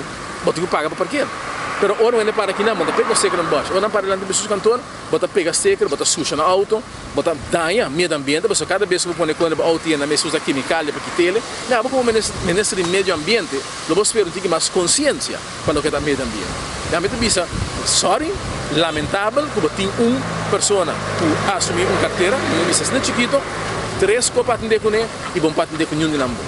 bo tin ku paga pa parker. Pero ora un hende para aki nan, bo no ta pega un steker na un borchi. Ora nan para dilanti bestuurskantoor, bo ta pega steker, bo ta susha nan auto, bo ta daña medio ambiente, pasobra kada bes ku bo pone kone bo auto yena mester usa kemikalia pa kit'el. Mi abo komo minister di medio ambiente lo bo spera un tiki mas konsiensia. pa loke ta medio ambiente. Ya mi ta bisa sorry, lamentabel ku bo tin un persona ku a asumi un kartera, mi no bisa asina chikito, tres ku a patende kuné i bo no patende ku niun di nan bo.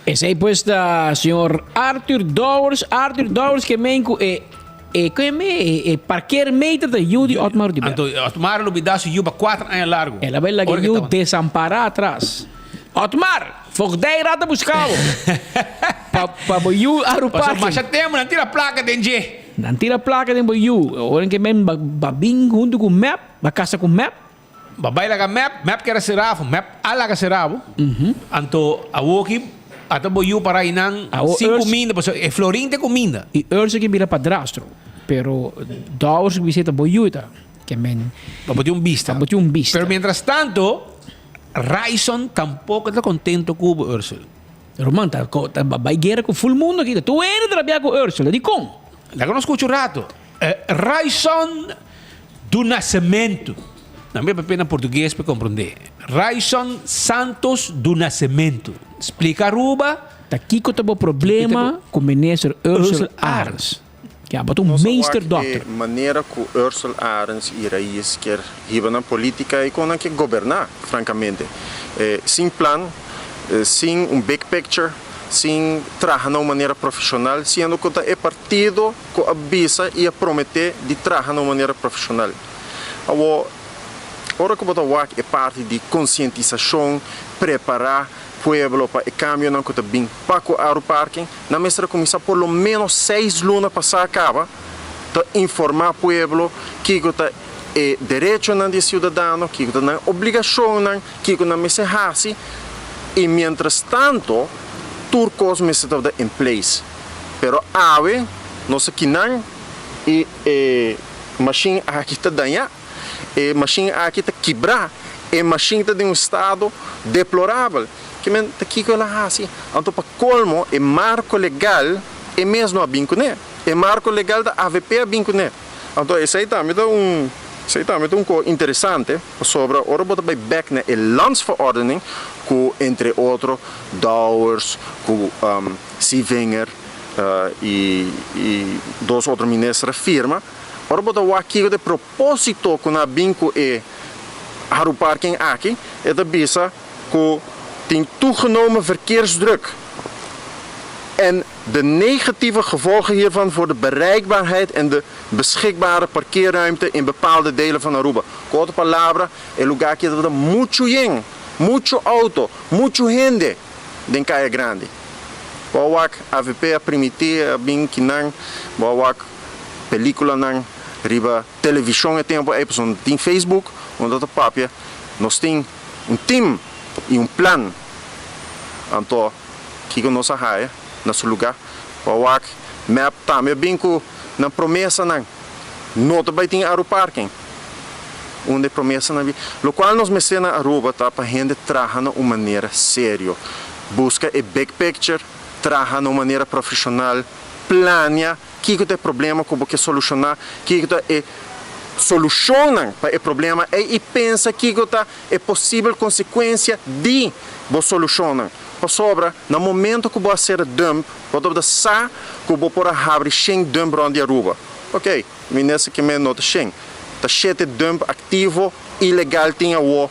Esei pues ta señor Arthur Dowers, Arthur Dowers ke men ku e e ke me e e parkeermeter ta yu di Otmar Oduber. Anto Otmar a lubida su yu pa kuater aña largu. El a bai laga e yu desampará atras. Otmar! Voogdijraad ta busca bo. Pa pa bo yu aru Pasobra parking. masha tempu nan tira plaka den dje. Nan tira plaka den bo yu. Ora ke men ba ba bin huntu ku mep, ba kasa ku mep. Ba bai laga mep, mep kere sera bo, mep a laga sera bo. Anto awoki ata bo yu para einan Awo sin Urs- kuminda, pasobra e florin ta e kuminda. I Urs ke bira padrastro, pero Dowers ke bisita bo yu ta ke men. Pa bo tin un bista. Pa bo tin un bista. Pero mientras tanto. Ryson tampoco ta contento cu bo Ursel. Ruman ta ta bay guera cu full mundo aki. Tur hende ta rabia cu Ursel. Dicon? Laga nos scucha un rato. Ryson do Nascimento. Nan mi a papia na portugues pa comprende. Ryson Santos do Nascimento. Splica Aruba. Ta kico ta bo problema cu minister Ursel Arends? Ya, bo ta un Nos a wak meesterdokter. e manera ku Ursel Arends i Raiz kier hiba nan politica i kon nan kier goberná, frankamente. Sin plan, sin un big picture, sin traha na un manera profeshonal, siendo ku ta e partido ku a bisa i a prometé di traha na un manera profeshonal. Awor, ora ku bo ta wak e parti di konsientisashon, prepará pueblo pa e kambionan ku ta bin pa ku Aruparking, nan mester a kuminsá por lo ménos seis luna pasá kaba ta informá pueblo kiko ta e derechonan di e siudadano, kiko ta nan obligashonnan, kiko nan mester hasi i miéntras tanto tur kos mester tabata in place. Pero awe nos a kinan i e mashin aki ta dañá, e mashin aki ta kibrá, e mashin ta den un estado deplorabel. Ke men ta kiko el a hasi? Anto pa kolmo e marko legal e mes no a bin kuné. E marko legal ta avp a bin kuné. Anto esei tambe ta un esei tambe ta un ko interesante pasobra ora bo ta bai bek na e landsverordening ku entre otro Dowers ku Sievinger i i dos otro minister a firma, ora bo ta wak kiko ta e proposito ku nan a bin ku e Haruparking aki e ta bisa ku tin toegenomen verkeersdruk en de negatieve gevolgen hiervan voor de bereikbaarheid en de beschikbare parkeerruimte in bepaalde delen van Aruba. Ku otro palabra, e lugá aki tabata muchu yen, muchu outo, muchu hende den Kaya Grandi. Bo a wak avp a primiti a bin kinan, bo a wak pelikulanan riba televishon e tempu ei pasobra no tin Facebook unda ta papia. Nos tin un tim i un plan. Anto kiko nos a haya na su lugá? Bo a wak mep tambe a bin ku nan promesanan. No ta bai tin Aruparking. Unda e promesanan bin? Lokual nos mester na Aruba ta pa hende traha na un manera serio. Buska e big picture, traha na un manera profeshonal, plania kiko ta e problema ku bo ke solushoná, kiko ta e solushonnan pa e problema ei i pensa kiko ta e posibel konsekuensia di bo solushonnan. Pasobra na momento ku bo a sera dump, bo tabata sa ku bo por a habri shen dump rònt di Aruba. Oké, minister ke men no ta shen. Ta shete dump aktivo ilegal tin awor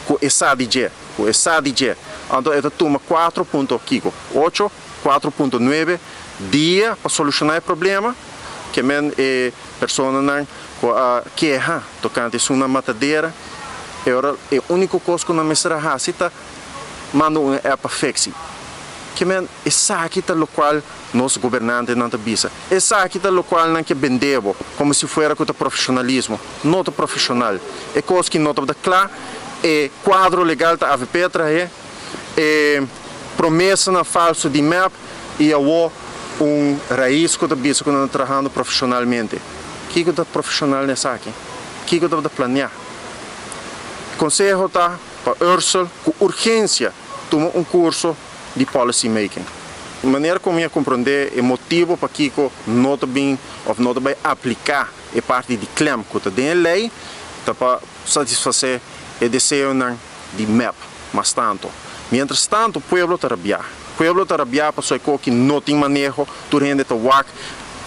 ku e sa di dje, ku e sa di dje. Anto e ta tuma kuatro punto kiko? Ocho, 4.9 dia pa solushoná e problema, ke men e personanan ku a keha tokante esunnan matadera, e ora e úniko kos ku nan mester a hasi ta manda un app pa fiksi. Ke men esaki ta lokual nos gobernantenan ta bisa. Esaki ta lokual nan ke bende bo, komo si fuera ku ta profeshonalismo. No ta profeshonal. E kos ki no tabata kla, e kuadro legal ta avp a trahe. E promesanan falso di mep y awo un raiz cu ta bisa cu nan ta trahando profesionalmente. Kico ta profesional na esaki? Kico tabata planea? Conseho ta pa Ursel cu urgencia tuma un curso di policy making. Manera cu mi a comprende e motibo pakico no ta bin of no ta bay aplica e parti di klem cu ta den e ley ta pa satisface e deseonan di mep mas tanto. Mientras tanto pueblo ta rabiá. Pueblo ta rabiá pasobra e koki no tin maneho, tur hende ta wak.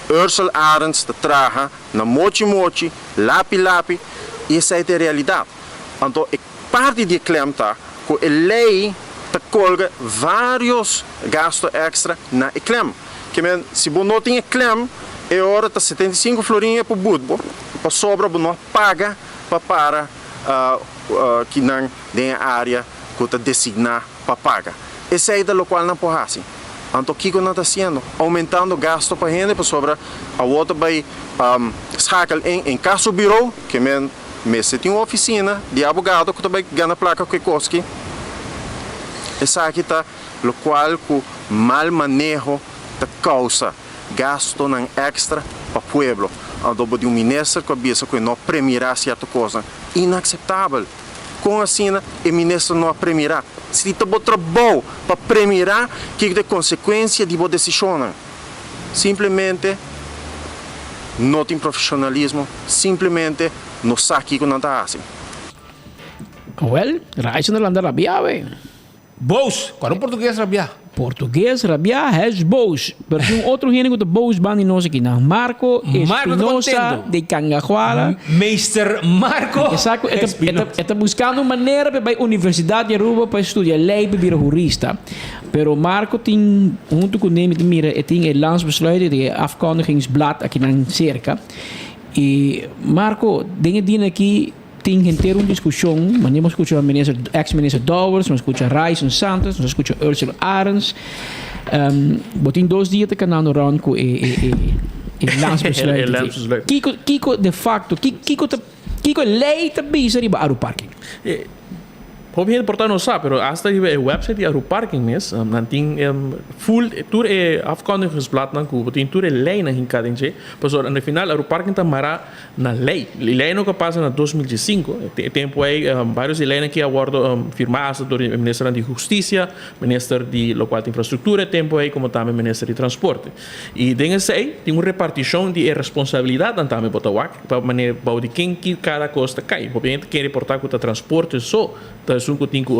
Ursel Arends ta traha na mochi mochi, lapi lapi y esei ta e realidad. Anto e parti di e klem ta ku e ley ta kolga varios gasto extra na e klem. Ke men si bo no tin e klem e ora ta 75 florin e por but bo pasobra bo no a paga pa para kinan den e área ku ta designá pa paga. Esei ta lokual nan por hasi. Anto kiko nan ta hasiendo? Oumentando gasto pa hende pasobra awor ta bai schakel in inkassobureau, ke men mester tin un ofisina di abogado ku ta bai gana plaka ku e kos aki. Esaki ta lokual ku mal maneho ta kousa. Gastonan extra pa pueblo. Anto bo di un minister cu a bisa cu e no a premira cierto cosnan. Inaceptabel! Con asina e minister no a premira? Si ta bo trabou pa premira kico ta e consecuencia di bo decisionnan. Simplemente no tin profesionalismo, simplemente no sa kico nan ta haci. Wel, Raizen a landa rabia we. Boos, Cual un portugues rabia? Portugues rabia, hij is boos. Pero tin un otro hende cu ta boos banda di nos aki nan. Marco Espinosa de Cangahuala. Meester Marco Exacto, e ta, e ta buscando un manera pa e bay Universidad di Aruba pa e studia ley pa bira hurista. Pero Marco tin, hunto cu Nemi ta mira, e tin e landsbesluit, e tin e afkondigingsblad aki nan cerca. I Marco, den e dia aki tin henter un diskushon, manera nos skucha minister, ex minister Dowers, nos skucha Ryson Santos, nos skucha Ursula Arends. Bo tin dos dia ta kanando rond ku e e e e landsbesluit. E landsbesluit. Kiko kiko de facto, kiko ta kiko e lei ta bisa riba Aruparking? Hopi hende por ta no sa, pero hasta riba e website di Aruparking mes, nan tin full tur e afkondigingsbladnan ku bo tin tur e leinan hinká den dje. Pasobra na final Aruparking ta mará na lei. E leinan ku a pasa na 2015, e tempu ei varios di e leinan aki a wòrdu firmá hasta dor di e ministernan di Hustisia, minister di lokual ta infrastruktura e tempu ei, komo tambe minister di transporte. I den esei tin un repartishon di e responsabilidatnan tambe bo ta wak. Pa manera bou di ken ki kada kos ta kai. Hopi hende ta kere porta ku ta transporte so ta esun ku tin ku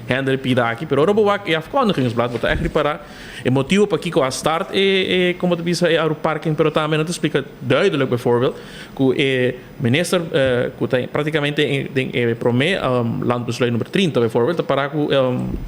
handle e pida aki, pero ora bo wak e afkondigingsblad bo ta ègt ripará e motibu pakiko a start e e komo ta bisa e Aruparking, pero tambe nan ta splika duidelijk bijvoorbeeld ku e minister ku ta praktikamente den e promé landbesluit number 30 bijvoorbeeld ta pará ku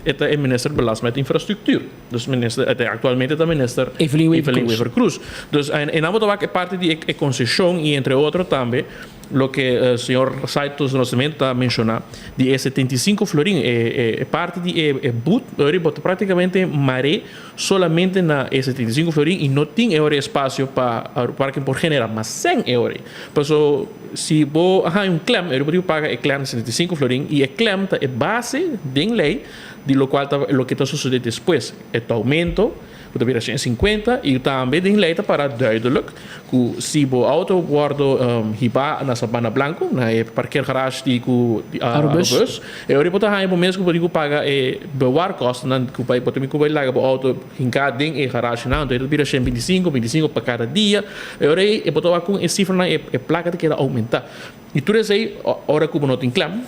e ta e minister belast met infrastruktuur. Dus minister, e actualmente ta minister Evelyn Evelyn Wever-Croes. Dus en en nan bo ta wak e parti di e concesión y entre otro tambe loke señor Saitos Nascimento ta menciona di e 75 florin e e parti di e e boet ori bo ta practicamente mare solamente na e 75 florin y no tin e ori espacio pa parking por genera mas cen e ori. Paso si bo a haña un klem e ori bo tin cu paga e klem di 75 florin y e klem ta e base den ley Di lokual ta loke ta sosodé despues, e toumento ku ta bira 150 i tambe den lei ta para duidelik ku si bo outo wòrdu hibá na Sabana Blanco, na e parkeergarage di ku Arubus, e ora bo ta haña bo mes ku bo tin ku paga e bewaarkostennan ku bai bo tin ku bai laga bo outo hinká den e garagenan, anto e ta bira 125, 25 pa kada dia, e ora ei bo ta wak kon e sifranan e plaka ta keda oumentá. I tur esei ora ku bo no tin klem.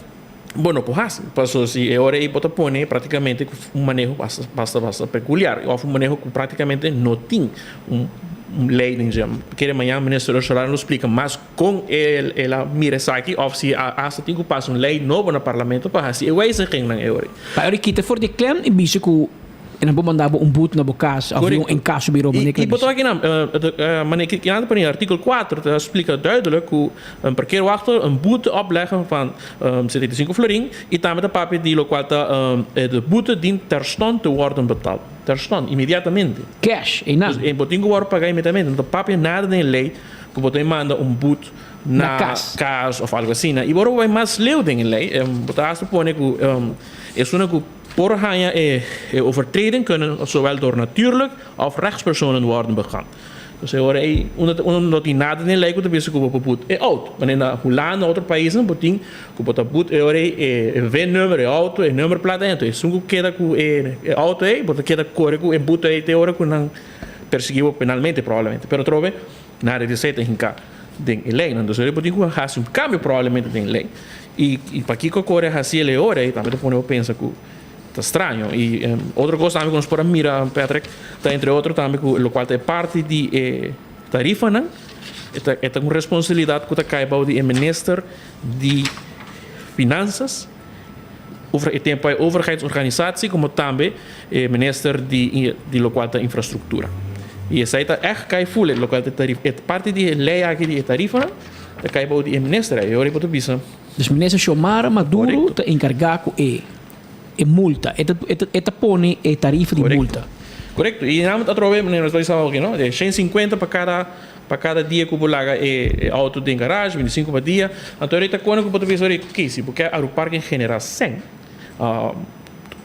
Bo no por hasi, paso si e ora ei bo ta pone práktikamente ku un maneho basta basta basta pekuliar òf un maneho ku práktikamente no tin un un lei den dje. Kere mañana minister Ursula lo splika mas kon el el a mira esaki òf si a hasta tin ku pasa un lei nobo na parlamento pa hasi e wijzigingnan e ora ei. Pa e ora kita for di klem i bisa ku E nan por manda bo un boete na bo kas of un inkassobureau manera ku. I bo ta wak kinan, manera ki kinan ta pone artikel 4 ta splika duidelijk ku un parkeerwachter een boete opleggen van 75 florin i tambe ta papia di lokual ta de boete dient terstond te worden betaald. Terstond, inmediatamente. Cash, einan. Dus e bo tin ku wòrdu paga inmediatamente. No ta papia nada den e lei ku bo ta manda un boete na kas of algo asina. I ora bo bai mas leu den e lei, bo ta hasta pone ku esunnan ku. Por haña e overtreding kunnen zowel door natuurlijk of rechtspersonen worden begaan. Dus e ora ei uno no tin nada den lei ku ta bisa ku bo por but e outo. Manera na Hulanda otro paisnan bo tin ku bo ta but e ora ei e V-nummer e outo e nummerplaat ei. Anto esun ku keda ku e outo ei bo ta keda kore ku e buto ei te ora ku nan persiguí bo penalmente probablemente. Pero atrobe nada di esei ta hinká den e leinan. Dus e ora ei bo tin ku hasi un kambio probablemente den e lei. I i pakiko kore hasi el e ora ei tambe ta pone bo pensa ku ta straño. I otro kos tambe ku nos por a mira, Patrick, ta entre otro tambe ku lokual ta e parti di e tarifanan, e ta e ta un responsabilidat ku ta kai bou di e minister di Finansas, over e tempu ei Overheidsorganisatie, komo tambe e minister di di lokual ta infrastruktura. I esei ta ègt kai ful e lokual ta e tarifa, e parti di e lei aki di e tarifanan. Ta kai bou di e minister ei ora bo ta bisa. Dus minister Xiomara Maduro ta enkargá ku e e multa. E ta e ta pone e tarifa di multa. Korekto. I nan atrobe manera nos ta bisa awo aki no, e 150 pa kada pa kada dia ku bo laga e e outo den garage, 25 pa dia. Anto ora ta kone ku bo ta bisa ora oke si bo ke Aruparking genera sèn.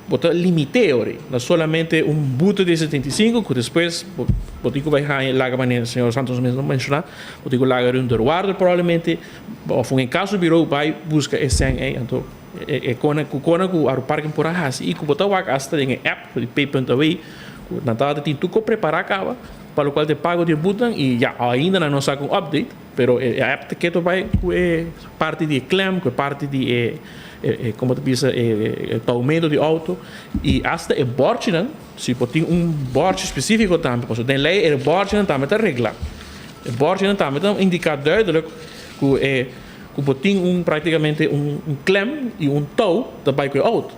Bo ta limité ora na solamente un boete di 75 ku despues bo tin ku bai haña laga manera señor Santos mes a menshoná bo tin ku laga riba un deurwaarder probablemente òf un enkaso biro bai buska e sèn ei anto e kona ku kona ku Aruparking por a hasi i ku bo ta wak asta den e app di pay punt away ku nan tabata tin tur ko prepará kaba pa lokual ta e pago di e boetnan i ya ainda nan no saka un update pero e app ta keto bai ku e parti di e klem ku e parti di e E como ta bisa e toumento di auto y hasta e borchinan, si bo tin un borchi specifico tambe, pasobra den ley e borchinan tambe ta regla. E borchinan tambe ta indica duidelijk cu e cu bo tin un practicamente un klem y un touw ta bay cu e auto.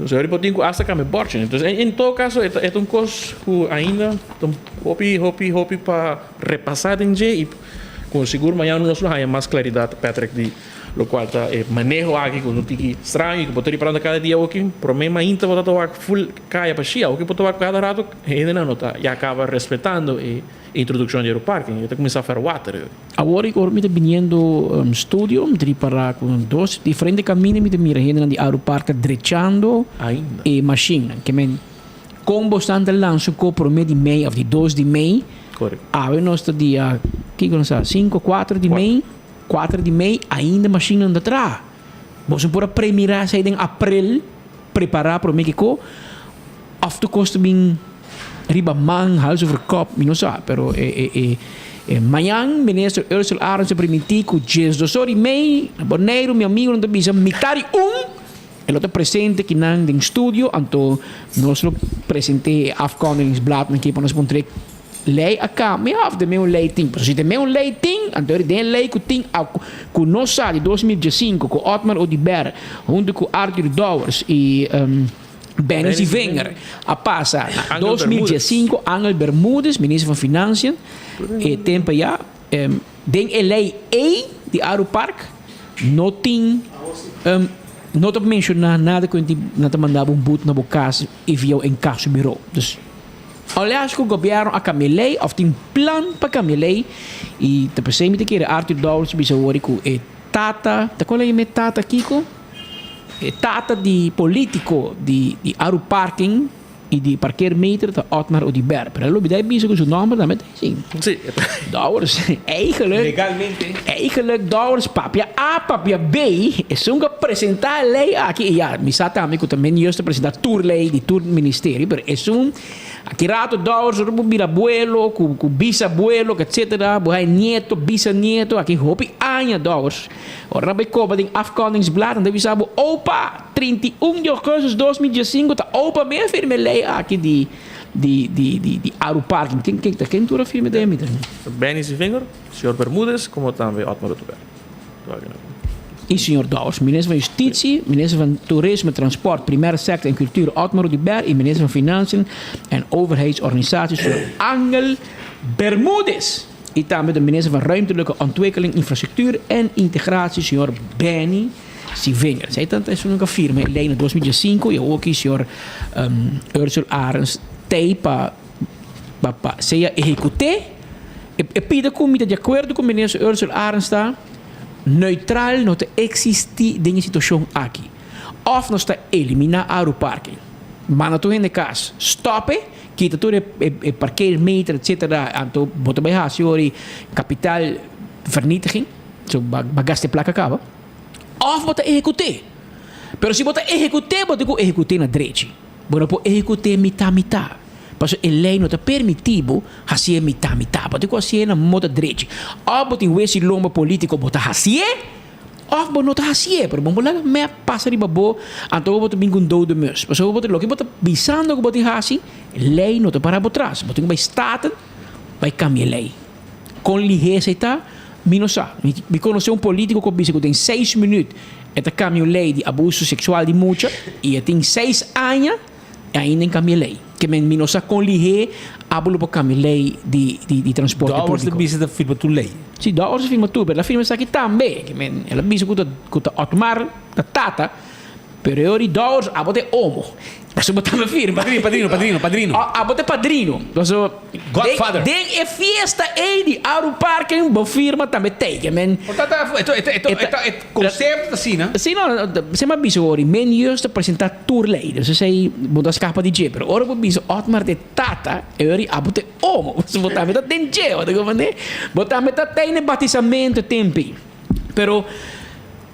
Dus ahora bo tin cu hasta cambia e borchinan. Entonces en todo caso e ta e ta un cos cu ainda ta hopi hopi hopi pa repasa den dje y. Ku sigur mañana nos lo haña mas klaridat, Patrick, di lokual ta e maneho aki ku no tiki straño i ku bo ta riparando kada dia awoki. Promé mainta bo ta ta wak ful kaya pa shia, awoki bo ta wak kada rato hendenan no ta ya kaba respetando e introdukshon di aeroparking. E ta kuminsá verwater. Awor ora mi ta biniendo studio mi ta ripara ku dos diferente kaminda mi ta mira hendenan di aeropark ta drechando e mashinnan. Ke men kon bosnan ta lansa un kos promé di mei òf di dos di mei? Awe nos ta dia kiko nos ta sinku kuater di mei kuater di mei ainda mashinnan ta traha. Boso por a premira esei den aprel prepara promé kiko òf tur kos ta bin riba man, hals over kop, mi no sa, pero e e e mañan minister Ursel Arends a primintí ku diesdos or i mei na Boneiru, mi amigonan ta bisa mitar i un e lo ta presente kinan den studio, anto nos lo present'é e afkondigingsbladnan aki pa nos puntr'é lei a kambia òf den un lei tin, pasobra si den un lei tin, anto den e lei ku tin ku nos sa di 2015 ku Otmar Oduber huntu ku Arthur Dowers i Benny Zievinger a pasa na 2015, Angel Bermudez, minister van Financiën, e tempo ya, den e ley ey di Aru Park no tin, no ta menciona nada cu nan ta manda bo un boete na bo cas y via un incassobureau. Dus, unless cu gobierno a cambia e ley of tin plan pa cambia e ley, y ta pesey mi ta kere Arthur Dowers bisa awor cu e tata, ta cual a yama e tata kico? E tata di politico di di Aru Parking y di parkeermeter ta Otmar Oduber. Pero el olbida e bisa cu su nomber tambe ta esey. Sí. Dowers, eigenlijk. Legalmente. Eigenlijk Dowers papia A, papia B, esun cu a presenta e ley aki, y ya, mi sa tambe cu ta men juist a presenta tur ley di tur ministerio, pero esun, aki rato Dowers ora bo bira abuelo, cu cu bisabuelo, etcetera, bo hay nieto, bisanieto, aki hopi aña Dowers. Ora nan bai koba den afkondigingsblad nan ta bisa bo, Opa! 31 di augustus 2015 ta opa mi a firma e lei aki di di di di di Aru Parking. Ken ken ta ken tur a firma den mi ta? Benny Zievinger, señor Bermudez como tambe Otmar Oduber. Y señor Dowers, minister van Justitie, minister van Toerisme, Transport, Primaire Sector en Cultuur Otmar Oduber y minister van Financiën en Overheidsorganisaties señor Angel Bermudez. Y tambe de minister van Ruimtelijke Ontwikkeling, Infrastructuur en Integratie, señor Benny Sievinger. Zij tanta esun nunca firma e ley na 2015 y awor ki señor um, Ursel Arends tey pa, pa, pa sea ejecute. E, e pide cu mi ta di acuerdo cu minister Ursel Arends ta neutral no ta existi den e situacion aki. Of nos ta elimina Aru Parking. Manda tur hende cas. Stop e. Kita tur e e parkeermeter etcetera anto bo ta bai hasi ora kapitaal vernietiging so bo a gasta e plaka kaba of bo ta ehekut'é pero si bo ta ehekut'é bo tin ku ehekut'é na drechi bo no por ehekut'é mitá mitá pasobra e lei no ta permití bo hasié mitá mitá bo tin ku hasié na moda drechi of bo tin wesi lomba politiko bo ta hasié. Of bo no ta hasié, pero bo no por laga mep pasa riba bo, anto bo ta bin ku un dode mus. Pasobra bo ta loke bo ta bisando ku bo tin hasi, lei no ta para bo tras. Bo tin ku bai Staten bai kambia e lei. Kon lihé esei ta, mi no sa. Mi konosé un polítiko ku a bisa ku den seis minüt e ta kambia un lei di abuso seksual di mucha i e tin seis aña E ainda en cambia ley. Ke men mi no sa con lihé abo lo por cambia ley di di di transporte Dowers ta público. bisa ta firma tur ley. Si, Dowers a firma tur, pero el a firma esaki tambe. Ke men el a bisa cu ta cu ta Otmar ta tata, pero e ora di Dowers abo ta e omo. Pasobra bo tambe firma. Padrino, padrino, padrino, padrino. Abo ta e padrino. Pasobra Godfather. Den e fiesta ey di Aru Parken bo firma tambe tey. Ke men. Por tata, e ta e ta e ta e concepto ta asina. Si no, se mi a bisa ora, men juist ta presenta tur ley. Dus esey bo ta scapa di dje. Pero ora bo bisa Otmar ta e tata, e ora abo ta e omo. Pasobra bo tambe ta den dje, bo ta comprende? Bo tambe ta tey na e batisamento tempi. Pero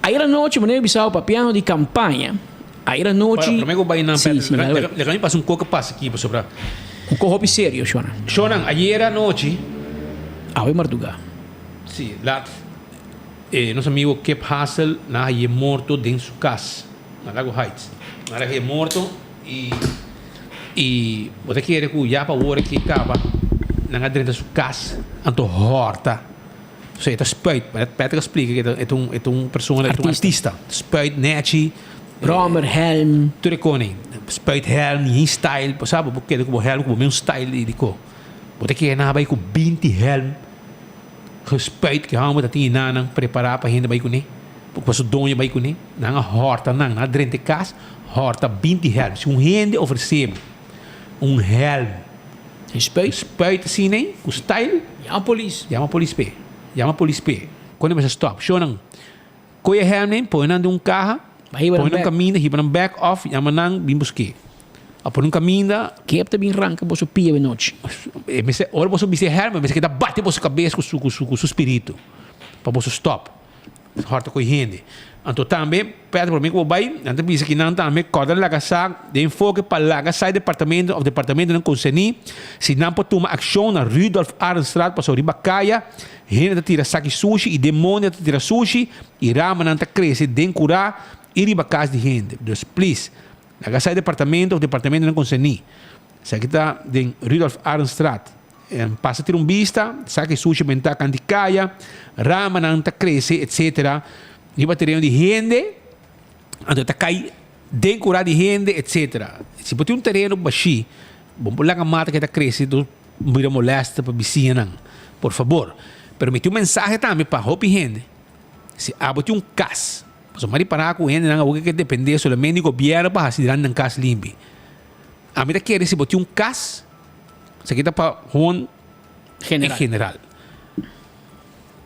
ayer anochi bo no bisa bo papiando di campaña. Ayer anochi. Bueno, prome ku bai nan Sí, sí, Laga mi pasa un koko pasa aki pasobra. Un koko hopi serio, Shona. Shonan, ayer anochi. Awe marduga. Sí, laat e nos amigo Kip Hassel nan haye morto den su kas na Lago Heights. Nan a haye morto i i bo ta kere ku ya pa awor aki kaba nan a drenta su kas anto hòrta. So e ta spuit, Patrick a splika ku e ta un e ta un persona, e ta un artista. Spuit nechi. Brommer, helm. Tur e kone. Spuit helm, yin style. Bo sa bo keda ku bo helm ku bo mes style di ko. Bo ta kere nan a bai ku 20 helm. Gespuit ku hòmber ta tin enanan prepará pa hende bai kuné, pa su doño bai kuné. Nan a hòrta nan, nan a drenta e kas, hòrta binti hèlm. Si un hende ofresé bo un hèlm gespuit asina ei, ku style, Yama polis. Yama polis p'e. Yama polis p'e. Kon e mester stòp? Shownan, kohe e hèlm ei, pone nan den un kaha, pone nan kaminda, hiba nan bèk òf yama nan bin busk'é. A pone un kaminda. Kep ta bin ranka boso pia benochi. E mester, ora boso bisti e hèrm, e mester keda bati boso kabes ku su, ku su, ku su spiritu. Pa boso stòp. Hòrta ku e hende. Anto tambe, Pedro, promé ku bo bai, nan ta bisa ki nan tambe kòrda laga sa den enfoke pa laga sa e departamento òf departamentonan konserní si nan por tuma akshon na Rudolf Arendstraat pasobra riba kaya hende ta tira saki sushi i den mondi nan ta tira sushi i ramanan ta krese den kurá i riba kas di hende. Dus please. Laga sa e departamento of departamentonan konserní. Esaki ta den Rudolf Arendstraat. Pasa tira un bista, sa ke sushi bentá kanti kaya, ramanan ta krese etc. Riba tereno di hende, anto ta kai den kurá di hende etc. Si bo tin un tereno bashí, bo por laga mata ke ta krese dor bira molèster pa bisiñanan. Por fabor. Pero mi tin un mensahe tambe pa hopi hende. Si abo tin un kas. Pasobra mi a ripará ku hendenan awor ke dependé solamente di gobièrnu pa hasi nan kas limpi. Ami ta kere si bo tin un kas, esaki ta pa hon en general.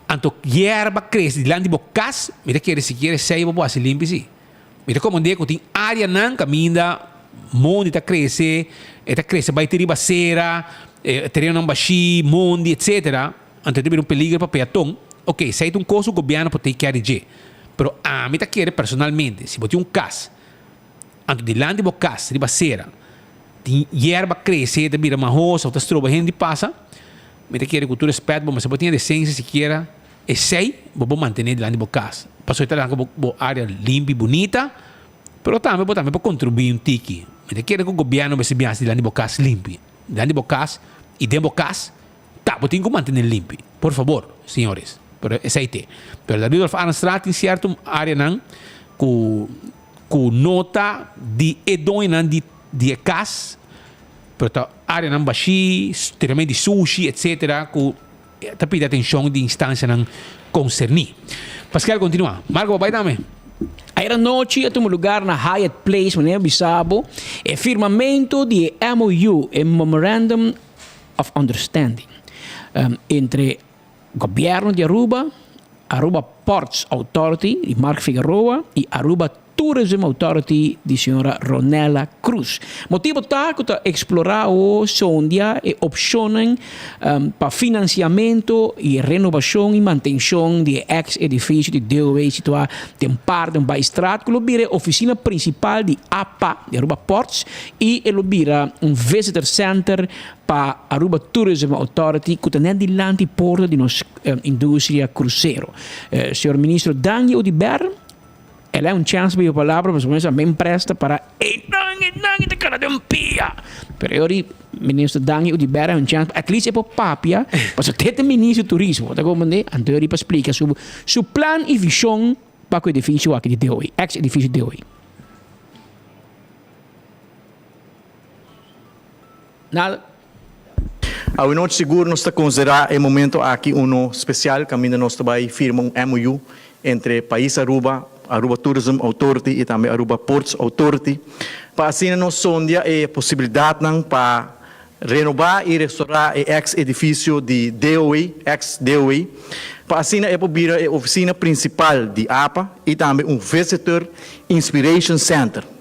Anto yerba krese dilanti bo kas, mi ta kere sikiera esei bo por hasi limpi si. Mi ta komprendé ku tin áreanan kaminda mondi ta krese, e ta krese bai te riba sera, e terenonan bashí, mondi, etsetera. Anto e ta bira un peliger pa peaton. Ok, esei ta un kos ku gobièrnu por take care di dje. Pero ami ta kere personalmente, si bo tin un kas, anto dilanti bo kas riba sera tin yerba krese, ta bira mahos òf ta stroba hende di pasa, mi ta kere ku tur respèt bo mester por tin e desensia sikiera esei bo por mantené dilanti bo kas. Pasobra e ta laga bo área limpi, bunita, pero tambe bo tambe por kontribuí un tiki. Mi ta kere ku gobièrnu mester bin hasi dilanti bo kas limpi. Dilanti bo kas i den bo kas. Ta, bo tin ku mantené limpi. Por fabor, señores. Pero esei te. Pero na Rudolf Arendstraat tin sierto áreanan ku ku no ta di e doñonan di di e kas, pero ta áreanan bashí, tirament di sushi, etsetera, ku ta pidi atenshon di instansianan konserní. Paskel, kontinuá. Marco, bo bai tambe? Ayer anochi a tuma lugar na Hyatt Place, manera bisa bo, e firmamento di e MOU, e Memorandum of Understanding entre Gobierno di Aruba, Aruba Ports Authority di Mark Figueroa y Aruba Tourism Authority di señora Ronella Cruz. Motibo ta cu ta explora o sondia e opcionnan pa financiamento y renovacion y mantencion di e ex edificio di DOW situa den Paardenbaaistraat cu lo bira e oficina principal di apa, di Aruba Ports, y e lo bira un visitor center pa Aruba Tourism Authority cu ta net dilanti porta di nos industria crucero. Señor Ministro Dangui Oduber, el a un chance pa hiba palabra pasobra mester a men presta para eynan eynan y ta cana den pia. Pero e ora Minister Dangui Oduber a un chance pa at least e por papia pasobra te ta Ministro di Turismo, bo ta comprende? Anto e ora pa splica su su plan y vision pa cu edificio aki di DOE, ex edificio DOE. Nada. Awenochi sigur nos ta konsiderá e momento aki uno spesial kaminda nos ta bai firma un MOU entre Pais Aruba, Aruba Tourism Authority i tambe Aruba Ports Authority pa asina nos sondia e posibilidatnan pa renobá i restorá e eks edifisio di DOE, ex DOE, pa asina e por bira e ofisina prinsipal di apa i tambe un Visitor Inspiration Center.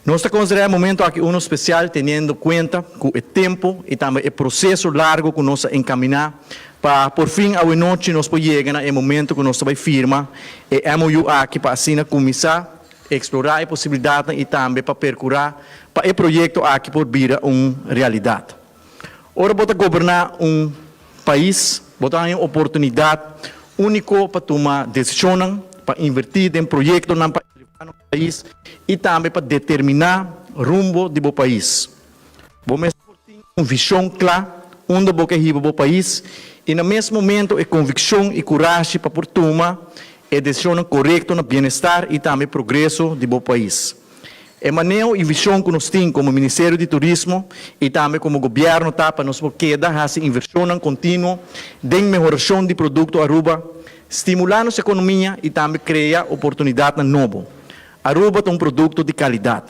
Nos ta konsiderá e momento aki uno spesial teniendo kuenta ku e tempu i tambe e proseso largu ku nos a enkaminá pa por fin awenochi nos por yega na e momento ku nos ta bai firma e MOU aki pa asina kuminsá eksplorá e posibilidatnan i tambe pa perkurá pa e proyekto aki por bira un realidat. Ora bo ta goberná un pais, bo ta haña un oportunidat úniko pa tuma desishonnan, pa invertí den proyektonan pa elevá nos pais i tambe pa determiná rumbo di bo pais. Bo mester por tin un vishon kla unda bo ke hiba bo pais i na mes momento e konvikshon i kurashi pa por tuma e desishonnan korekto na bienestar i tambe progreso di bo pais. E maneho y vision cu nos tin como Ministerio di Turismo y tambe como Gobierno ta pa nos por keda haci inversionnan continuo den mehoracion di producto Aruba, stimula nos economia y tambe crea oportunidadnan nobo. Aruba ta un producto di calidad.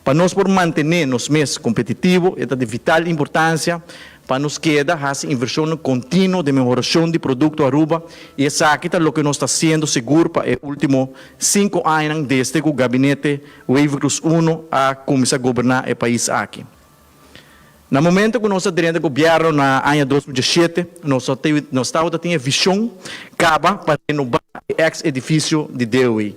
Pa nos por mantene nos mes competitivo e ta di vital importancia pa nos keda haci inversionnan continuo den mehoracion di producto Aruba y esaki ta loke nos ta haciendo sigur pa e ultimo Sinku añanan desde ku Gabinete Wever-Croes I a kuminsá goberná e pais aki. Na momento ku nos a drenta gobièrnu na aña 2017, nos a nos tabata tin e vishon kaba pa renobá e eks edifisio di DOE.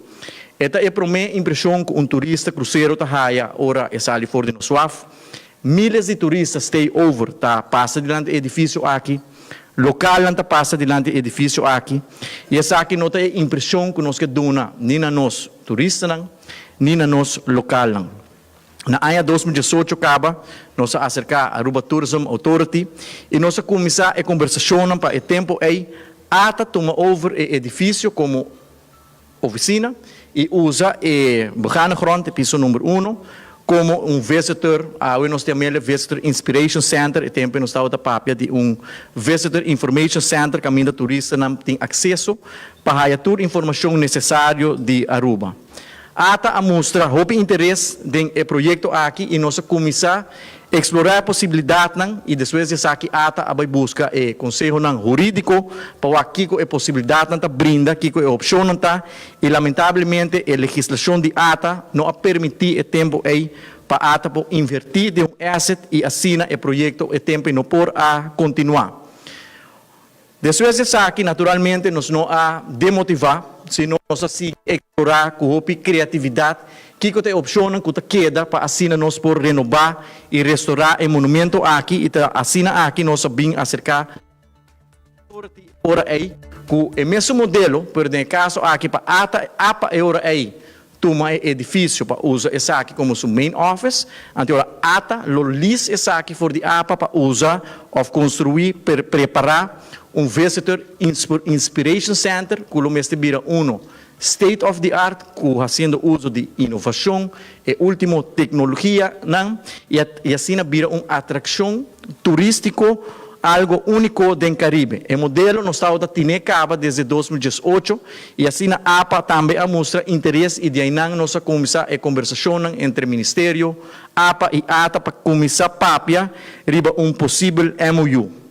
E ta e promé impreshon ku un turista krusero ta haya ora e sali for di nos waf. Miles di turista stay over ta pasa dilanti e edifisio aki. Lokalnan ta pasa dilanti e edifisio aki i esaki no ta e impreshon ku nos ke duna ni na nos turistanan ni na nos lokalnan. Na aña 2018 kaba nos a aserká Aruba Tourism Authority i nos a kuminsá e kombersashonnan pa e tempu ei ata tuma over e edifisio komo oficina y usa e begane grond, e piso number uno, como un visitor, awe nos ta yam'el e Visitor Inspiration Center, e tempo nos tabata papia di un Visitor Information Center caminda turistanan tin acceso pa haya tur informacion necesario di Aruba. Ata a mustra hopi interes den e proyecto aki y nos a cuminsa Eksplorá e posibilidatnan i despues di esaki ata a bai buska e konsehonan hurídiko pa wak kiko e posibilidatnan ta brinda, kiko e opshonnan ta i lamentablemente e legislashon di ata no a permití e tempu ei pa ata por invertí den un asset i asina e proyekto e tempu ei no por a kontinuá. Despues di esaki, naturalmente, nos no a demotivá, sino nos a sigui eksplorá ku hopi kreatividat kiko ta e opshonnan ku ta keda pa asina nos por renobá i restorá e monumento aki i ta asina aki nos a bin aserká ora ei ku e mesun modelo, pero den e kaso aki pa ata apa e ora ei Tuma e edifisio pa usa esaki komo su main office, anto ora ata lo lease esaki for di apa pa usa òf konstruí per prepará un Visitor Inspiration Center ku lo mester bira uno state of the art ku hasiendo uso di inovashon, e último teknologianan i asina bira un atrakshon turístiko algo úniko den Karibe. E modelo nos tabata tine kaba desde 2018 i asina apa tambe a mustra interes i di einan nos a kuminsá e kombersashonnan entre Ministerio, apa i ata pa kuminsá papia riba un posibel MOU.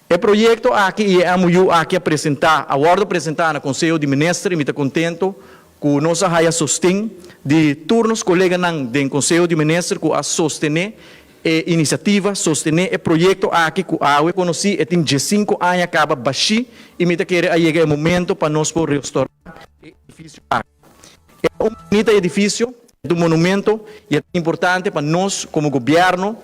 E proyekto aki i e MOU aki a presentá a wòrdu presentá na Konseho di Minister i mi ta kontento ku nos a haya sosten di tur nos koleganan den Konseho di Minister ku a sostené e inisiativa, sostené e proyekto aki ku awe konosí e tin diesinku aña kaba bashí i mi ta kere a yega e momento pa nos por restourá e edifisio aki. E ta un bunita edifisio, e ta un monumento i e ta importante pa nos komo gobièrnu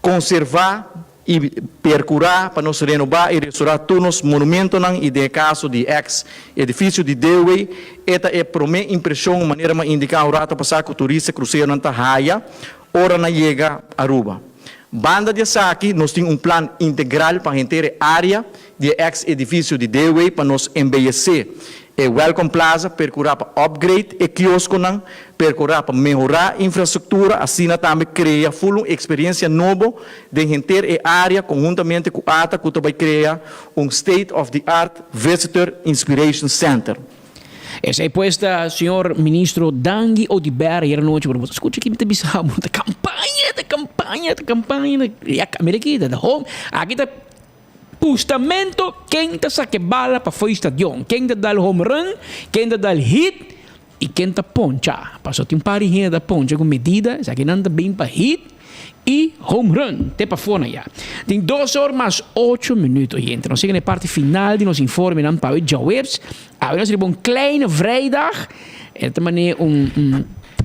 konservá i perkurá pa nos renobá i restourá tur nos monumentonan i den e kaso di eks edifisio di Dewey e ta e promé impreshon manera mi a indiká un rato pasá ku turista kruseronan ta haya ora nan yega Aruba. Banda di esaki nos tin un plan integral pa henter e área di e eks edifisio di Dewey pa nos embeyesé e Welcome Plaza, perkurá pa upgrade e kioskonan, perkurá pa mehorá infrastruktura, asina tambe krea ful un eksperensia nobo den henter e área konhuntamente ku ata ku ta bai krea un state of the art visitor inspiration center. Esei pues ta señor ministro Dangui Oduber ayer anochi pero bo ta scucha ki mi ta bisa bo ta campaña ta campaña ta campaña ya mira aki ta home aki ta Pustamento, ken ta saka e bala pa fo'i stadion, ken ta dal home run, ken ta dal hit i ken ta poncha. Pasobra tin un par di hende ta poncha ku medida, esakinan ta bin pa hit i home run te pafó na ya. Tin dos or mas ocho minuut oyente. Nos yega na e parti final di nos informenan pa awe djaweps. Awe nos riba un kleine vrijdag. E ta manera un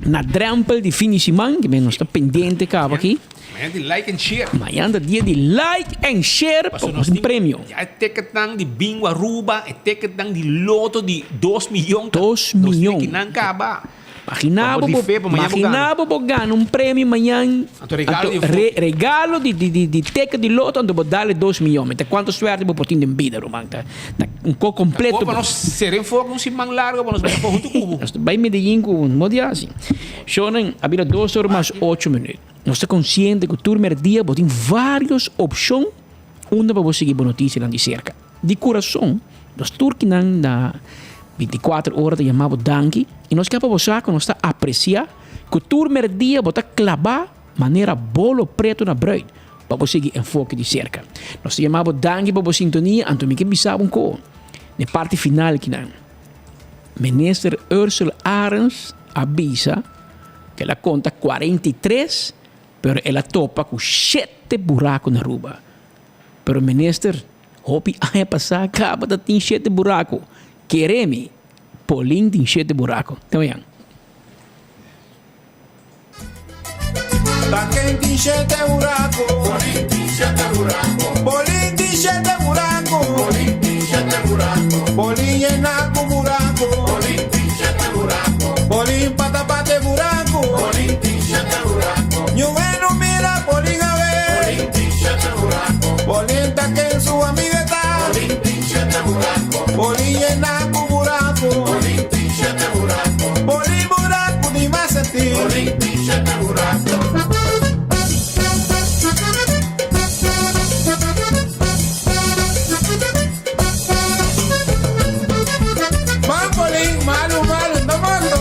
na drempel di fin di siman, ke nos ta pendiente kaba aki. Mañana di like and share. Mañana ta dia di like and share pa Pasobra nos un tin premio. ya e ticketnan di Bingo Aruba, e ticketnan di loto di dos miyon ta Dos nos miyon. tin kinan kaba. Imagina bo, Di fe, pa mañan bo gana. imagina bo bo gana un premio mañan. Anto regalo di re, regalo di, di, di, di ticket di loto, anto bo dale 2 miyon. Mete cuanto suerte bo por tin den bida, ruman. Ta, ta un ko completo. Pa nos ser enfoque un siman largo pa nos bai junto cu bo. Nos ta bai Medellin cu un modi asi. Shonan, a bira 2 ora mas 8 minuut. Nos ta consciente cu tur merdia bo tin varios opcion unda pa bo sigui bo noticianan di cerca. Di kurason, nos tur kinan na bintikuater ora ta yama bo danki i nos ke pa bo sa ku nos ta apresiá ku tur merdia bo ta klabá manera bolo pretu na bruid pa bo sigui enfoke di serka. Nos ta yama bo danki pa bo sintonia, anto mi ke bisa bo un ko na e parti final kinan. Minister Ursell Arends a bisa ku el a konta 43 pero el a topa ku shete buraku na Aruba. Pero minister, hopi aña pasá kaba ta tin shete buraku. Kere mi, Polin tin shete buraku. Te mañan. Ta ken tin shete buraku? Polin tin shete buraku. Polin tin shete buraku. Polin tin shete buraku. Polin yena ku buraku. Polin tin shete buraku. Polin pa tapa te buraku. Polin tin shete buraku. Ñu'e no mira Polin a ve. Polin ta ken su amigo e ta. Polin yena ku buraku. Polin buraku di mas sentí. Man Polin malu malu ta morto.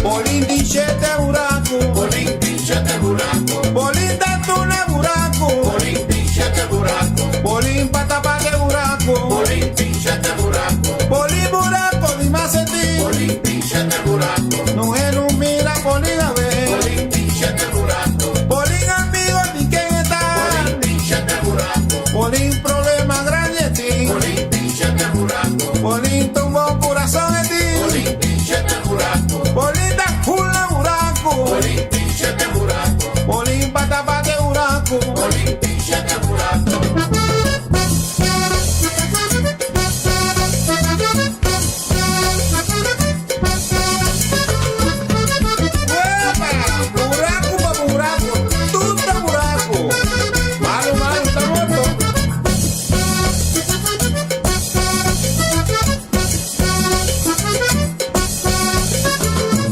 Polin tin shete buraku. Polin tin shete buraku. Polin ta tuna buraku. Polin tin shete buraku. Polin pa tapa de buraku. Polin tin shete buraku. Polin buraku di mas sentí. Polin tin shete buraku. Muhé no mira Polin a ve. Polin tin shete buraku. Polin amigo di ken e ta. Polin tin shete buraku. Polin problema grandi e tin. Polin tin shete buraku. Polin ta un bon kurason e tin. Polin tin shete buraku. Polin ta hula buraku. Polin tin shete buraku. Polin pa tapa de buraku. Polin tin shete buraku. Wepa! Buraku pa buraku, tur ta buraku. Malu malu ta morto.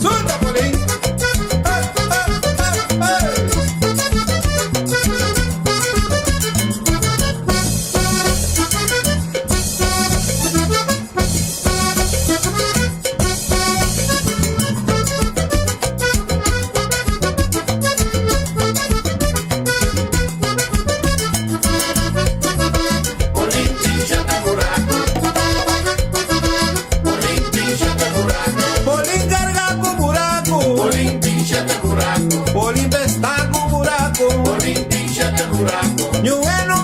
Suelta, Polin! Eh, eh, eh, eh. Polin carga cu buracu. Polin tin shete buracu. Polin pesta cu buracu. Polin tin shete buracu. Ñu'e no